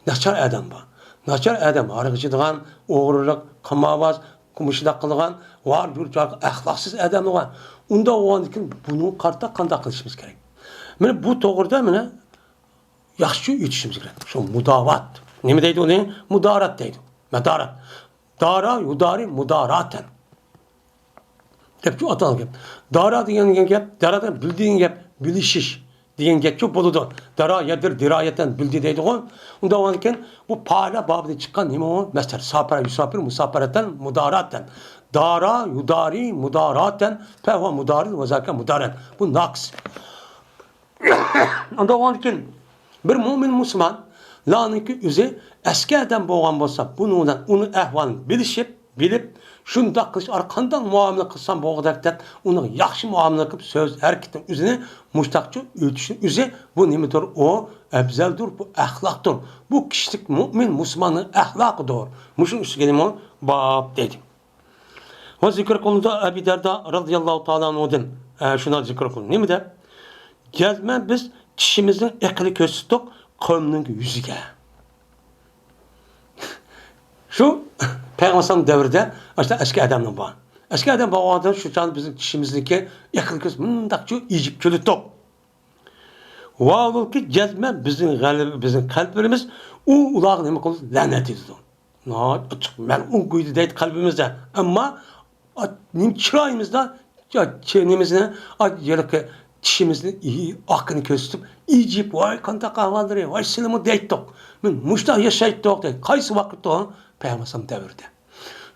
ناچار ئادەم بار. ناچار ئادەم، ھاراق ئىچىدىغان، ئوغرىلىق، قىمارباز، مۇشۇنداق قىلىدىغان، ۋار جۇر جاق ئەخلاقسىز ئادەملەر بار. ئۇنداق بولغاندىكىن بۇنىڭغا قارىتا قانداق قىلىشىمىز كېرەك؟ مانا بۇ توغرىدا مانا ياخشى ئۆتۈشىمىز كېرەك. شۇ مۇداۋات. نېمە دەيدۇ ئۇنى؟ مۇدارات دەيدۇ. مەدارات. دارا يۇدارى مۇداراتەن. دەپ شۇ ئاتالغان گەپ. دارا دېگەن گەپ، دارا دېگەن بىلدى دېگەن گەپ، بىلىشىش دېگەن گەپچۇ بولىدۇ. دارا يەدىر دىرايەتەن بىلدى دەيدىغۇ. ئۇنداق بولغاندىكىن بۇ پائىلە بابىدىن چىققان نېمە ئۇ؟ مەسدەر. ساپەرە يۇساپىر مۇساپەرەتەن مۇداراتەن. دارا يۇدارى مۇداراتەن. فەھۇۋە مۇدارىن ۋە زاكە مۇدارەن. بۇ ناقىس. ئۇنداق بولغاندىكىن بىر مۆمىن مۇسۇلمانلارنىڭكى ئۆزى ئەسكى ئادەم بولغان بولسا، بۇنىڭ بىلەن ئۇنىڭ ئەھۋالىنى بىلىشىپ، بىلىپ، شۇنداق قىلىش ئارقىلىق قانداق مۇئامىلە قىلسام بولغۇدەك دەپ، ئۇنىڭغا ياخشى مۇئامىلە قىلىپ، سۆز ھەرىكىتىنىڭ ئۆزىنى مۇشتاقچە ئۆتۈشنىڭ ئۆزى بۇ نېمىدۇر؟ ئۇ ئەپزەلدۇر، بۇ ئەخلاقتۇر. بۇ كىشىلىك مۆمىن مۇسۇلماننىڭ ئەخلاقىدۇر. مۇشۇنىڭ ئۈستىگە نېمە؟ باب دەيدۇ. ۋە زىكىر قىلىنىدۇ ئەبى دەردا رازىياللاھۇ تائالا ئانھۇدىن. ئە، شۇنداق زىكىر قىلىنىدۇ. نېمە دەپ؟ جەزمەن بىز چىشىمىزنىڭ ئېقىنى كۆرسىتىپ قومنىڭ يۈزىگە. شۇ پەيغەمبەر ئەلەيھىسسالام دەۋرىدە ئاشۇنداق ئەسكى ئادەمنىڭ بار. ئەسكى ئادەم بولغاندا شۇ چاغدا بىزنىڭ چىشىمىزنىڭكى ئېقىنى كۆرسىتىپ مۇنداقچۇ ئېجىپ كۈلىدۇق. ۋاھالەنكى جەزمەن بىزنىڭ غەلىبە، بىزنىڭ قەلبلىرىمىز ئۇ ئۇلارغا نېمە قىلىدۇ؟ لەنەت ئېتىدۇ. ناھايىتى ئاچچىق مەلئۇن گۇيدى دەيدۇ قەلبىمىزدە. ئەمما ئا-، نېمە چىرايىمىزدا، چ-، چ-، نېمىزنى، ئا-، ھېلىقى چىشىمىزنى ئاقىنى كۆرسىتىپ، ئېجىپ، ۋاي قانداق ئەھۋاللىرى، ۋاي سىلىمۇ دەيتتۇق. مەن مۇشۇنداق ياشايتتۇق دەيدۇ. قايسى ۋاقىتتا؟ پەيغەمبەر ئەلەيھىسسالام دەۋرىدە.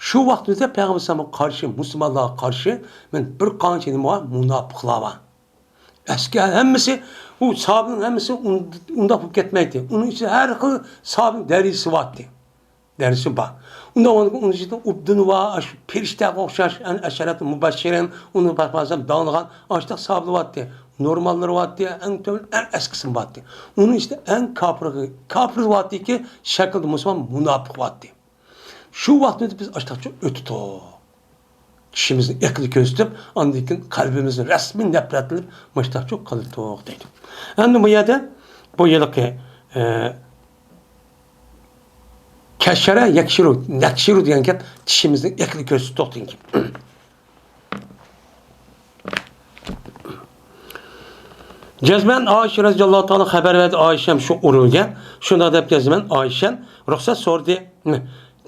شۇ ۋاقتىمىزدا پەيغەمبەر ئەلەيھىسسالامغا قارشى، مۇسۇلمانلارغا قارشى مەن بىر قانچە نېمە بار؟ مۇناپىقلار بار. ئەسكى ھەممىسى، ئۇ ساھابىنىڭ ھەممىسى ئۇن-، ئۇنداق بولۇپ كەتمەيتتى. ئۇنىڭ ئىچىدە ھەر خىل ساھابىنىڭ دەرىجىسى بارتتى. دەرىجىسى بار. ئۇنداق بولغاندا ئۇنىڭ ئىچىدە ئۇبدىن ۋە ئاشۇ پېرىشتەگە ئوخشاش، ئەن ئەشەرەتۇل مۇبەششىرىن، ئۇنى باشقا داڭلىغان ئاشۇنداق ساھابىلەر بارتتى. نورماللىرى بارتتى، ئەڭ تۆۋەن، ئەڭ ئەسكىسىمۇ بارتتى. ئۇنىڭ ئىچىدە ئەڭ كاپىرى، كاپىر بارتتىكى، شەكىلدە مۇسۇلمان مۇناپىق بارتتى. شۇ ۋاقىتتا بىز ئاشتاقچە ئۆتتۇق. چىشىمىزنى ئېقىنى كۆرسىتىپ، ئاندىن كېيىن قەلبىمىزنى رەسمىي نەپرەتلىنىپ، مۇشتاقچۇ قىلدۇق دەيدۇ. ئەمدى بۇ يەردە بۇ ھېلىقى، ئە، كەشەرە يەكشىرۇ، نەكشىرۇ دېگەن گەپ چىشىمىزنى ئېقىنى كۆرسىتىپ توختىدىكەن. جەزمەن ئائىشە رەزىياللاھۇ تائالا خەۋەر بەردى، ئائىشەم شۇ ئۇرۇلگەن. شۇنداق دەپ جەزمەن ئائىشەم رۇخسەت سورىدى.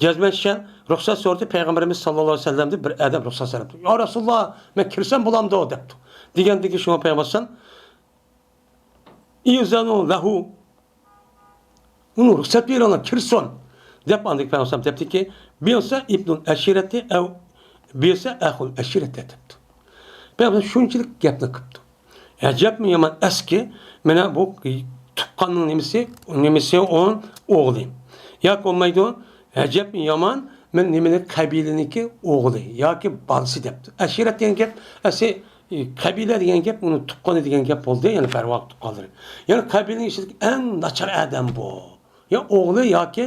جەزمەن شەن رۇخسەت سورىدى، پەيغەمبىرىمىز ساللاللاھۇ ئەلەيھى ۋەسەللەمدىن بىر ئادەم رۇخسەت سورىدى. يا رەسۇلاللا، مەن كىرسەم بولامدۇ؟ دەپتۇ. دېگەندىكىن شۇڭا پەيغەمبەر ئەلەيھىسسالام ئىزەنۇ لەھۇ. ئۇنى رۇخسەت بېرىڭلار، كىرسۇن، دەپ ئاندىن پەيغەمبەر دەپتىكى، بىئسە ئىبنۇل ئەشىرەتى ئەۋ بىئسە ئەخۇل ئەشىرەتى دەپتۇ. پەيغەمبەر شۇنچىلىك گەپنى قىپتۇ. ئەجەبمۇ يامان ئەسكى، مانا بۇ تۇغقاننىڭ نېمىسى، نېمىسى ئۇ ئوغلى. ياكى بولمايدۇ، ئەجەبمۇ يامان، مەن نېمىنى قەبىلىنىڭكى ئوغلى ياكى بالىسى دەپتۇ. ئەشىرەت دېگەن گەپ ئەسلى قەبىلە دېگەن گەپ، ئۇنىڭ تۇغقىنى دېگەن گەپ بولدى، يەنى بەرۋاق تۇغقانلىرى. يەنى قەبىلىنىڭ ئىچىدىكى ئەڭ ناچار ئادەم بۇ. يا ئوغلى ياكى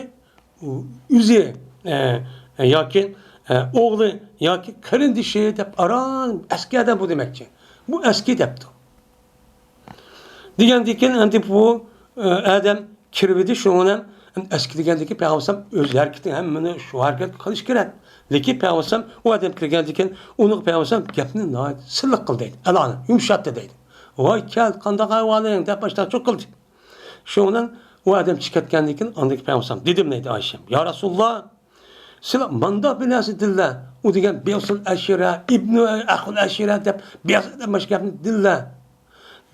ئۆزى، ئە، ياكى، ئە، ئوغلى ياكى قېرىندىشى دەپ ئاران ئەسكى ئادەم بۇ دېمەكچى. بۇ ئەسكى دەپتۇ. دېگەندىن كېيىن ئەمدى بۇ، ئە، ئادەم كىرىۋىدى، شۇنىڭ بىلەن ئەسكى دېگەندىن كېيىن پەيغەمبەر ئۆز ھەرىكىتى ھەممىنى شۇ ھەرىكەت قىلىش كېرەك. لېكىن پەيغەمبەر ئۇ ئادەم كىرگەندىن كېيىن ئۇنىڭغا پەيغەمبەر گەپنى ناھايىتى سىلىق قىلدى دەيدۇ. ئەلانى يۇمشاتتى دەيدۇ. ۋاي كەل، قانداق ئەھۋالىڭ؟ دەپ باشلاپ چوقۇلدى. شۇنىڭ بىلەن ئۇ ئادەم چىقىپ كەتكەندىن كېيىن ئاندىن كېيىن پەيغەمبەر دېدىم دەيدۇ ئائىشەم. يا رەسۇلاللا، سىلەر مانداق بىر نەرسە دېدىلە. ئۇ دېگەن بىئسۇل ئەشىرە، ئىبنۇ ئەخۇل ئەشىرە دەپ بىئس دەپ مۇشۇ گەپنى دېدىلە.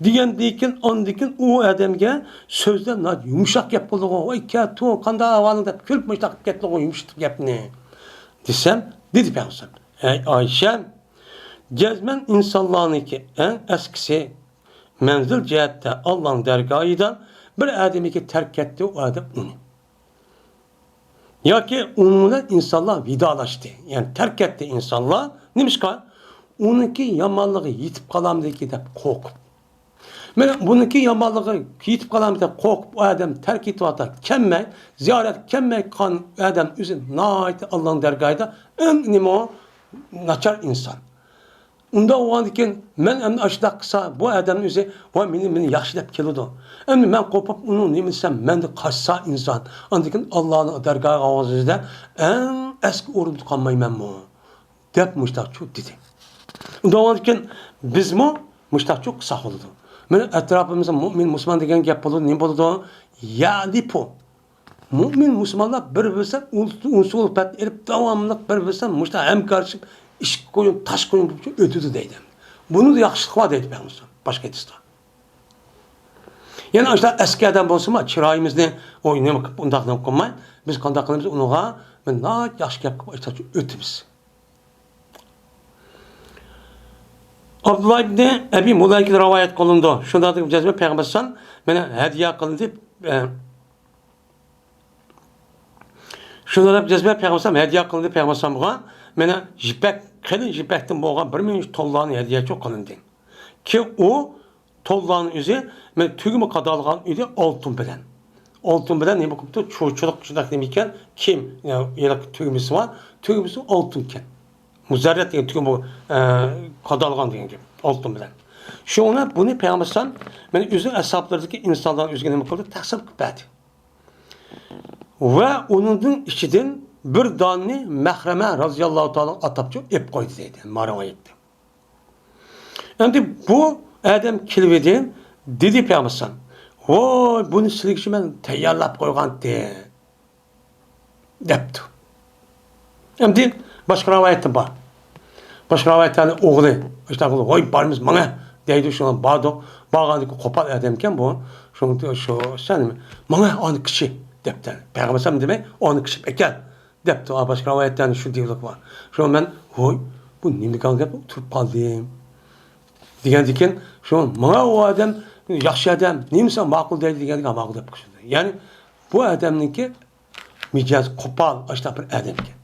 دېگەندىن كېيىن، ئاندىن كېيىن ئۇ ئادەمگە سۆزلەر ناھايىتى يۇمشاق گەپ بولدىغۇ، ۋاي كەتۇ، قانداق ئەھۋالىڭ دەپ كۈلۈپ مۇشۇنداق قىلىپ كەتتىغۇ، يۇمشىتىپ گەپنى دېسەم، دېدى پەيغەمبەر، ئەي ئائىشە، جەزمەن ئىنسانلارنىڭكى ئەڭ ئەسكىسى مەنزىل جەھەتتە ئاللانىڭ دەرگاھىدا بىر ئادەمگە تەرك كەتتى، ئۇ ئادەم ئۇنى. ياكى ئۇنىڭ بىلەن ئىنسانلار ۋىدالاشتى. يەنى تەرك كەتتى ئىنسانلار. نېمىشقا؟ ئۇنىڭكى يامانلىقى يېتىپ قالامدىكى دەپ قورقۇپ. مانا بۇنىڭكى يامانلىقى يېتىپ قالامدىكى دەپ قورقۇپ ئۇ ئادەم تەرك ئېتىۋاتار. كەلمەي، زىيارەتكە كەلمەي قالغان ئادەم ئۆزى ناھايىتى ئاللانىڭ دەرگاھىدا ئەڭ نېمە ئۇ؟ ناچار ئىنسان. ئۇنداق بولغاندىكىن، مەن ئەمدى ئاشۇنداق قىلسا، بۇ ئادەمنىڭ ئۆزى، ۋاي، مېنى، مېنى ياخشى دەپ كېلىدۇ. ئەمدى مەن قوپۇپ، ئۇنىڭ نېمە دېسەم، مەندىن قاچسا ئىنسان. ئاندىن كېيىن ئاللانىڭ دەرگاھىغا بارغان سۆزدە ئەڭ ئەسكى ئورۇندا قالمايمەنمۇ؟ دەپ مۇشتاقچۇ دېدى. ئۇنداق بولغاندىكىن، بىزمۇ مۇشتاقچۇ قىلساق بولىدۇ. مانا ئەتراپىمىزدا مۇئمىن، مۇسۇلمان دېگەن گەپ بولىدۇ، نېمە بولىدۇ؟ يەلىپۇ. مۆمىن مۇسۇلمانلار بىر-بىرسىدىن ئۇنسۇلۇپەت ئېلىپ، داۋاملىق بىر-بىرسىدىن مۇشۇنداق ھەمكارلىشىپ، ئىشىك قويۇن، تاش قويۇن بولۇپ ئۆتىدۇ دەيدۇ. بۇنىدا ياخشىلىق بار دەيدۇ پەيغەمبەر باشقا ھەدىستە. يەنە ئاشۇنداق ئەسكى ئادەم بولسىمۇ، چىرايىمىزنى ئۇ نېمە قىلىپ، ئۇنداق نېمە قىلماي، بىز قانداق قىلىمىز، ئۇنىڭغا بىر ناھايىتى ياخشى گەپ قىلىپ ئۆتىمىز. ئابدۇللا ئىبنى ئەبى مۇلەيكىدىن رىۋايەت قىلىنىدۇ. شۇنداق دېگەن جەزمە پەيغەمبەر ئەلەيھىسسالام مانا ھەدىيە قىلىندى. ئە، شۇنداق دەپ جەزمە پەيغەمبەر ئەلەيھىسسالام ھەدىيە قىلىندى پەيغەمبەر ئەلەيھىسسالامغا. مانا يىپەك، قېلىن يىپەكتىن بولغان بىر مىڭ توللانى ھەدىيە قىلىندى. كېيىن ئۇ توللانى ئۆزى، مانا تۈگمە قادالغان ئىدى ئالتۇن بىلەن. ئالتۇن بىلەن نېمە قىپتۇ؟ چۇرچۇلۇق شۇنداق نېمە ئىكەن، كىيىم، يا، ھېلىقى تۈگمىسى بار. تۈگمىسى ئالتۇن ئىكەن. مۇزەررەت دېگەن تۈگمە، ئە، قادالغان دېگەن گەپ. ئالتۇن بىلەن. شۇڭا بۇنى پەيغەمبەر ئەلەيھىسسالام مانا ئۆزىنىڭ ئەسھابلىرىدىكى ئىنسانلار ئۆزىگە نېمە قىلدى؟ تەقسىم قىلىپ بەردى. ۋە ئۇنىڭدىن ئىچىدىن بىر دانىنى مەخرەمە رازىياللاھۇ تائالا ئاتاپچۇ ئېلىپ قويدى دەيدى، ما رىۋايەتتە. ئەمدى بۇ ئادەم كېلىۋىدى، دېدى پەيغەمبەر ئەلەيھىسسالام، ۋاي، بۇنى سىلىگىچە مەن تەييارلاپ قويغانتى، دەپتۇ. ئەمدى باشقا رىۋايەتتە بار. باشقا رىۋايەتلەردە ئوغلى، ئاشۇنداق قىلىپ، ۋاي، بارىمىز، ماڭە، دەيدۇ، شۇڭا باردۇق. بارغاندىكى قوپال ئادەمكەن بۇ. شۇڭا شۇ، سەن ماڭە، ئانىكىچە، دەپتۇ. پەيغەمبەر ئەلەيھىسسالام دېمەي، ئانىكىچە ئەكەل. دەپتۇ. ئا، باشقا رىۋايەتلەرنى شۇ دېگۈلۈك بار. شۇڭا مەن، ھوي، بۇ نېمە گەپ، تۇرۇپ قالدىم. دېگەندىكىن، شۇ ماڭا ئۇ ئادەم ياخشى ئادەم، نېمىسى ماقۇل دەيدۇ دېگەندىكىن، ماقۇل دەپ قوشۇلدى. يەنى بۇ ئادەمنىڭكى مىجەزى قوپال، ئاشۇنداق بىر ئادەمكەن.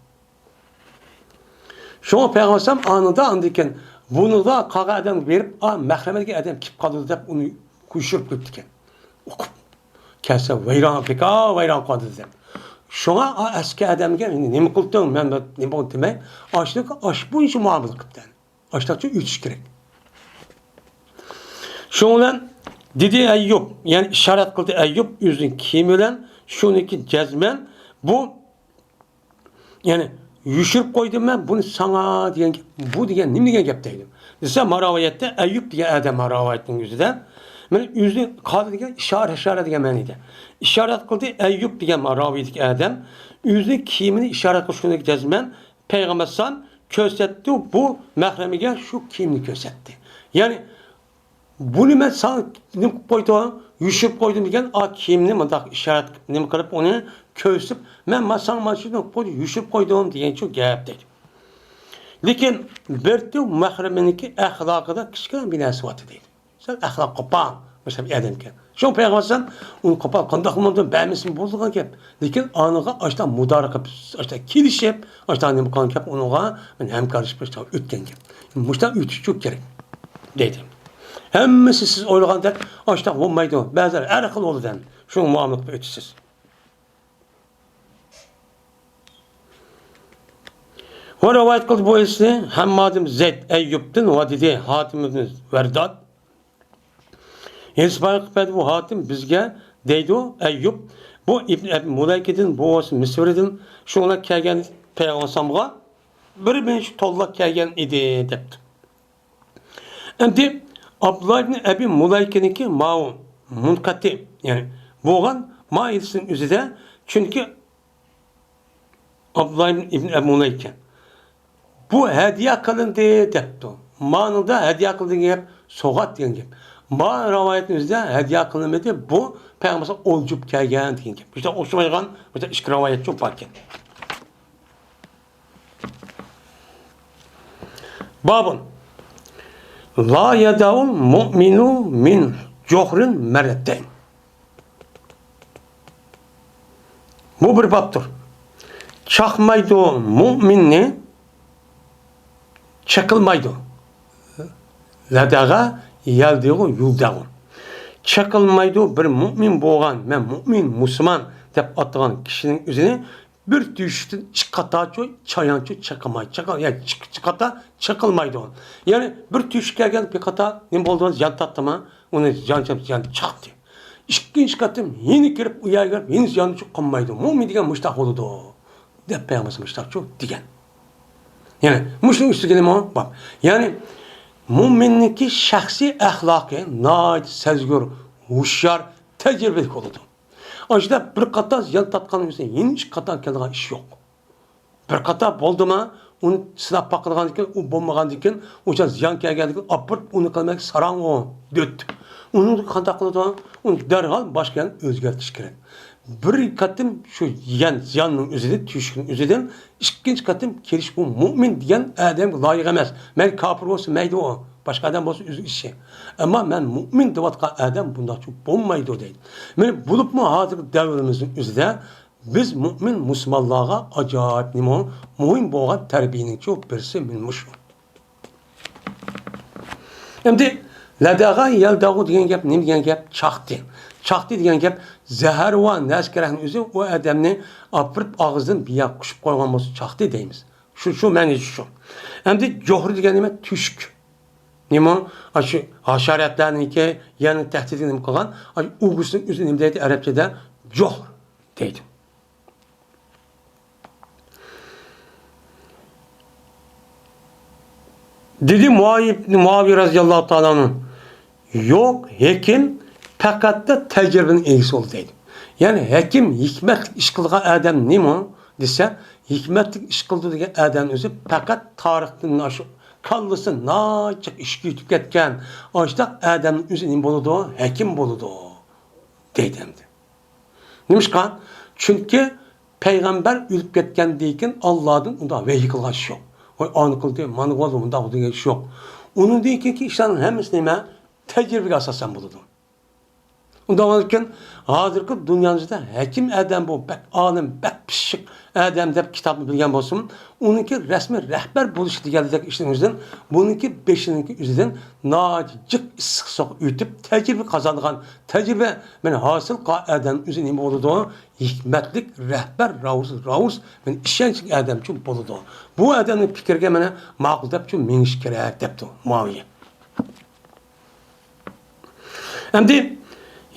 شۇڭا پەيغەمبەر ئەلەيھىسسالام ئانىدا ئاندىكىن بۇنىدا قالغان ئادەمگە بېرىپ، ئا، مەھرەمدىكى ئادەم كېلىپ قالدى دەپ ئۇنى يوشۇرۇپ قويۇپتىكەن. ئۇقۇپ كەلسە ۋەيران، بىكار ۋەيران قىلدى دەپ. شۇڭا ئا ئەسكى ئادەمگە نېمە قىلدىڭ، مەن نېمە قىلدىم دېمەي، ئاشۇنىڭغا ئاشۇ بويىچە مۇئامىلە قىپتۇ. ئاشۇنداقچە ئۆتۈش كېرەك. شۇنىڭ بىلەن دېدى ئەييۇب، يەنى ئىشارەت قىلدى ئەييۇب ئۆزىنىڭ كىيىمى بىلەن، شۇنىڭكى جەزمەن بۇ، يەنى يوشۇرۇپ قويدۇم مەن بۇنى ساڭا دېگەن گەپ، بۇ دېگەن نېمە دېگەن گەپ دەيدۇ. دېسە، ما رىۋايەتتە ئەييۇب دېگەن ئادەم ما رىۋايەتنىڭ ئۆزىدە، مانا ئۆزىنى قالدى دېگەن ئىشارە، ئىشارە دېگەن مەنىدە. ئىشارەت قىلدى ئەييۇب دېگەن ما راۋىدىكى ئادەم ئۆزىنىڭ كىيىمىنى ئىشارەت قىلىش شۇنىڭكى جەزمەن پەيغەمبەر ئەلەيھىسسالام كۆرسەتتى، بۇ مەھرىمىگە شۇ كىيىمنى كۆرسەتتى. يەنى، بۇنى مەن ساڭا نېمە قىلىپ قويدۇم، يوشۇرۇپ قويدۇم دېگەن ئا كىيىمنى مۇنداق ئىشارەت قىلىپ، نېمە قىلىپ ئۇنى كۆرسىتىپ، مەن ما ساڭا مانا شۇنى قويدۇم، يوشۇرۇپ قويدۇم دېگەنچۇ گەپ دەيدۇ. لېكىن بىر تۈ مەھرىمىنىڭكى ئەخلاقىدا كىچىككىنە بىر نەرسە بار دەيدۇ. سەل ئەخلاق قوپال، مۇشۇنداق بىر ئادەمكەن. شۇڭا پەيغەمبەر ئەلەيھىسسالام ئۇنى قوپال قانداق قىلمامدۇ، بەرمىسىمۇ بولىدىغان گەپ. لېكىن ئانىغا ئاشتا مۇدارىكە، ئاشتا كېلىشىپ، ئاشتا نېمە قىلغان گەپ، ئۇنىڭغا مەن ھەمكارلىشىپ ئاشتا ئۆتكەن گەپ. مۇشۇنداق ئۆتۈشچۇ كېرەك دەيدۇ. ھەممىسى سىز ئويلىغاندەك ئاشتا بولمايدۇ. بەزىلەر ھەر خىل بولىدۇ. شۇڭا مۇئامىلە قىلىپ ئۆتىسىز. ۋە رىۋايەت قىلدى بۇ ھەدىسنى ھەممادىن زەيد ئەييۇبتىن ۋە دېدى ھاتىم ئىبن ۋەرداد. ھەدىس بايان قىلىپ بەردى بۇ ھاتىم بىزگە دەيدۇ ئەييۇب، بۇ ئىبن ئەبى مۇلەيكىدىن، بۇ بولسا مىسىردىن، شۇڭلار كەلگەن پەيغەمبەر ئەلەيھىسسالامغا بىر مۇنچە توللا كەلگەن ئىدى دەپتۇ. ئەمدى ئابدۇللا ئىبن ئەبى مۇلەيكىنىڭكى ماۋۇ مۇنقەتى، يەنى بولغان ما ھەدىسنىڭ ئۆزىدە، چۈنكى ئابدۇللا ئىبن ئەبى مۇلەيكە بۇ ھەدىيە قىلىندى دەپتۇ. مانىدا ھەدىيە قىلىندى دېگەن گەپ سوۋغات دېگەن گەپ. ما رىۋايەتنىڭ ئۆزىدە ھەدىيە قىلىنمىدى، بۇ پەيغەمبەرگە ئولجىپ كەلگەن دېگەن گەپ. بۇ يەردە ئوخشىمايدىغان بۇ يەردە ئىككى رىۋايەت باركەن. بابۇن. لا يەدەئۇل مۇئمىنۇ مىن جۇھرىن مەررەتەين. بۇ بىر بابتۇر. چاقمايدۇ مۇئمىننى، چېقىلمايدۇ. لەدەغە يەلدىغۇ يۇلدەغۇ. چېقىلمايدۇ بىر مۇئمىن بولغان، مەن مۇئمىن، مۇسۇلمان دەپ ئاتىغان كىشىنىڭ ئۆزىنى بىر تۆشۈكتىن ئىككى قاتا چوي، چايانچۇ چېقىلماي، چېقىل-، يەنى چىق-، چىق قاتا چېقىلمايدۇ. يەنى بىر تۆشۈككە كەلگەن بىر قاتا نېمە بولدى؟ زىيان تارتتىما؟ ئۇنى زىيان، زىيان چاقتى. ئىككىنچى قېتىم يەنە كىرىپ ئۇ يەرگە كىرىپ يەنە زىيان چىققۇزمايدۇ. مۇئمىن دېگەن مۇشتاق بولىدۇ، دەپ پەيغەمبەرمىز مۇشتاقچۇ دېگەن. يەنى مۇشۇنىڭ ئۈستىگە نېمە بار؟ يەنى مۇئمىننىڭكى شەخسىي ئەخلاقى ناھايىتى سەزگۈر، ھوشيار، تەجرىبىلىك بولىدۇ. ئاشۇنداق بىر قاتا زىيان تارتقان ئۈچۈن يەنە ئىككى قاتا كېلىدىغان ئىش يوق. بىر قاتا بولدىما، ئۇنى سىناپ باقىدىغاندىكىن، ئۇ بولمىغاندىكىن، ئۇچان زىيان كەلگەندىكىن، ئاپىرىپ ئۇنى قىلماق ساراڭ ئۇ، دۆت. ئۇنى قانداق قىلىدۇ؟ ئۇنى دەرھال باشقا يەرنى ئۆزگەرتىش كېرەك. بىر قېتىم شۇ يەن زىياننىڭ ئۆزىدىن، تۆشۈكنىڭ ئۆزىدىن ئىككىنچى قېتىم كېلىش بۇ مۇئمىن دېگەن ئادەمگە لايىق ئەمەس. مەيلى كاپىر بولسا مەيلى ئۇ، باشقا ئادەم بولسا ئۆز ئىشى. ئەمما مەن مۇئمىن دەۋاتقان ئادەم بۇنداقچە بولمايدۇ دەيدۇ. مانا بولۇپمۇ ھازىرقى دەۋرىمىزنىڭ ئۆزىدە بىز مۇئمىن مۇسۇلمانلارغا ئاجايىپ نېمە مۇھىم بولغان تەربىيەنىڭچۇ بىرسى مانا مۇشۇ. ئەمدى لەدەغە يەلدەغۇ دېگەن گەپ نېمە دېگەن گەپ؟ چاقتى. چاقتى دېگەن گەپ زەھەرۋار نەرسە كېرەكنىڭ ئۆزى ئۇ ئادەمنى ئاپىرىپ ئاغزىدىن بىر يەرگە قۇشۇپ قويغان بولسا چاقتى دەيمىز. شۇ، شۇ مەنىسى شۇ. ئەمدى جوھرى دېگەن نېمە؟ تۆشۈك. نېمە؟ ئاشۇ ھاشاراتلارنىڭكى يەنە تەھدىتىگە نېمە قىلغان؟ ئاشۇ ئۇگىسىنىڭ ئۆزى نېمە دەيدۇ ئەرەبچىدە؟ جوھر دەيدۇ. دېدى مۇئاۋىيە، مۇئاۋىيە رەزىياللاھۇ تائالا ئەنھۇ، يوق، ھېكىم پەقەتلا تەجرىبىنىڭ ئىگىسى بولىدۇ دەيدۇ. يەنى ھېكىم، ھېكمەتلىك ئىش قىلىدىغان ئادەم نېمە دېسە، ھېكمەتلىك ئىش قىلىدۇ دېگەن ئادەم ئۆزى پەقەت تارىختىن شۇ كاللىسى ناچىق ئىشقا ئۆتۈپ كەتكەن ئاشۇنداق ئادەمنىڭ ئۆزى نېمە بولىدۇ؟ ھېكىم بولىدۇ دەيدۇ ئەمدى. نېمىشقا؟ چۈنكى پەيغەمبەر ئۆلۈپ كەتكەندىن كېيىن ئاللادىن ئۇنداق ۋەھىي قىلغان ئىش يوق. ۋاي ئانى قىلدى، مانا قىلدى، ئۇنداق دېگەن ئىش يوق. ئۇنىڭدىن كېيىنكى ئىشلارنىڭ ھەممىسى نېمە؟ تەجرىبىگە ئاساسەن بولىدۇ. ئۇنداق بولغاندىكىن ھازىرقى دۇنيانىڭىزدا ھەكىم ئادەم بۇ، بەك ئالىم، بەك پىششىق ئادەم دەپ كىتابنى بىلگەن بولسىمۇ، ئۇنىڭكى رەسمىي رەھبەر بولۇش دېگەنلىك ئىشنىڭ ئۆزىدىن، بۇنىڭكى بېشىنىڭكى ئۆزىدىن ناھايىتى جىق ئىسسىق سۇغا ئۆتۈپ، تەجرىبە قازانغان، تەجرىبە مەن ھاسىل قىلغان ئادەم ئۆزى نېمە بولىدۇ؟ ھېكمەتلىك رەھبەر، راۋۇس، راۋۇس، مەن ئىشەنچلىك ئادەمچۇ بولىدۇ. بۇ ئادەمنىڭ پىكرىگە مانا ماقۇل دەپچۇ مېڭىش كېرەك دەپتۇ مۇئاۋىيە. ئەمدى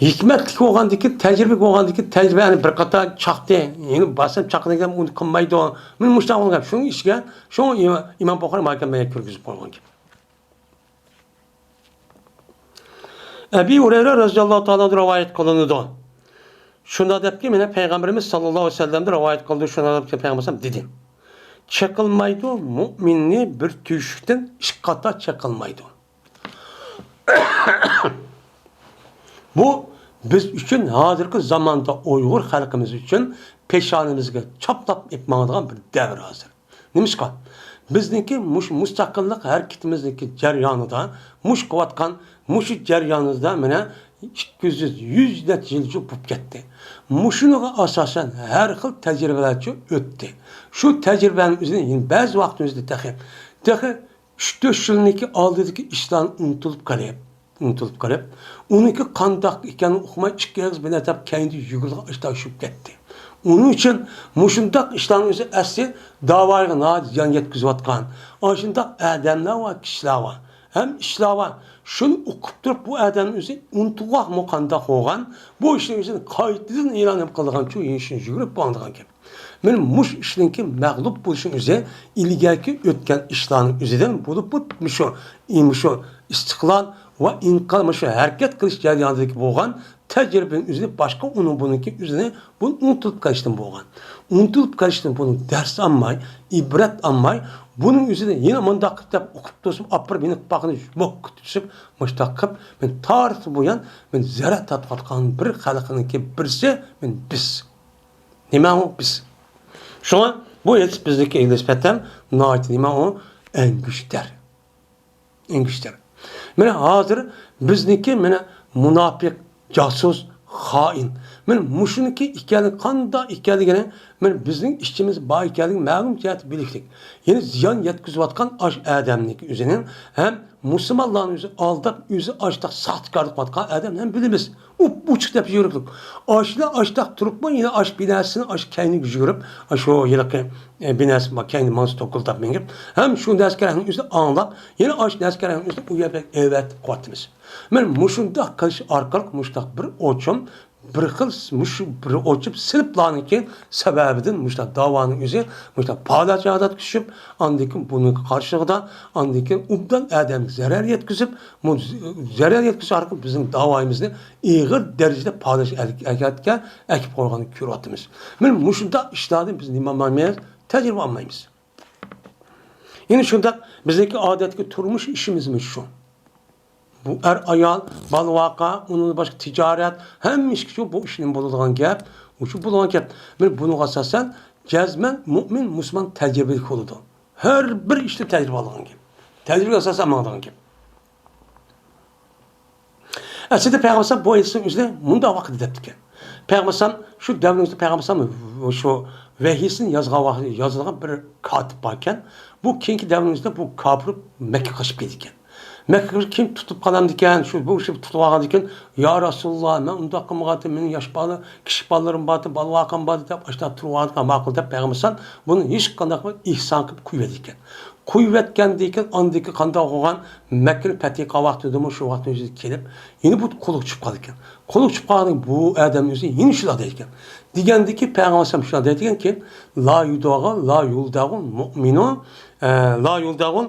ھېكمەتلىك بولغاندىكىن، تەجرىبە بولغاندىكىن، تەجرىبە يەنە بىر قاتار چاقتى. يەنە بارسام چاقىدىكەن ئۇنى قىلمايدۇ. مانا مۇشۇنداق بولغان گەپ. شۇنىڭ ئىچىگە، شۇ ئىمام بۇخارى ماكان بەيان كىرگۈزۈپ قويغان گەپ. ئەبى ھۇرەيرە رەزىياللاھۇ تائالا ئەنھۇ رىۋايەت قىلىنىدۇ. شۇنداق دەپكى، مانا پەيغەمبىرىمىز ساللاللاھۇ ئەلەيھى ۋەسەللەمدىن رىۋايەت قىلدى. شۇنداق دەپكى، پەيغەمبەر دېدى، چېقىلمايدۇ، مۇئمىننى بىر تۆشۈكتىن ئىككى قاتا چېقىلمايدۇ. بۇ بىز ئۈچۈن ھازىرقى زاماندا ئۇيغۇر خەلقىمىز ئۈچۈن پېشانىمىزگە چاپلاپ ئېلىپ ماڭىدىغان بىر دەۋر ھازىر. نېمىشقا؟ بىزنىڭكى مۇشۇ مۇستەقىللىق ھەرىكىتىمىزنىڭكى جەريانىدا، مۇشۇ قىلىۋاتقان مۇشۇ جەريانىمىزدا مانا ئىككى يۈز، يۈز نەچچە يىلچۇ بولۇپ كەتتى. مۇشۇنىڭغا ئاساسەن ھەر خىل تەجرىبىلەرچۇ ئۆتتى. شۇ تەجرىبىنىڭ ئۆزىنى يەنە بەزى ۋاقىتنىڭ ئۆزىدە تېخى، تېخى ئۈچ تۆت يىلنىڭكى ئالدىدىكى ئىشلارنى ئۇنتۇلۇپ قېلىپ، ئۇنتۇلۇپ قېلىپ، ئۇنىڭكى قانداق ئىكەنلىكىنى ئۇقماي، ئىككى ئېغىز بىلەن ئەتەپ كەينىدىن يۈگۈرۈپ ئاشۇنداق چۈشۈپ كەتتى. ئۇنىڭ ئۈچۈن مۇشۇنداق ئىشلارنىڭ ئۆزى ئەسلى داۋاغا ناھايىتى زىيان يەتكۈزۈۋاتقان ئاشۇنداق ئادەملەر ۋە كىشىلەر بار. ھەم ئىشلار بار. شۇنى ئۇقۇپ تۇرۇپ، بۇ ئادەمنىڭ ئۆزى ئۇنتۇلغاقمۇ قانداق بولغان، بۇ ئىشنىڭ ئۆزىنى قايتىدىن ئېلان قىلىدىغان چۇ، يېشىنى يۈگۈرۈپ بولىدىغان گەپ. مانا مۇشۇ ئىشنىڭكى مەغلۇپ بولۇشنىڭ ئۆزى ئىلگەركى ئۆتكەن ئىشلارنىڭ ئۆزىدىن بولۇپ، بۇ مۇشۇ، مۇشۇ ئىستىقلال ۋە ئىنقىلاب، مۇشۇ ھەرىكەت قىلىش جەريانىدىكى بولغان تەجرىبىنىڭ ئۆزىنى باشقا ئۇنىڭ بۇنىڭكى ئۆزىنى بۇ ئۇنتۇلۇپ قېلىشتىن بولغان. ئۇنتۇلۇپ قېلىشتىن بۇنىڭ دەرس ئالماي، ئىبرەت ئالماي، بۇنىڭ ئۆزىنى يەنە مۇنداق دەپ ئۇقۇپ تۇرسۇم، ئاپىرىپ يېنىپ باققىنى مۇشتاق قىلىپ، مەن تارىختىن بۇيان مەن زەرەر تارتىۋاتقان بىر خەلقنىڭكى بىرسى مەن بىز. نېمە ئۇ بىز؟ شۇڭا بۇ ھېدىس بىزنىڭكى نىسبەتەن ناھايىتى نېمە ئۇ؟ ئەڭگۈشتەر. ئەڭگۈشتەر. مانا ھازىر بىزنىڭكى مانا مۇناپىق، جاسۇس، خائىن. مانا مۇشۇنىڭكى ئىكەنلىكى، قانداق ئىكەنلىكىنى، مانا بىزنىڭ ئىچىمىزدە بار ئىكەنلىكى مەلۇم جەھەتتە بىلىكلىك. يەنى زىيان يەتكۈزۈۋاتقان ئاش ئادەمنىڭكى ئۆزىنىڭ ھەم مۇسۇلمانلارنى ئۆزى ئالداپ، ئۆزى ئاشتاق ساختىكارلىق قىلىۋاتقان ئادەمنى ھەم بىلىمىز. ئوپئوچۇق دەپ يۈرۈكلۈك. ئاشۇلار ئاشتاق تۇرۇپمۇ، يەنە ئاش بىناسىنى ئاش كەينىگە يۈگۈرۈپ، ئاشۇ ھېلىقى، ئە، بىناسى بار، كەينى ماڭسا توكۇلداپ مېڭىپ، ھەم شۇ نەسكەرنىڭ ئۆزىنى ئاڭلاپ، يەنە ئاشۇ نەسكەرنىڭ ئۆزىنى ئۇ يەردە ئەۋەتىپ قوياتىمىز. مانا مۇشۇنداق قىلىش ئارقىلىق مۇشۇنداق بىر ئوچۇم، بىر خىل مۇشۇ بىر ئوچۇم سىنىپلارنىڭكى سەۋەبىدىن مۇشۇنداق داۋانىڭ ئۆزى مۇشۇنداق پاداچاغدا چۈشۈپ، ئاندىن كېيىن بۇنىڭ قارشىلىقىدا، ئاندىن كېيىن ئوبدان ئادەمگە زەرەر يەتكۈزۈپ، بۇ زەرەر يەتكۈزۈش ئارقىلىق بىزنىڭ داۋايىمىزنى ئېغىر دەرىجىدە پاداش ھەرىكەتكە ئەكىپ قويغاننى كۆرۈۋاتىمىز. مانا مۇشۇنداق ئىشلاردىن بىز نېمە ئالمايمىز؟ تەجرىبە ئالمايمىز. يەنە شۇنداق بىزنىڭكى ئادەتتىكى تۇرمۇش ئىشىمىزمۇ شۇ. بۇ ئەر-ئايال، بالا-ۋاقا، ئۇنىڭدىن باشقا تىجارەت، ھەممە ئىشقا شۇ، بۇ ئىش نېمە بولىدىغان گەپ؟ شۇ بولىدىغان گەپ. مانا بۇنىڭغا ئاساسەن جەزمەن مۇئمىن، مۇسۇلمان تەجرىبىلىك بولىدۇ. ھەر بىر ئىشتا تەجرىبە ئالىدىغان گەپ. تەجرىبىگە ئاساسەن ماڭىدىغان گەپ. ئەسلىدە پەيغەمبەر ئەلەيھىسسالام بۇ ھەدىسنىڭ ئۆزىدە مۇنداق ۋاقىتتا دەپتىكەن. پەيغەمبەر ئەلەيھىسسالام شۇ دەۋرىمىزدە پەيغەمبەر ئەلەيھىسسالام شۇ ۋەھىيسىنى يازغان ۋاقىت، يازىدىغان بىر كاتىپ باركەن. بۇ كېيىنكى دەۋرىمىزدە بۇ كاپىر مەككە قاچىپ كېتىدىكەن. مەككىگە كىم تۇتۇپ قالامدىكەن، شۇ بۇ ئىشنى تۇتۇپ ئالغاندىكىن، يا رەسۇلاللا، مەن ئۇنداق قىلمىغانتىم، مېنىڭ ياش بالا، كىچىك بالىلىرىم باردى، بالىۋاقام باردى دەپ ئاشۇنداق تۇرۇۋالغان ماقۇل دەپ پەيغەمبەر ئەلەيھىسسالام بۇنى ھېچقانداق بىر ئېھسان قىلىپ قويۇۋېتىدىكەن. قويۇۋەتكەندىن كېيىن ئاندىن كېيىن قانداق بولغان، مەككىنى پەتھى قىلغان ۋاقتىدىمۇ شۇ ۋاقىتنىڭ ئۆزىدە كېلىپ، يەنە بۇ قۇلۇق چۈشۈپ قالىدىكەن. قۇلۇق چۈشۈپ قالغاندىن بۇ ئادەمنىڭ ئۆزى يەنە شۇنداق دەيدىكەن. دېگەندىكى پەيغەمبەر ئەلەيھىسسالام شۇنداق دەيدىكەنكى، لا يۇداغۇ، لا يۇلداغۇل مۇئمىنۇ، ئە، لا يۇلداغۇل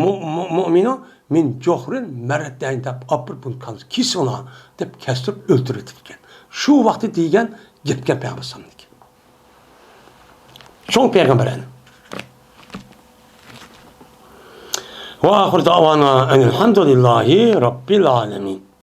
مۇ-، مۇ-، مۇئمىنۇ مىن جۇھرىن مەررەتەين دەپ، ئاپىرىپ بۇنى كاللىسىنى كېسىۋېلىڭ دەپ كەستۈرۈپ ئۆلتۈرۈۋېتىدىكەن. شۇ ۋاقتى دېگەن گەپكەن پەيغەمبەر ئەلەيھىسسالامنىڭكى. شۇڭ پەيغەمبەر ئەنە. ۋە ئاخىر دەۋانا ئەنىل ھەمدۇلىللاھى رەببىل ئالەمىن.